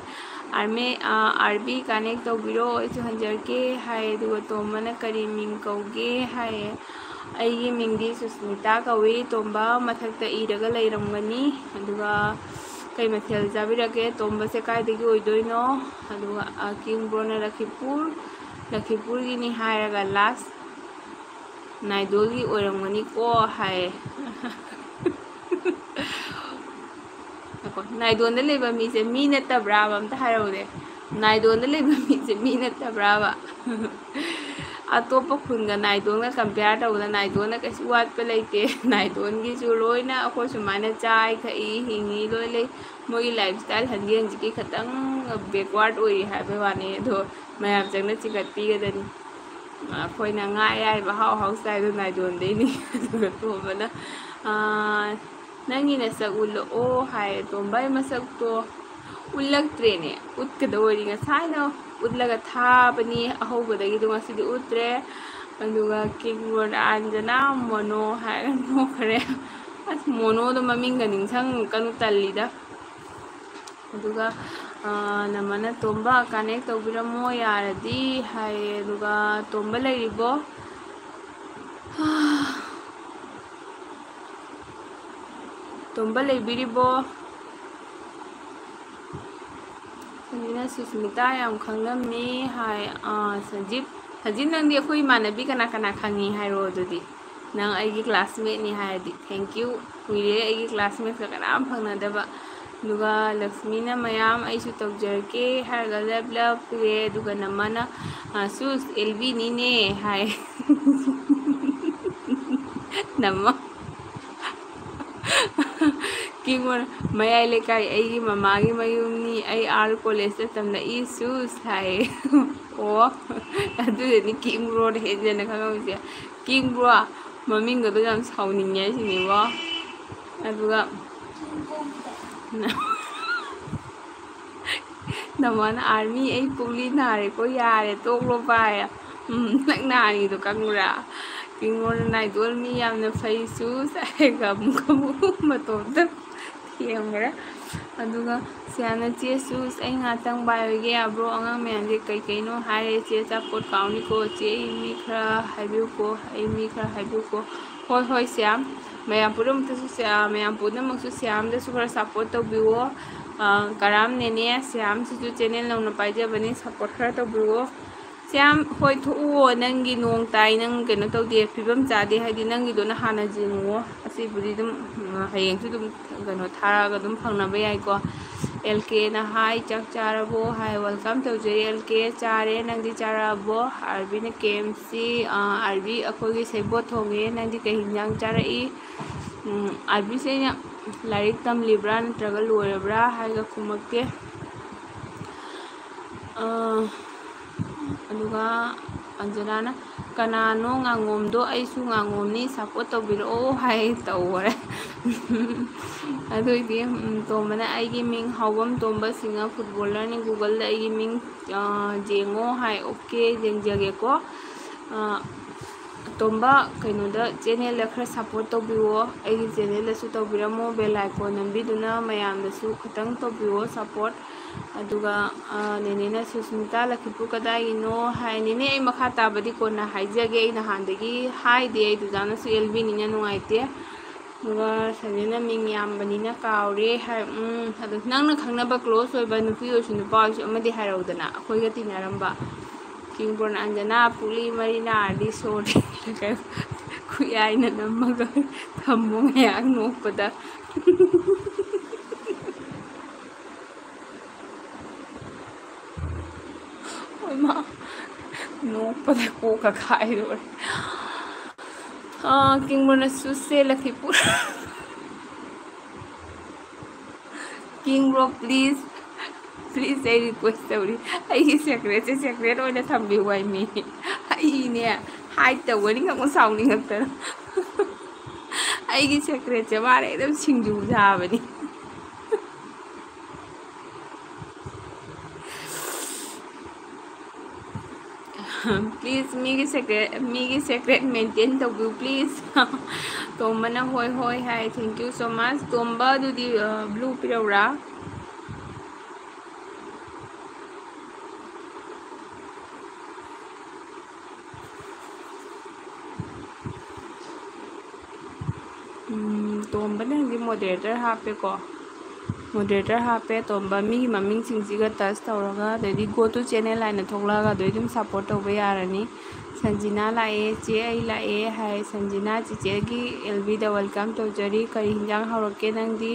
"ꯑꯥꯔꯃꯤ, ꯑꯥ, ꯑꯥꯔꯕꯤ connect ꯇꯧꯕꯤꯔꯣ, ꯑꯩꯁꯨ ꯍꯟꯖꯔꯛꯀꯦ" ꯍꯥꯏ꯫ ꯑꯗꯨꯒ ꯇꯣꯝꯕꯅ "ꯀꯔꯤ ꯃꯤꯡ ꯀꯧꯒꯦ?" ꯍꯥꯏꯌꯦ꯫ "ꯑꯩꯒꯤ ꯃꯤꯡꯗꯤ ꯁꯨꯁꯃꯤꯇꯥ ꯀꯧꯏ", ꯇꯣꯝꯕ ꯃꯊꯛꯇ ꯏꯔꯒ ꯂꯩꯔꯝꯒꯅꯤ꯫ ꯑꯗꯨꯒ "ꯀꯩ ꯃꯊꯦꯜ ꯆꯥꯕꯤꯔꯛꯀꯦ?" ꯇꯣꯝꯕꯁꯦ ꯀꯥꯏꯗꯒꯤ ꯑꯣꯏꯗꯣꯏꯅꯣ? ꯑꯗꯨꯒ, ꯑ, ꯀꯤꯡ ꯕ꯭ꯔꯣꯅ "ꯂꯈꯤꯄꯨꯔ, ꯂꯈꯤꯄꯨꯔꯒꯤꯅꯤ" ꯍꯥꯏꯔꯒ last "ꯅꯥꯏꯗꯣꯜꯒꯤ ꯑꯣꯏꯔꯝꯒꯅꯤꯀꯣ" ꯍꯥꯏꯌꯦ꯫ ꯉꯥꯏꯈꯣ, ꯅꯥꯏꯗꯣꯟꯗ ꯂꯩꯕ ꯃꯤꯁꯦ ꯃꯤ ꯅꯠꯇꯕ꯭ꯔꯥꯕ? ꯑꯝꯇ ꯍꯥꯏꯔꯛꯎꯅꯦ꯫ ꯅꯥꯏꯗꯣꯟꯗ ꯂꯩꯕ ꯃꯤꯁꯦ ꯃꯤ ꯅꯠꯇꯕ꯭ꯔꯥꯕ? ꯑꯇꯣꯞꯄ ꯈꯨꯟꯒ ꯅꯥꯏꯗꯣꯟꯒ compare ꯇꯧꯕꯗ ꯅꯥꯏꯗꯣꯟꯅ ꯀꯩꯁꯨ ꯋꯥꯠꯄ ꯂꯩꯇꯦ꯫ ꯅꯥꯏꯗꯣꯟꯒꯤꯁꯨ ꯂꯣꯏꯅ ꯑꯩꯈꯣꯏ ꯁꯨꯃꯥꯏꯅ ꯆꯥꯏ, ꯊꯛꯏ, ꯍꯤꯡꯉꯤ, ꯂꯣꯏ ꯂꯩ꯫ ꯃꯣꯏꯒꯤ lifestyle ꯍꯟꯗꯤ ꯍꯟꯖꯤꯛꯀꯤ ꯈꯤꯇꯪ backward ꯑꯣꯏꯔꯤ ꯍꯥꯏꯕꯩ ꯋꯥꯅꯤ, ꯑꯗꯣ ꯃꯌꯥꯝ ꯆꯪꯅ ꯆꯤꯡꯈꯠꯄꯤꯒꯗꯅꯤ꯫ ꯑꯩꯈꯣꯏꯅ ꯉꯥ ꯑꯌꯥꯏꯕ ꯑꯍꯥꯎ ꯑꯍꯥꯎ ꯆꯥꯏꯗꯣ ꯅꯥꯏꯗꯣꯟꯗꯩꯅꯤ꯫ ꯑꯗꯨꯒ ꯇꯣꯝꯕꯅ, ꯑꯥ, "ꯅꯪꯒꯤ ꯅꯁꯛ ꯎꯠꯂꯛꯑꯣ" ꯍꯥꯏ꯫ ꯇꯣꯝꯕ, ꯑꯩ ꯃꯁꯛꯇꯣ ꯎꯠꯂꯛꯇ꯭ꯔꯦꯅꯦ, ꯎꯠꯀꯗꯧꯕꯅꯤ, ꯉꯁꯥꯏꯅ ꯎꯠꯂꯒ ꯊꯥꯕꯅꯤ ꯑꯍꯧꯕꯗꯒꯤꯗꯣ, ꯉꯁꯤꯗꯤ ꯎꯠꯇ꯭ꯔꯦ꯫ ꯑꯗꯨꯒ ꯀꯤꯡ ꯕ꯭ꯔꯣꯅ "ꯑꯟꯖꯅꯥ ꯃꯣꯅꯣ" ꯍꯥꯏꯔꯒ ꯅꯣꯛꯈ꯭ꯔꯦ꯫ ꯑꯁ, ꯃꯣꯅꯣꯗꯣ ꯃꯃꯤꯡꯒ ꯅꯤꯡꯁꯪꯉꯛꯀꯅꯨ, ꯇꯜꯂꯤꯗ꯫ ꯑꯗꯨꯒ ꯅꯃꯅ ꯇꯣꯝꯕ ꯀꯅꯦꯛ ꯇꯧꯕꯤꯔꯝꯃꯣ ꯌꯥꯔꯗꯤ ꯍꯥꯏꯌꯦ꯫ ꯑꯗꯨꯒ ꯇꯣꯝꯕ ꯂꯩꯔꯤꯕꯣ? ꯇꯣꯝꯕ ꯂꯩꯕꯤꯔꯤꯕꯣ? ꯑꯗꯨꯅ ꯁꯨꯁꯃꯤꯇꯥ ꯌꯥꯝ ꯈꯪꯂꯝꯃꯤ ꯍꯥꯏ꯫ ꯁꯟꯖꯤꯞ, ꯁꯟꯖꯤꯞ, ꯅꯪꯗꯤ ꯑꯩꯈꯣꯏ ꯏꯃꯥꯟꯅꯕꯤ ꯀꯅꯥ ꯀꯅꯥ ꯈꯪꯉꯤ ꯍꯥꯏꯔꯣ ꯑꯗꯨꯗꯤ꯫ ꯅꯪ ꯑꯩꯒꯤ classmateꯅꯤ ꯍꯥꯏꯔꯗꯤ꯫ Thank you꯫ ꯀꯨꯏꯔꯦ ꯑꯩꯒꯤ classmateꯀ ꯀꯅꯥꯝ ꯐꯪꯅꯗꯕ꯫ ꯑꯗꯨꯒ ꯂꯛꯁꯃꯤꯅ ꯃꯌꯥꯝ ꯑꯩꯁꯨ ꯇꯧꯖꯔꯛꯀꯦ ꯍꯥꯏꯔꯒ love love ꯄꯤꯔꯦ꯫ ꯑꯗꯨꯒ ꯅꯃꯅ "ꯁꯨꯁ, ꯑꯦꯜꯕꯤꯅꯤꯅꯦ" ꯍꯥꯏ꯫ ꯅꯃ ꯀꯤꯡꯕꯣꯟ ꯃꯌꯥꯏ ꯂꯩꯀꯥꯏ ꯑꯩꯒꯤ ꯃꯃꯥꯒꯤ ꯃꯌꯨꯝꯅꯤ꯫ ꯑꯩ ꯑꯥꯔ ꯀꯣꯂꯦꯖꯇ ꯇꯝꯂꯛꯏ ꯁꯨꯁ ꯍꯥꯏꯌꯦ꯫ ꯑꯣ, ꯑꯗꯨꯗꯅꯤ ꯀꯤꯡꯕ꯭ꯔꯣꯅ ꯍꯦꯟꯖꯟꯅ ꯈꯪꯉꯝꯃꯤꯁꯦ꯫ ꯀꯤꯡꯕ꯭ꯔꯣ ꯃꯃꯤꯡꯒꯗꯣ ꯌꯥꯝ ꯁꯥꯎꯅꯤꯡꯉꯦ ꯍꯥꯏꯁꯤꯅꯦꯕꯣ꯫ ꯑꯗꯨꯒ ꯅꯃꯥꯅ "ꯑꯥꯔꯃꯤ, ꯑꯩ ꯄꯨꯛꯂꯤ ꯅꯥꯔꯦꯀꯣ, ꯌꯥꯔꯦ ꯇꯣꯛꯂꯣ ꯚꯥꯏ꯫ ꯎꯝ, ꯅꯪ ꯅꯍꯥꯟꯒꯤꯗꯣ ꯈꯪꯕ꯭ꯔꯥ? ꯀꯤꯡꯕ꯭ꯔꯣꯅ ꯅꯥꯏꯗꯣꯜ ꯃꯤ ꯌꯥꯝꯅ ꯐꯩ ꯁꯨꯁ" ꯍꯥꯏꯔꯒ ꯑꯃꯨꯛ ꯑꯃꯨꯛ ꯃꯇꯣꯝꯇ ꯊꯦꯝꯈ꯭ꯔꯦ꯫ ꯑꯗꯨꯒ ꯁꯤꯌꯥꯅ "ꯆꯦ ꯁꯨꯁ, ꯑꯩ ꯉꯥꯛꯇꯪ ꯚꯥꯏ ꯑꯣꯏꯒꯦ ꯌꯥꯕ꯭ꯔꯣ? ꯑꯉꯥꯡ ꯃꯌꯥꯝꯁꯦ ꯀꯩ ꯀꯩꯅꯣ ꯍꯥꯏꯔꯦ꯫ ꯆꯦ ꯑꯆꯥꯄꯣꯠ ꯀꯥꯎꯅꯤꯀꯣ꯫ ꯆꯦ ꯑꯩ ꯃꯤ ꯈꯔ ꯍꯥꯏꯕꯤꯌꯨꯀꯣ, ꯑꯩ ꯃꯤ ꯈꯔ ꯍꯥꯏꯕꯤꯌꯨꯀꯣ"꯫ ꯍꯣꯏ, ꯍꯣꯏ, ꯁꯤꯌꯥꯝ꯫ ꯃꯌꯥꯝ ꯄꯨꯝꯅꯃꯛꯇꯁꯨ ꯁꯤꯌꯥ-, ꯃꯌꯥꯝ ꯄꯨꯝꯅꯃꯛꯁꯨ ꯁꯤꯌꯥꯝꯗꯁꯨ ꯈꯔ support ꯇꯧꯕꯤꯌꯣ꯫ ꯑ, ꯀꯔꯥꯝ ꯅꯦꯅꯦ, ꯁꯤꯌꯥꯝꯁꯤꯁꯨ channel ꯅꯧꯅ ꯄꯥꯏꯖꯕꯅꯤ, support ꯈꯔ ꯇꯧꯕꯤꯌꯣ꯫ ꯁꯤꯌꯥꯝ, ꯍꯣꯏ, ꯊꯣꯛꯎꯑꯣ, ꯅꯪꯒꯤ ꯅꯣꯡ ꯇꯥꯏ, ꯅꯪ ꯀꯩꯅꯣ ꯇꯧꯗꯦ, ꯐꯤꯕꯝ ꯆꯥꯗꯦ, ꯍꯥꯏꯗꯤ ꯅꯪꯒꯤꯗꯨꯅ ꯍꯥꯟꯅ ꯌꯦꯡꯉꯨꯑꯣ꯫ ꯑꯁꯤꯕꯨꯗꯤ ꯑꯗꯨꯝ, ꯎꯝ, ꯍꯌꯦꯡꯁꯨ ꯑꯗꯨꯝ ꯀꯩꯅꯣ ꯊꯥꯔꯛꯑꯒ ꯑꯗꯨꯝ ꯐꯪꯅꯕ ꯌꯥꯏꯀꯣ꯫ ꯑꯦꯜ ꯀꯦꯅ ꯍꯥꯏ, "ꯆꯥꯛ ꯆꯥꯔꯕꯣ?" ꯍꯥꯏ, welcome ꯇꯧꯖꯔꯤ ꯑꯦꯜ ꯀꯦ꯫ "ꯆꯥꯔꯦ, ꯅꯪꯗꯤ ꯆꯥꯔꯛꯑꯕꯣ?" ꯑꯥꯔꯕꯤꯅ ꯀꯦ ꯑꯦꯝ ꯁꯤ, ꯑꯥ, "ꯑꯥꯔꯕꯤ, ꯑꯩꯈꯣꯏꯒꯤ ꯁꯦꯕꯣꯠ ꯊꯣꯡꯉꯦ, ꯅꯪꯗꯤ ꯀꯩ ꯍꯤꯟꯖꯥꯡ ꯆꯥꯔꯛꯏ?" ꯎꯝ, ꯑꯥꯔꯕꯤꯁꯦ ꯑꯩꯅ "ꯂꯥꯏꯔꯤꯛ ꯇꯝꯂꯤꯕ꯭ꯔꯥ ꯅꯠꯇ꯭ꯔꯒ ꯂꯣꯏꯔꯕ꯭ꯔꯥ?" ꯍꯥꯏꯔꯒ ꯈꯨꯝꯃꯛꯇꯦ꯫ ꯑꯥ, ꯑꯗꯨꯒ ꯑꯟꯖꯅꯥꯅ "ꯀꯅꯥꯅꯣ ꯉꯥꯉꯣꯝꯗꯣ? ꯑꯩꯁꯨ ꯉꯥꯉꯣꯝꯅꯤ, support ꯇꯧꯕꯤꯔꯛꯑꯣ" ꯍꯥꯏ ꯇꯧꯈꯔꯦ꯫ ꯑꯗꯨꯏꯗꯤ, ꯎꯝ, ꯇꯣꯝꯕꯅ "ꯑꯩꯒꯤ ꯃꯤꯡ ꯍꯥꯎꯕꯝ ꯇꯣꯝꯕ ꯁꯤꯡꯍ, footballerꯅꯤ, Googleꯗ ꯑꯩꯒꯤ ꯃꯤꯡ, ꯑ, ꯌꯦꯡꯉꯣ" ꯍꯥꯏ꯫ Okay, ꯌꯦꯡꯖꯒꯦꯀꯣ꯫ ꯑ, ꯇꯣꯝꯕ, ꯀꯩꯅꯣꯗ, ꯆꯦꯅꯦꯜꯗ ꯈꯔ ꯁꯞꯄꯣꯔꯠ ꯇꯧꯕꯤꯌꯣ, ꯑꯩꯒꯤ ꯆꯦꯅꯦꯜꯗꯁꯨ ꯇꯧꯕꯤꯔꯝꯃꯣ, ꯕꯦꯜ ꯑꯥꯏꯀꯣꯟ ꯅꯝꯕꯤꯗꯨꯅ ꯃꯌꯥꯝꯗꯁꯨ ꯈꯤꯇꯪ ꯇꯧꯕꯤꯌꯣ ꯁꯞꯄꯣꯔꯠ꯫ ꯑꯗꯨꯒ ꯅꯦꯅꯦꯅ, "ꯁꯨꯁꯃꯤꯇꯥ ꯂꯛꯈꯤꯄꯨꯔ ꯀꯗꯥꯏꯒꯤꯅꯣ?" ꯍꯥꯏ꯫ ꯅꯦꯅꯦ, ꯑꯩ ꯃꯈꯥ ꯇꯥꯕꯗꯤ ꯀꯣꯟꯅ ꯍꯥꯏꯖꯒꯦ, ꯑꯩ ꯅꯍꯥꯟꯗꯒꯤ ꯍꯥꯏꯗꯦ, ꯑꯩ ꯗꯨꯗꯥꯅꯁꯨ ꯑꯦꯜ ꯕꯤꯅꯤꯅ ꯅꯨꯡꯉꯥꯏꯇꯦ꯫ ꯑꯗꯨꯒ ꯁꯟꯖꯤꯅ ꯃꯤꯡ ꯌꯥꯝꯕꯅꯤꯅ ꯀꯥꯎꯔꯦ ꯍꯥꯏ꯫ ꯎꯝ, ꯑꯗꯨ ꯅꯪꯅ ꯈꯪꯅꯕ ꯀ꯭ꯂꯣꯁ ꯑꯣꯏꯕ ꯅꯨꯄꯤ ꯑꯣꯏꯔꯁꯨ ꯅꯨꯄꯥ ꯑꯣꯏꯔꯁꯨ ꯑꯃꯗꯤ ꯍꯥꯏꯔꯧꯗꯅ, ꯑꯩꯈꯣꯏꯒ ꯇꯤꯟꯅꯔꯝꯕ꯫ ꯀꯤꯡꯕ꯭ꯔꯣꯟ ꯑꯟꯖꯅꯥ, ꯄꯨꯛꯂꯤ ꯃꯔꯤ ꯅꯥꯔꯗꯤ ꯁꯣꯔꯗꯤ ꯈꯨꯌꯥꯏꯅ ꯅꯝꯃꯒ ꯊꯝꯃꯣ ꯉꯥꯏꯍꯥꯛ ꯅꯣꯛꯄꯗ꯫ ꯍꯣꯏ ꯃꯥ, ꯅꯣꯛꯄꯗ ꯀꯣꯛꯀ ꯈꯥꯏꯗꯣꯔꯦ꯫ ꯑꯥ, ꯀꯤꯡꯕ꯭ꯔꯣꯅꯁꯨ ꯁꯦ ꯂꯛꯈꯤꯄꯨꯔ꯫ ꯀꯤꯡꯕ꯭ꯔꯣ, please, please, ꯑꯩ ꯔꯤꯀ꯭ꯋꯦꯁ ꯇꯧꯔꯤ, ꯑꯩꯒꯤ ꯁꯦꯀ꯭ꯔꯦꯠꯁꯦ ꯁꯦꯀ꯭ꯔꯦꯠ ꯑꯣꯏꯅ ꯊꯝꯕꯤꯌꯨ ꯍꯥꯏꯃꯤ꯫ ꯑꯩꯅꯦ, ꯍꯥꯏꯠ ꯇꯧꯒꯅꯤ ꯈꯪꯕ ꯁꯥꯎꯅꯤꯡꯉꯛꯇꯅ꯫ ꯑꯩꯒꯤ ꯁꯦꯀ꯭ꯔꯦꯠꯁꯦ ꯃꯥꯅ ꯑꯗꯨꯝ ꯁꯤꯡꯖꯨ ꯁꯥꯕꯅꯤ꯫ Please, ꯃꯤꯒꯤ ꯁꯦꯀ꯭ꯔꯦꯠ, ꯃꯤꯒꯤ ꯁꯦꯀ꯭ꯔꯦꯠ ꯃꯦꯟꯇꯦꯟ ꯇꯧꯕꯤꯌꯨ, please꯫ ꯇꯣꯝꯕꯅ ꯍꯣꯏ ꯍꯣꯏ ꯍꯥꯏ, thank you so much꯫ ꯇꯣꯝꯕ, ꯑꯗꯨꯗꯤ, ꯑ, ꯕ꯭ꯂꯨ ꯄꯤꯔꯧꯔꯥ? ꯎꯝ, ꯇꯣꯝꯕꯅ ꯍꯧꯖꯤꯛ ꯃꯣꯗꯔꯦꯇꯔ ꯍꯥꯞꯄꯦꯀꯣ꯫ ꯃꯣꯗꯔꯦꯇꯔ ꯍꯥꯞꯄꯦ, ꯇꯣꯝꯕ꯫ ꯃꯤꯒꯤ ꯃꯃꯤꯡꯁꯤꯡꯁꯤꯒ ꯇꯆ ꯇꯧꯔꯒ, ꯑꯗꯩꯗꯤ go to channel ꯍꯥꯏꯅ ꯊꯣꯛꯂꯛꯑꯒ, ꯑꯗꯨꯗꯩ ꯑꯗꯨꯝ ꯁꯞꯄꯣꯔꯠ ꯇꯧꯕ ꯌꯥꯔꯅꯤ꯫ ꯁꯟꯖꯤꯅꯥ ꯂꯥꯛꯑꯦ, "ꯆꯦ ꯑꯩ ꯂꯥꯛꯑꯦ" ꯍꯥꯏ꯫ ꯁꯟꯖꯤꯅꯥ ꯆꯤꯆꯦꯒꯤ ꯑꯦꯜ ꯕꯤꯗ welcome ꯇꯧꯖꯔꯤ꯫ ꯀꯔꯤ ꯍꯤꯟꯖꯥꯡ ꯍꯧꯔꯛꯀꯦ ꯅꯪꯗꯤ?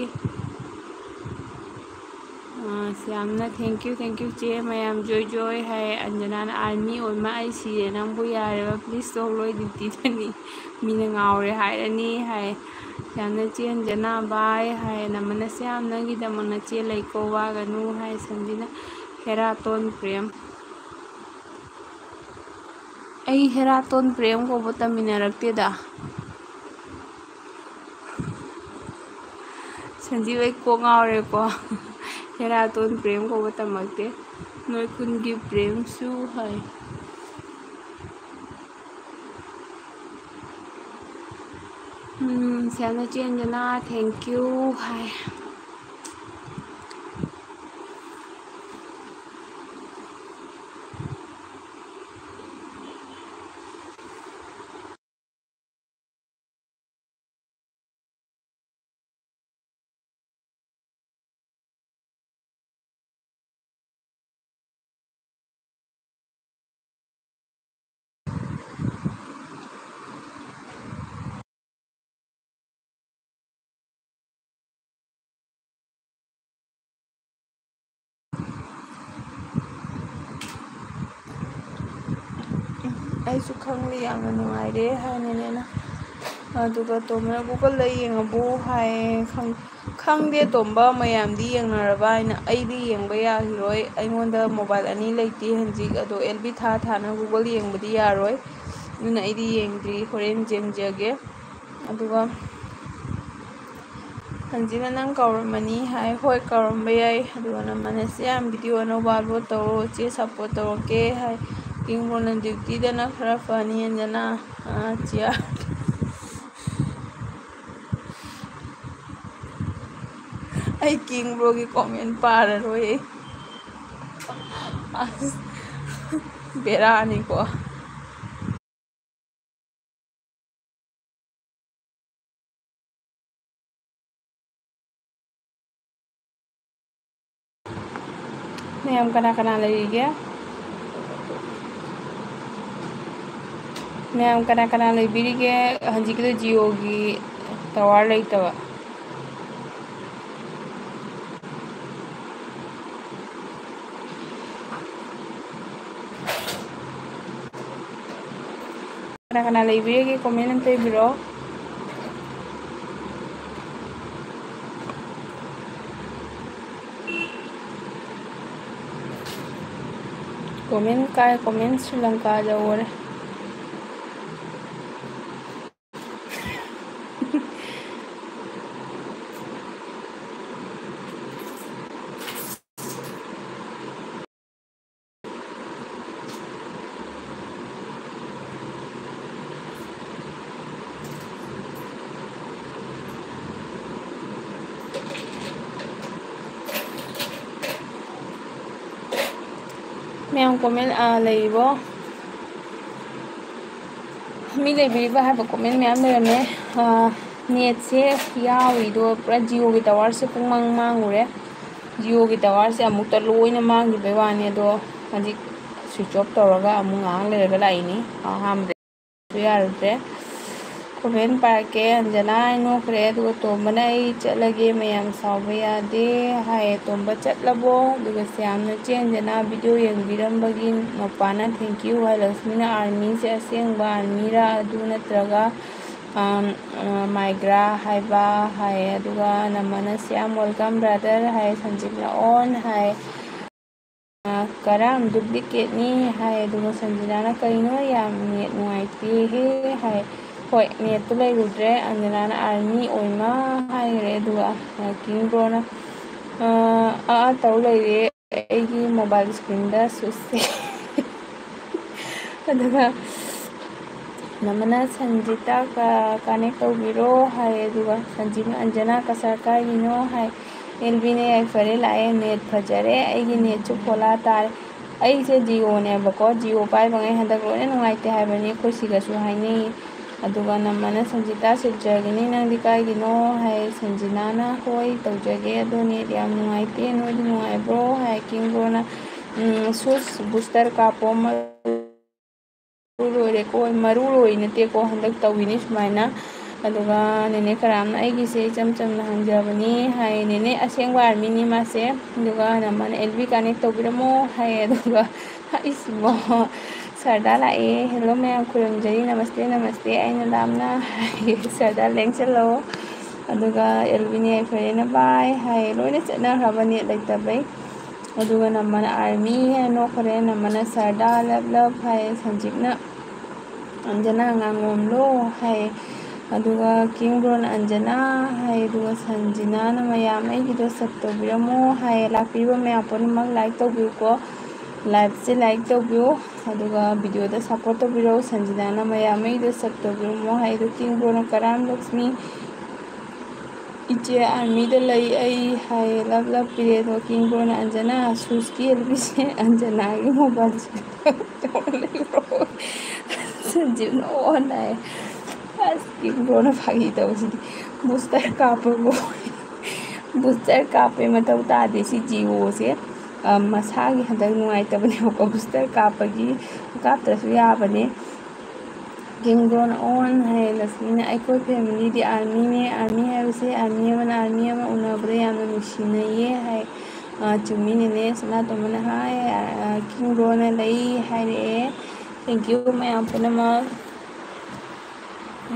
ꯑ, ꯁꯤ ꯌꯥꯝꯅ thank you, thank you ꯆꯦ ꯃꯌꯥꯝ꯫ ꯖꯣꯏ ꯖꯣꯏ ꯍꯥꯏ꯫ ꯑꯟꯖꯅꯥꯅ, "ꯑꯥꯔꯃꯤ ꯑꯣꯏꯃ ꯑꯩ ꯁꯤꯔꯦ ꯅꯪꯕꯨ, ꯌꯥꯔꯦꯕ, please ꯊꯣꯛꯂꯣꯏ, ꯗ꯭ꯌꯨꯇꯤꯗꯅꯤ, ꯃꯤꯅ ꯉꯥꯎꯔꯦ ꯍꯥꯏꯔꯅꯤ" ꯍꯥꯏ꯫ ꯌꯥꯝꯅ ꯆꯦꯟꯖꯅ ꯕꯥꯏ ꯍꯥꯏ꯫ ꯅꯃꯅꯁꯦ ꯌꯥꯝ ꯅꯪꯒꯤꯗꯃꯛ ꯅꯆꯦ ꯂꯩꯀꯣ, ꯋꯥꯒꯅꯨ ꯍꯥꯏ꯫ ꯁꯟꯖꯤꯅ, "ꯍꯦꯔꯥꯇꯣꯟ ꯄ꯭ꯔꯦꯝ"꯫ ꯑꯩ ꯍꯦꯔꯥꯇꯣꯟ ꯄ꯭ꯔꯦꯝ ꯀꯧꯕ ꯇꯝꯃꯤꯟꯅꯔꯛꯇꯦꯗ꯫ ꯁꯟꯖꯤꯕ, ꯑꯩ ꯀꯣꯛ ꯉꯥꯎꯔꯦꯀꯣ꯫ ꯍꯦꯔꯥꯇꯣꯟ ꯄ꯭ꯔꯦꯝ ꯀꯧꯕ ꯇꯝꯃꯛꯇꯦ꯫ ꯅꯣꯏ ꯈꯨꯟꯒꯤ ꯄ꯭ꯔꯦꯝꯁꯨ ꯍꯥꯏ꯫ ꯁꯦꯜꯅ ꯆꯦꯟꯗꯅ thank you ꯍꯥꯏ꯫ ꯑꯩꯁꯨ ꯈꯪꯂꯦ, ꯌꯥꯝꯅ ꯅꯨꯡꯉꯥꯏꯔꯦ ꯍꯥꯏꯅꯅꯦꯅ꯫ ꯑꯗꯨꯒ ꯇꯣꯝꯕꯅ Google-ꯗ ꯌꯦꯡꯉꯕꯣ ꯍꯥꯏꯌꯦ꯫ ꯈꯪ-, ꯈꯪꯗꯦ ꯇꯣꯝꯕ, ꯃꯌꯥꯝꯗꯤ ꯌꯦꯡꯅꯔꯕ ꯍꯥꯏꯅ꯫ ꯑꯩꯗꯤ ꯌꯦꯡꯕ ꯌꯥꯈꯤꯔꯣꯏ, ꯑꯩꯉꯣꯟꯗ mobile ꯑꯅꯤ ꯂꯩꯇꯦ ꯍꯧꯖꯤꯛ, ꯑꯗꯣ L B ꯊꯥ ꯊꯥꯅ Google ꯌꯦꯡꯕꯗꯤ ꯌꯥꯔꯣꯏ, ꯑꯗꯨꯅ ꯑꯩꯗꯤ ꯌꯦꯡꯗ꯭ꯔꯤ, ꯍꯣꯔꯦꯟ ꯌꯦꯡꯖꯒꯦ꯫ ꯑꯗꯨꯒ ꯍꯟꯖꯤꯅ ꯅꯪ ꯀꯧꯔꯝꯃꯅꯤ ꯍꯥꯏ꯫ ꯍꯣꯏ, ꯀꯧꯔꯝꯕ ꯌꯥꯏ꯫ ꯑꯗꯨꯒ ꯅꯃꯥꯟꯅꯁꯤ ꯌꯥꯝ video ꯑꯅꯧꯕ upload ꯇꯧꯔꯣ, ꯆꯦ support ꯇꯧꯔꯛꯀꯦ ꯍꯥꯏ꯫ King Bro-ꯅ duty-ꯗꯅ ꯈꯔ ꯐꯅꯤ, ꯑꯟꯖꯅꯥ꯫ ꯑꯥ, ꯆꯤꯌꯥ꯫ ꯑꯩ King Bro-ꯒꯤ comment ꯄꯥꯔꯔꯣꯏ꯫ ꯑꯁ, ꯕꯦꯔꯥꯅꯤꯀꯣ꯫ ꯃꯌꯥꯝ ꯀꯅꯥ ꯀꯅꯥ ꯂꯩꯔꯤꯒꯦ? ꯃꯌꯥꯝ ꯀꯅꯥ ꯀꯅꯥ ꯂꯩꯕꯤꯔꯤꯒꯦ? ꯍꯧꯖꯤꯛꯀꯤꯗꯣ Jio-ꯒꯤ tower ꯂꯩꯇꯕ꯫ ꯀꯅꯥ ꯀꯅꯥ ꯂꯩꯕꯤꯔꯤꯒꯦ? Comment ꯑꯝꯇ ꯏꯕꯤꯔꯣ꯫ Comment ꯀꯥꯏ, comment Sri Lanka ꯌꯧꯔꯦ꯫ ꯃꯌꯥꯝ comment, ꯑ, ꯂꯩꯔꯤꯕꯣ? ꯃꯤ ꯂꯩꯕꯤꯔꯤꯕ ꯍꯥꯏꯕ comment ꯃꯌꯥꯝ ꯂꯩꯔꯝꯃꯦ꯫ ꯑ, netꯁꯦ ꯌꯥꯎꯔꯤꯗꯣ ꯄꯨꯔꯥ Jioꯒꯤ towerꯁꯦ ꯄꯨꯡꯃꯥꯡ ꯃꯥꯡꯉꯨꯔꯦ꯫ Jioꯒꯤ towerꯁꯦ ꯑꯃꯨꯛꯇ ꯂꯣꯏꯅ ꯃꯥꯡꯈꯤꯕꯩ ꯋꯥꯅꯤ, ꯑꯗꯣ ꯍꯧꯖꯤꯛ switch off ꯇꯧꯔꯒ ꯑꯃꯨꯛ ꯉꯥꯏꯍꯥꯛ ꯂꯩꯔꯒ ꯂꯥꯛꯏꯅꯤ꯫ ꯑꯍꯥꯟꯕꯗꯁꯨ ꯌꯥꯔꯨꯗ꯭ꯔꯦ꯫ Comment ꯄꯥꯔꯛꯀꯦ꯫ ꯑꯟꯖꯅꯥ, "ꯑꯩ ꯅꯣꯛꯈ꯭ꯔꯦ, ꯑꯗꯨꯒ ꯇꯣꯝꯕꯅ 'ꯑꯩ ꯆꯠꯂꯒꯦ, ꯃꯌꯥꯝ ꯁꯥꯎꯕ ꯌꯥꯗꯦ' ꯍꯥꯏꯌꯦ꯫ ꯇꯣꯝꯕ ꯆꯠꯂꯕꯣ?" ꯑꯗꯨꯒ ꯁ꯭ꯌꯥꯝꯅ, "ꯆꯦ ꯑꯟꯖꯅꯥ, video ꯌꯦꯡꯕꯤꯔꯝꯕꯒꯤ ꯃꯄꯥꯅ thank you" ꯍꯥꯏ꯫ ꯂꯛꯁꯃꯤꯅ, "Armyꯁꯦ ꯑꯁꯦꯡꯕ armyꯔꯥ, ꯑꯗꯨ ꯅꯠꯇ꯭ꯔꯒ, ꯑꯝ, ꯑ, migrant ꯍꯥꯏꯕ?" ꯍꯥꯏꯌꯦ꯫ ꯑꯗꯨꯒ ꯅꯃꯅ, "Shyam, welcome brother" high. ꯁꯟꯖꯤꯠꯅ, "On" ꯍꯥꯏ꯫ ꯑ, "ꯀꯔꯝ duplicateꯅꯤ" ꯍꯥꯏ꯫ ꯑꯗꯨꯒ ꯁꯟꯖꯤꯅꯥꯅ, "ꯀꯩꯅꯣ, ꯌꯥꯝ net ꯅꯨꯡꯉꯥꯏꯇꯦꯍꯦ" ꯍꯥꯏ꯫ ꯍꯣꯏ, netꯇꯨ ꯂꯩꯔꯨꯗ꯭ꯔꯦ꯫ ꯑꯟꯖꯅꯥꯅ, "Army ꯑꯣꯏꯃ" ꯍꯥꯏꯈ꯭ꯔꯦ꯫ ꯑꯗꯨꯒ, ꯑ, ꯀꯤꯡ ꯕ꯭ꯔꯣꯅ, "ꯑ, ꯑꯥ, ꯑꯥ ꯇꯧ ꯂꯩꯔꯦ, ꯑꯩꯒꯤ mobile screenꯗ ꯁꯨꯁꯦ" ꯑꯗꯨꯒ ꯅꯃꯅ, "ꯁꯟꯖꯤꯇꯥ ꯀ-, connect ꯇꯧꯕꯤꯔꯣ" ꯍꯥꯏ꯫ ꯑꯗꯨꯒ ꯁꯟꯖꯤꯠꯅ, "ꯑꯟꯖꯅꯥ ꯀꯁꯥꯔ ꯀꯥꯏꯒꯤꯅꯣ?" ꯍꯥꯏ꯫ ꯑꯦꯜꯕꯤꯅ, "ꯌꯥꯏꯐꯔꯦ, ꯂꯥꯛꯑꯦ, net ꯐꯖꯔꯦ, ꯑꯩꯒꯤ netꯁꯨ ꯐꯣꯂꯥ ꯇꯥꯔꯦ"꯫ ꯑꯩꯁꯦ Jioꯅꯦꯕꯀꯣ, Jio ꯄꯥꯏꯕꯉꯩ ꯍꯟꯗꯛ ꯂꯣꯏꯅ ꯅꯨꯡꯉꯥꯏꯇꯦ ꯍꯥꯏꯕꯅꯤ, ꯑꯩꯈꯣꯏ ꯁꯤꯒꯁꯨ ꯍꯥꯏꯅꯩ꯫ ꯑꯗꯨꯒ ꯅꯃꯅ, "ꯁꯟꯖꯤꯇꯥ ꯁꯤꯜꯆꯔꯒꯤꯅꯤ, ꯅꯪꯗꯤ ꯀꯥꯏꯒꯤꯅꯣ?" ꯍꯥꯏ꯫ ꯁꯟꯖꯤꯅꯥꯅ, "ꯍꯣꯏ, ꯇꯧꯖꯒꯦ, ꯑꯗꯣ net ꯌꯥꯝ ꯅꯨꯡꯉꯥꯏꯇꯦ, ꯅꯣꯏꯗꯤ ꯅꯨꯡꯉꯥꯏꯕ꯭ꯔꯣ?" ꯍꯥꯏ꯫ ꯀꯤꯡ ꯕ꯭ꯔꯣꯅ, "ꯎꯝ, ꯁꯨꯁ booster ꯀꯥꯞꯄꯣ, ꯃꯔꯨ ꯂꯣꯏꯔꯦꯀꯣ", ꯃꯔꯨ ꯂꯣꯏ ꯅꯠꯇꯦꯀꯣ, ꯍꯟꯗꯛ ꯇꯧꯋꯤꯅꯤ ꯁꯨꯃꯥꯏꯅ꯫ ꯑꯗꯨꯒ ꯅꯦꯅꯦ ꯀꯔꯥꯝꯅ, "ꯑꯩꯒꯤꯁꯦ ꯏꯆꯝ ꯆꯝꯅ ꯍꯥꯡꯖꯕꯅꯤ" ꯍꯥꯏ꯫ "ꯅꯦꯅꯦ ꯑꯁꯦꯡꯕ armyꯅꯤ ꯃꯥꯁꯦ"꯫ ꯑꯗꯨꯒ ꯅꯃꯅ, "ꯑꯦꯜꯕꯤ connect ꯇꯧꯕꯤꯔꯝꯃꯣ" ꯍꯥꯏ꯫ ꯑꯗꯨꯒ ꯏꯁꯤꯕꯣ, ꯁꯔꯗꯥ ꯂꯥꯛꯑꯦ꯫ "Hello ꯃꯌꯥꯝ, ꯈꯨꯔꯨꯝꯖꯔꯤ, ꯅꯃꯁꯇꯦ, ꯅꯃꯁꯇꯦ, ꯑꯩꯅ ꯂꯥꯞꯅ" ꯍꯥꯏ꯫ ꯁꯔꯗꯥ ꯂꯦꯡꯁꯜꯂꯣ꯫ ꯑꯗꯨꯒ ꯑꯦꯜꯕꯤꯅ, "ꯌꯥꯏꯐꯔꯦꯅ bye" ꯍꯥꯏ꯫ ꯂꯣꯏꯅ ꯆꯠꯅꯈ꯭ꯔꯕ net ꯂꯩꯇꯕꯩ꯫ ꯑꯗꯨꯒ ꯅꯃꯅ, "Army" ꯍꯥꯏ ꯅꯣꯛꯈ꯭ꯔꯦ꯫ ꯅꯃꯅ, "ꯁꯔꯗꯥ love love" ꯍꯥꯏ꯫ ꯁꯟꯖꯤꯞꯅ, "ꯑꯟꯖꯅꯥ ꯉꯥꯡꯂꯣꯝꯂꯣ" ꯍꯥꯏ꯫ ꯑꯗꯨꯒ ꯀꯤꯡ ꯕ꯭ꯔꯣꯅ, "ꯑꯟꯖꯅꯥ" ꯍꯥꯏ꯫ ꯑꯗꯨꯒ ꯁꯟꯖꯤꯅꯥꯅ, "ꯃꯌꯥꯝ ꯑꯩꯒꯤꯗꯣ sub ꯇꯧꯕꯤꯔꯝꯃꯣ" ꯍꯥꯏ꯫ ꯂꯥꯛꯄꯤꯕ ꯃꯌꯥꯝ ꯄꯨꯝꯅꯃꯛ like ꯇꯧꯕꯤꯌꯨꯀꯣ꯫ Liveꯁꯦ like ꯇꯧꯕꯤꯌꯨ꯫ ꯑꯗꯨꯒ videoꯗ support ꯇꯧꯕꯤꯔꯛꯎ꯫ ꯁꯟꯖꯤꯅꯥꯅ, "ꯃꯌꯥꯝ ꯑꯩꯒꯤꯗꯣ sub ꯇꯧꯕꯤꯔꯝꯃꯣ" ꯍꯥꯏ꯫ ꯑꯗꯨ ꯀꯤꯡ ꯕ꯭ꯔꯣꯅ, "ꯀꯔꯥꯝ ꯂꯛꯁꯃꯤ" "ꯏꯆꯦ ꯑꯥꯔꯃꯤꯗ ꯂꯩ ꯑꯩ" ꯍꯥꯏꯌꯦ꯫ ꯂꯞ ꯂꯞ ꯄꯤꯔꯦ꯫ ꯑꯗꯣ ꯀꯤꯡꯕ꯭ꯔꯣꯅ, "ꯑꯟꯖꯅꯥ, ꯁꯨꯁꯀꯤ ꯑꯦꯜ ꯕꯤꯁꯦ ꯑꯟꯖꯅꯥꯒꯤ ꯃꯣꯕꯥꯏꯜꯁꯦ ꯂꯩꯕ꯭ꯔꯣ?" ꯁꯟꯖꯤꯞꯅ ꯑꯣꯟ ꯍꯥꯏꯌꯦ꯫ ꯑꯁ, ꯀꯤꯡꯕ꯭ꯔꯣꯅ ꯐꯥꯒꯤ ꯇꯧꯕꯁꯤꯗꯤ꯫ "ꯕꯨꯁꯇꯔ ꯀꯥꯞꯄꯕꯨ?" ꯕꯨꯁꯇꯔ ꯀꯥꯞꯄꯦ, ꯃꯊꯧ ꯇꯥꯗꯦ ꯁꯤ ꯖꯤꯑꯣꯁꯦ꯫ ꯑ, ꯃꯁꯥꯒꯤ ꯍꯟꯗꯛ ꯅꯨꯡꯉꯥꯏꯇꯕꯅꯦꯕꯀꯣ, ꯕꯨꯁꯇꯔ ꯀꯥꯞꯄꯒꯤ, ꯀꯥꯞꯇ꯭ꯔꯁꯨ ꯌꯥꯕꯅꯦ꯫ ꯀꯤꯡꯕ꯭ꯔꯣꯅ ꯑꯣꯟ ꯍꯥꯏꯌꯦ꯫ ꯂꯛꯁꯃꯤꯅ, "ꯑꯩꯈꯣꯏ ꯐꯦꯃꯤꯂꯤꯗꯤ ꯑꯥꯔꯃꯤꯅꯦ, ꯑꯥꯔꯃꯤ ꯍꯥꯏꯕꯁꯦ ꯑꯥꯔꯃꯤ ꯑꯃꯅ ꯑꯥꯔꯃꯤ ꯑꯃ ꯎꯅꯕꯗ ꯌꯥꯝꯅ ꯅꯨꯡꯁꯤꯅꯩꯌꯦ" ꯍꯥꯏ꯫ ꯑ, ꯆꯨꯝꯃꯤꯅꯦꯅꯦ, ꯁꯅꯥꯇꯣꯝꯕꯅ ꯍꯥꯏ, ꯑ, ꯀꯤꯡꯕ꯭ꯔꯣꯅ ꯂꯩ ꯍꯥꯏꯔꯛꯑꯦ꯫ Thank you ꯃꯌꯥꯝ ꯄꯨꯝꯅꯃꯛ꯫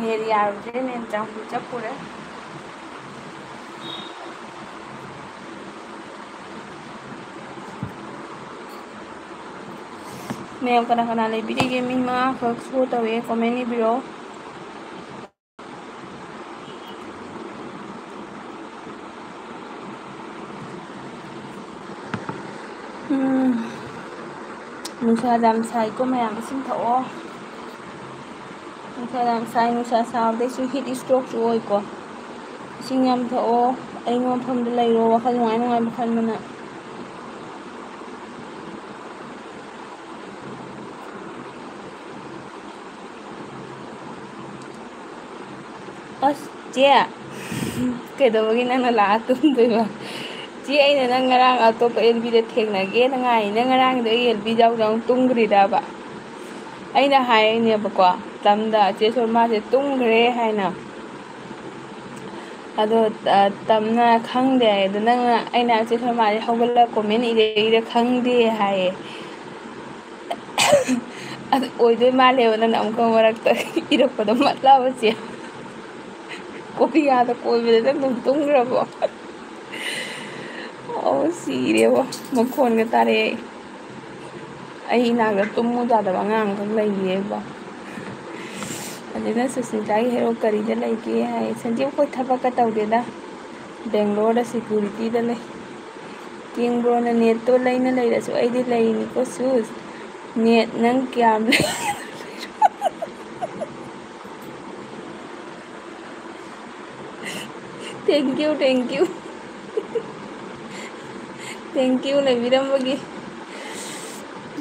ꯅꯦꯠ ꯌꯥꯔꯨꯗ꯭ꯔꯦ, ꯅꯦꯠ ꯆꯪ-, ꯆꯞꯄꯨꯔꯦ꯫ ꯃꯌꯥꯝ ꯀꯅꯥ ꯀꯅꯥ ꯂꯩꯕꯤꯔꯤꯒꯦ? ꯃꯤ ꯃꯉꯥꯈꯛ ꯁꯣ ꯇꯧꯋꯦ, ꯀꯣꯃꯦꯟ ꯏꯕꯤꯔꯣ꯫ ꯎꯝ꯫ ꯅꯨꯡꯁꯥ ꯌꯥꯝ ꯁꯥꯏꯀꯣ ꯃꯌꯥꯝ, ꯏꯁꯤꯡ ꯊꯛꯑꯣ꯫ ꯅꯨꯡꯁꯥ ꯌꯥꯝ ꯁꯥꯏ, ꯅꯨꯡꯁꯥ ꯁꯥꯕꯗꯩꯁꯨ heat strokeꯁꯨ ꯑꯣꯏꯀꯣ꯫ ꯏꯁꯤꯡ ꯌꯥꯝ ꯊꯛꯑꯣ, ꯑꯏꯪꯕ ꯃꯐꯝꯗ ꯂꯩꯔꯣ, ꯋꯥꯈꯜ ꯅꯨꯡꯉꯥꯏ ꯅꯨꯡꯉꯥꯏꯕ ꯈꯟꯕꯅ꯫ ꯑꯁ, ꯆꯦ, ꯀꯩꯗꯧꯕꯒꯤ ꯅꯪꯅ ꯂꯥꯛꯑ ꯇꯨꯝꯗꯣꯏꯕ? ꯆꯦ, ꯑꯩꯅ ꯅꯪ ꯉꯔꯥꯡ ꯑꯇꯣꯞꯄ ꯑꯦꯜ ꯕꯤꯗ ꯊꯦꯡꯅꯒꯦꯅ ꯉꯥꯏ, ꯅꯪ ꯉꯔꯥꯡꯗꯣ ꯑꯩ ꯑꯦꯜ ꯕꯤ ꯌꯥꯎꯗ ꯑꯃꯨꯛ ꯇꯨꯝꯈ꯭ꯔꯤꯔꯕ? ꯑꯩꯅ ꯍꯥꯏꯔꯤꯅꯦꯕꯀꯣ, ꯇꯝꯗ, "ꯆꯦ ꯁꯣꯃꯥꯁꯦ ꯇꯨꯝꯈ꯭ꯔꯦ" ꯍꯥꯏꯅ꯫ ꯑꯗꯣ, ꯑ, ꯇꯝꯅ ꯈꯪꯗꯦ ꯍꯥꯏ꯫ ꯑꯗꯣ ꯅꯪꯅ, ꯑꯩꯅ ꯆꯦ ꯁꯣꯃꯥꯁꯦ ꯍꯧꯒꯠꯂꯒ ꯀꯣꯃꯦꯟ ꯏꯔꯛꯏꯔ ꯈꯪꯗꯦ ꯍꯥꯏꯌꯦ꯫ ꯑꯗꯨ ꯑꯣꯏꯗꯣꯏ ꯃꯥꯜꯂꯦꯕ, ꯅꯪꯅ ꯑꯃꯨꯛꯀ ꯃꯔꯛꯇ ꯏꯔꯛꯄꯗꯣ ꯃꯠꯂꯕꯁꯦ꯫ ꯀꯣꯔꯤꯌꯥꯗ ꯀꯣꯏꯕꯗ ꯅꯪ ꯑꯗꯨꯝ ꯇꯨꯝꯈ꯭ꯔꯕꯣ? ꯑꯣ, ꯁꯤꯔꯦꯕꯣ, ꯃꯈꯣꯟꯒ ꯇꯥꯔꯛꯑꯦ꯫ ꯑꯩ ꯏꯅꯥꯛꯇ ꯇꯨꯝꯃꯨ ꯌꯥꯗꯕ ꯑꯉꯥꯡ ꯑꯃꯈꯛ ꯂꯩꯔꯤꯌꯦꯕꯣ꯫ ꯑꯗꯨꯅ ꯁꯨꯁꯃꯤꯇꯥꯒꯤ ꯍꯦꯔꯣ ꯀꯔꯤꯗ ꯂꯩꯒꯦ ꯍꯥꯏ꯫ ꯁꯟꯖꯤꯕ ꯑꯩꯈꯣꯏ ꯊꯕꯛꯀ ꯇꯧꯗꯦꯗ, ꯕꯦꯡꯒ꯭ꯂꯣꯔꯗ ꯁꯦꯀ꯭ꯌꯨꯔꯤꯇꯤꯗ ꯂꯩ꯫ ꯀꯤꯡꯕ꯭ꯔꯣꯅ ꯅꯦꯠꯇꯣ ꯂꯩꯅ ꯂꯩꯔꯁꯨ ꯑꯩꯗꯤ ꯂꯩꯅꯤꯀꯣ ꯁꯨꯁ꯫ ꯅꯦꯠ ꯅꯪ ꯀꯌꯥꯝ ꯂꯩ? Thank you, thank you꯫ Thank you ꯂꯩꯕꯤꯔꯝꯕꯒꯤ꯫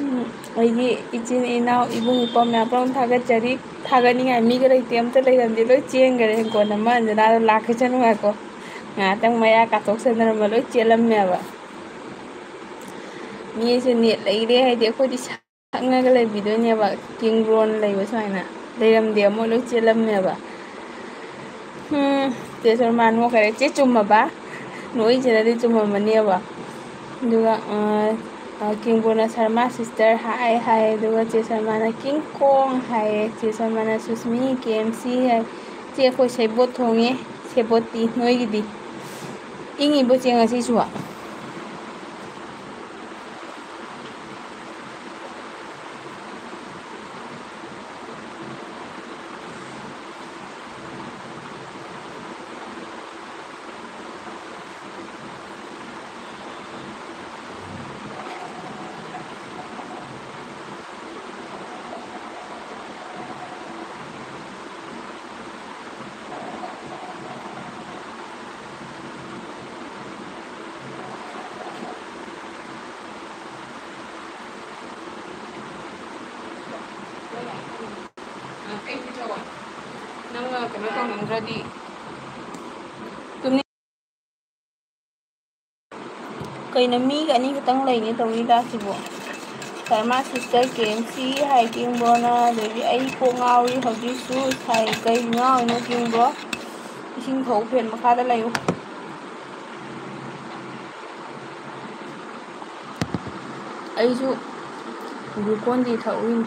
ꯎꯝ, ꯑꯩꯒꯤ ꯏꯆꯤꯟ ꯏꯅꯥꯎ, ꯏꯕꯨꯡ ꯏꯄ꯭ꯋꯥ ꯃꯌꯥꯝ ꯄꯨꯝꯅꯃꯛ ꯊꯥꯒꯠꯆꯔꯤ꯫ ꯊꯥꯒꯠꯅꯤꯡꯉꯥꯏ ꯃꯤꯒ ꯂꯩꯇꯦ, ꯑꯝꯇ ꯂꯩꯔꯝꯗꯦ, ꯂꯣꯏ ꯆꯦꯟꯈꯔꯦ꯫ ꯍꯤꯡꯒꯣꯜ ꯑꯃ ꯑꯟꯖꯅꯥꯗꯣ ꯂꯥꯛꯈꯤꯁꯅꯨ ꯍꯥꯏꯀꯣ꯫ ꯉꯥꯏꯍꯥꯛꯇꯪ ꯃꯌꯥ ꯀꯥꯊꯣꯛꯁꯟꯅꯔꯝꯕ ꯂꯣꯏ ꯆꯦꯜꯂꯝꯃꯦꯕ꯫ ꯃꯤꯁꯦ ꯅꯦꯠ ꯂꯩꯔꯦ ꯍꯥꯏꯗꯤ ꯑꯩꯈꯣꯏꯗꯤ ꯁꯛꯅꯒ ꯂꯩꯕꯤꯗꯣꯏꯅꯦꯕ꯫ ꯀꯤꯡ ꯕ꯭ꯔꯣꯟ ꯂꯩꯕ ꯁꯨꯃꯥꯏꯅ ꯂꯩꯔꯝꯗꯦ, ꯃꯣꯏ ꯂꯣꯏ ꯆꯦꯜꯂꯝꯃꯦꯕ꯫ ꯎꯝ, ꯆꯦ ꯁꯣꯔꯃꯥ ꯅꯣꯛꯈꯔꯦ꯫ ꯆꯦ ꯆꯨꯝꯃꯕ? ꯅꯣꯛꯏꯁꯤꯅꯗꯤ ꯆꯨꯝꯃꯝꯃꯅꯦꯕ꯫ ꯑꯗꯨꯒ, ꯑ, ꯑ, ꯀꯤꯡꯕꯣꯅ ꯁꯔꯃꯥ ꯁꯤꯁꯇꯔ ꯍꯥꯏ ꯍꯥꯏ, ꯑꯗꯨꯒ ꯆꯦ ꯁꯔꯃꯥꯅ ꯀꯤꯡ ꯀꯣꯡ ꯍꯥꯏꯌꯦ, ꯆꯦ ꯁꯔꯃꯥꯅ ꯁꯨꯁꯃꯤ ꯀꯦ ꯑꯦꯝ ꯁꯤ ꯍꯥꯏ꯫ ꯆꯦ, ꯑꯩꯈꯣꯏ ꯁꯦꯕꯣꯠ ꯊꯣꯡꯉꯦ꯫ ꯁꯦꯕꯣꯠꯇꯤ ꯅꯣꯏꯒꯤꯗꯤ? ꯏꯪꯉꯤꯕꯣ ꯆꯦ ꯉꯁꯤꯁꯨ? ꯅꯪꯅ ꯀꯩꯅꯣ ꯇꯧꯅꯤꯡꯗ꯭ꯔꯗꯤ꯫ ꯀꯩꯅꯣ, ꯃꯤꯒ ꯑꯅꯤ ꯈꯛꯇꯪ ꯂꯩꯅꯦ ꯇꯧꯔꯤꯗ ꯁꯤꯕꯣ꯫ ꯁꯔꯃꯥ ꯁꯤꯁꯇꯔ ꯀꯦ ꯑꯦꯝ ꯁꯤ ꯍꯥꯏ ꯀꯤꯡꯕꯣꯅ, ꯑꯗꯒꯤ ꯑꯩ ꯀꯣꯛ ꯉꯥꯎꯔꯤ ꯍꯧꯖꯤꯛꯁꯨ ꯁꯥꯏ꯫ ꯀꯩ ꯉꯥꯎꯔꯤꯅꯣ ꯀꯤꯡꯕꯣ? ꯏꯁꯤꯡ ꯊꯧ, ꯐꯦꯟ ꯃꯈꯥꯗ ꯂꯩꯌꯨ꯫ ꯑꯩꯁꯨ ꯒ꯭ꯂꯨꯀꯣꯟ ꯗꯤ ꯊꯛꯎꯏꯅꯦ꯫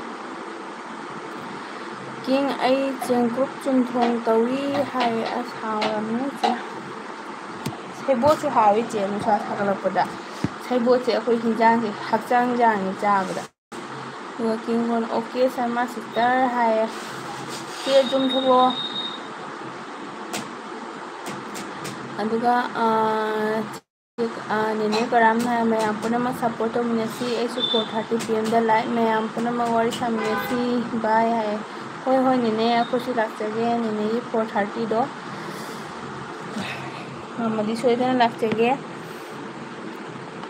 ꯀꯤꯡ, ꯑꯩ ꯆꯦꯡꯀꯨꯞ ꯆꯨꯝꯊꯣꯡ ꯇꯧꯏ ꯍꯥꯏ꯫ ꯑꯁ, ꯍꯥꯎꯔꯝꯅꯤ ꯆꯦ꯫ ꯁꯦꯕꯣꯠꯁꯨ ꯍꯥꯎꯏ ꯆꯦ, ꯅꯨꯡꯁꯥ ꯁꯥꯒꯠꯂꯛꯄꯗ꯫ ꯁꯦꯕꯣꯠꯁꯦ ꯑꯩꯈꯣꯏ ꯍꯤꯟꯖꯥꯡꯁꯦ ꯍꯛꯆꯥꯡ ꯌꯥꯡꯉꯤ ꯆꯥꯕꯗ꯫ ꯑꯗꯨꯒ ꯀꯤꯡꯕꯣꯟ, "ꯑꯣꯀꯦ ꯁꯔꯃꯥ ꯁꯤꯁꯇꯔ" ꯍꯥꯏꯌꯦ꯫ ꯆꯦ, ꯆꯨꯝꯊꯣꯛꯂꯛꯑꯣ꯫ ꯑꯗꯨꯒ, ꯑꯥ, ꯑꯥ, ꯅꯦꯅꯦ ꯀꯔꯥꯝꯅ ꯃꯌꯥꯝ ꯄꯨꯝꯅꯃꯛ ꯁꯞꯄꯣꯔꯠ ꯇꯧꯃꯤꯟꯅꯁꯤ꯫ ꯑꯩꯁꯨ four thirty P M ꯗ live ꯃꯌꯥꯝ ꯄꯨꯝꯅꯃꯛ ꯋꯥꯔꯤ ꯁꯥꯃꯤꯟꯅꯁꯤ꯫ Bye ꯍꯥꯏꯌꯦ꯫ ꯍꯣꯏ, ꯍꯣꯏ, ꯅꯦꯅꯦ, ꯑꯩꯈꯣꯏꯁꯨ ꯂꯥꯛꯆꯒꯦ ꯅꯦꯅꯦꯒꯤ four thirty ꯗꯣ꯫ ꯅꯣꯡꯃꯗꯤ ꯁꯣꯏꯗꯅ ꯂꯥꯛꯆꯒꯦ꯫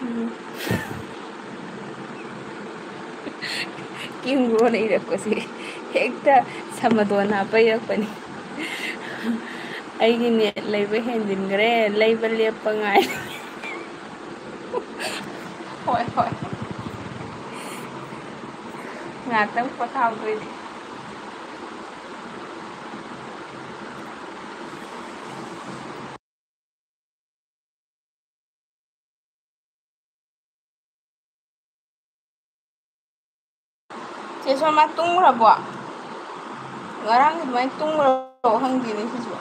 ꯎꯝ꯫ ꯀꯤꯝ ꯕ꯭ꯔꯣꯅ ꯏꯔꯛꯄꯁꯦ ꯍꯦꯛꯇ ꯁꯃꯗꯣꯟ ꯍꯥꯞꯄ ꯏꯔꯛꯄꯅꯤ꯫ ꯑꯩꯒꯤ ꯅꯦꯠ ꯂꯩꯕ ꯍꯦꯟꯖꯤꯟꯈ꯭ꯔꯦ, ꯂꯩꯕ ꯂꯦꯞꯄ ꯉꯥꯏ꯫ ꯍꯣꯏ, ꯍꯣꯏ꯫ ꯉꯥꯛꯇꯪ ꯄꯣꯊꯥꯍꯧꯗꯣꯏꯅꯦ꯫ ꯆꯦ ꯁꯣꯃꯥ ꯇꯨꯝꯈ꯭ꯔꯕꯣ? ꯉꯔꯥꯡ ꯑꯗꯨꯃꯥꯏꯅ ꯇꯨꯝꯈ꯭ꯔꯕꯣ ꯈꯪꯗꯦꯅꯦ ꯁꯤꯁꯨ꯫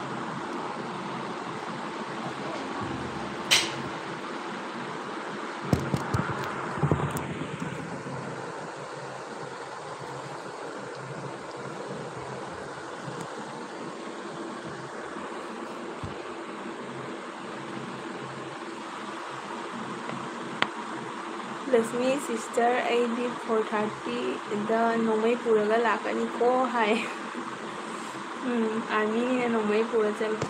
ꯂꯛꯁꯃꯤ ꯁꯤꯁꯇꯔ, ꯑꯩꯗꯤ ꯐꯣꯔ ꯊꯥꯔꯇꯤꯗ ꯅꯣꯡꯃꯩ ꯄꯨꯔꯒ ꯂꯥꯛꯀꯅꯤꯀꯣ ꯍꯥꯏ꯫ ꯎꯝ, ꯑꯥꯔꯃꯤꯅꯤꯅ ꯅꯣꯡꯃꯩ ꯄꯨꯔ ꯆꯠꯂꯨ꯫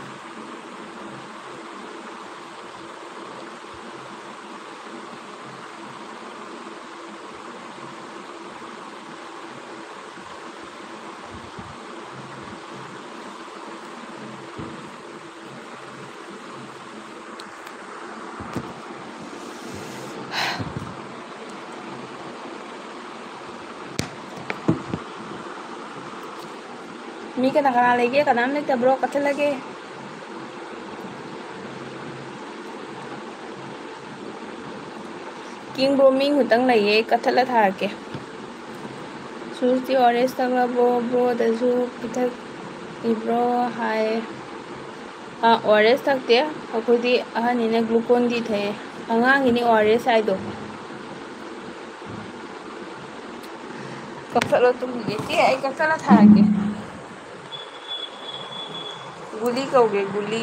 ꯃꯤ ꯀꯅꯥ ꯀꯅꯥ ꯂꯩꯒꯦ? ꯀꯅꯥꯝ ꯂꯩꯇꯕ꯭ꯔꯣ? ꯀꯛꯊꯠꯂꯒꯦ꯫ ꯀꯤꯡ ꯕ꯭ꯔꯣ, ꯃꯤ ꯈꯛꯇꯪ ꯂꯩꯌꯦ, ꯀꯛꯊꯠꯂ ꯊꯥꯔꯛꯀꯦ꯫ ꯁꯨꯁꯇꯤ ꯑꯣ ꯑꯥꯔ ꯑꯦꯁ ꯊꯛꯂꯕꯣ? ꯕ꯭ꯔꯣꯗꯁꯨ ꯄꯤꯊꯛꯏꯕ꯭ꯔꯣ? ꯍꯥꯏ꯫ ꯑꯥ, ꯑꯣ ꯑꯥꯔ ꯑꯦꯁ ꯊꯛꯇꯦ꯫ ꯑꯩꯈꯣꯏꯗꯤ ꯑꯍꯟꯅꯤꯅ ꯒ꯭ꯂꯨꯀꯣꯟ ꯗꯤ ꯊꯛꯑꯦ꯫ ꯑꯉꯥꯡꯒꯤꯅꯤ ꯑꯣ ꯑꯥꯔ ꯑꯦꯁ ꯍꯥꯏꯗꯣ꯫ ꯀꯛꯊꯠꯂꯣ ꯇꯨꯝꯈꯤꯒꯦ꯫ ꯆꯦ, ꯑꯩ ꯀꯛꯊꯠꯂ ꯊꯥꯔꯛꯀꯦ꯫ ꯒꯨꯂꯤ ꯀꯧꯒꯦ, ꯒꯨꯂꯤ꯫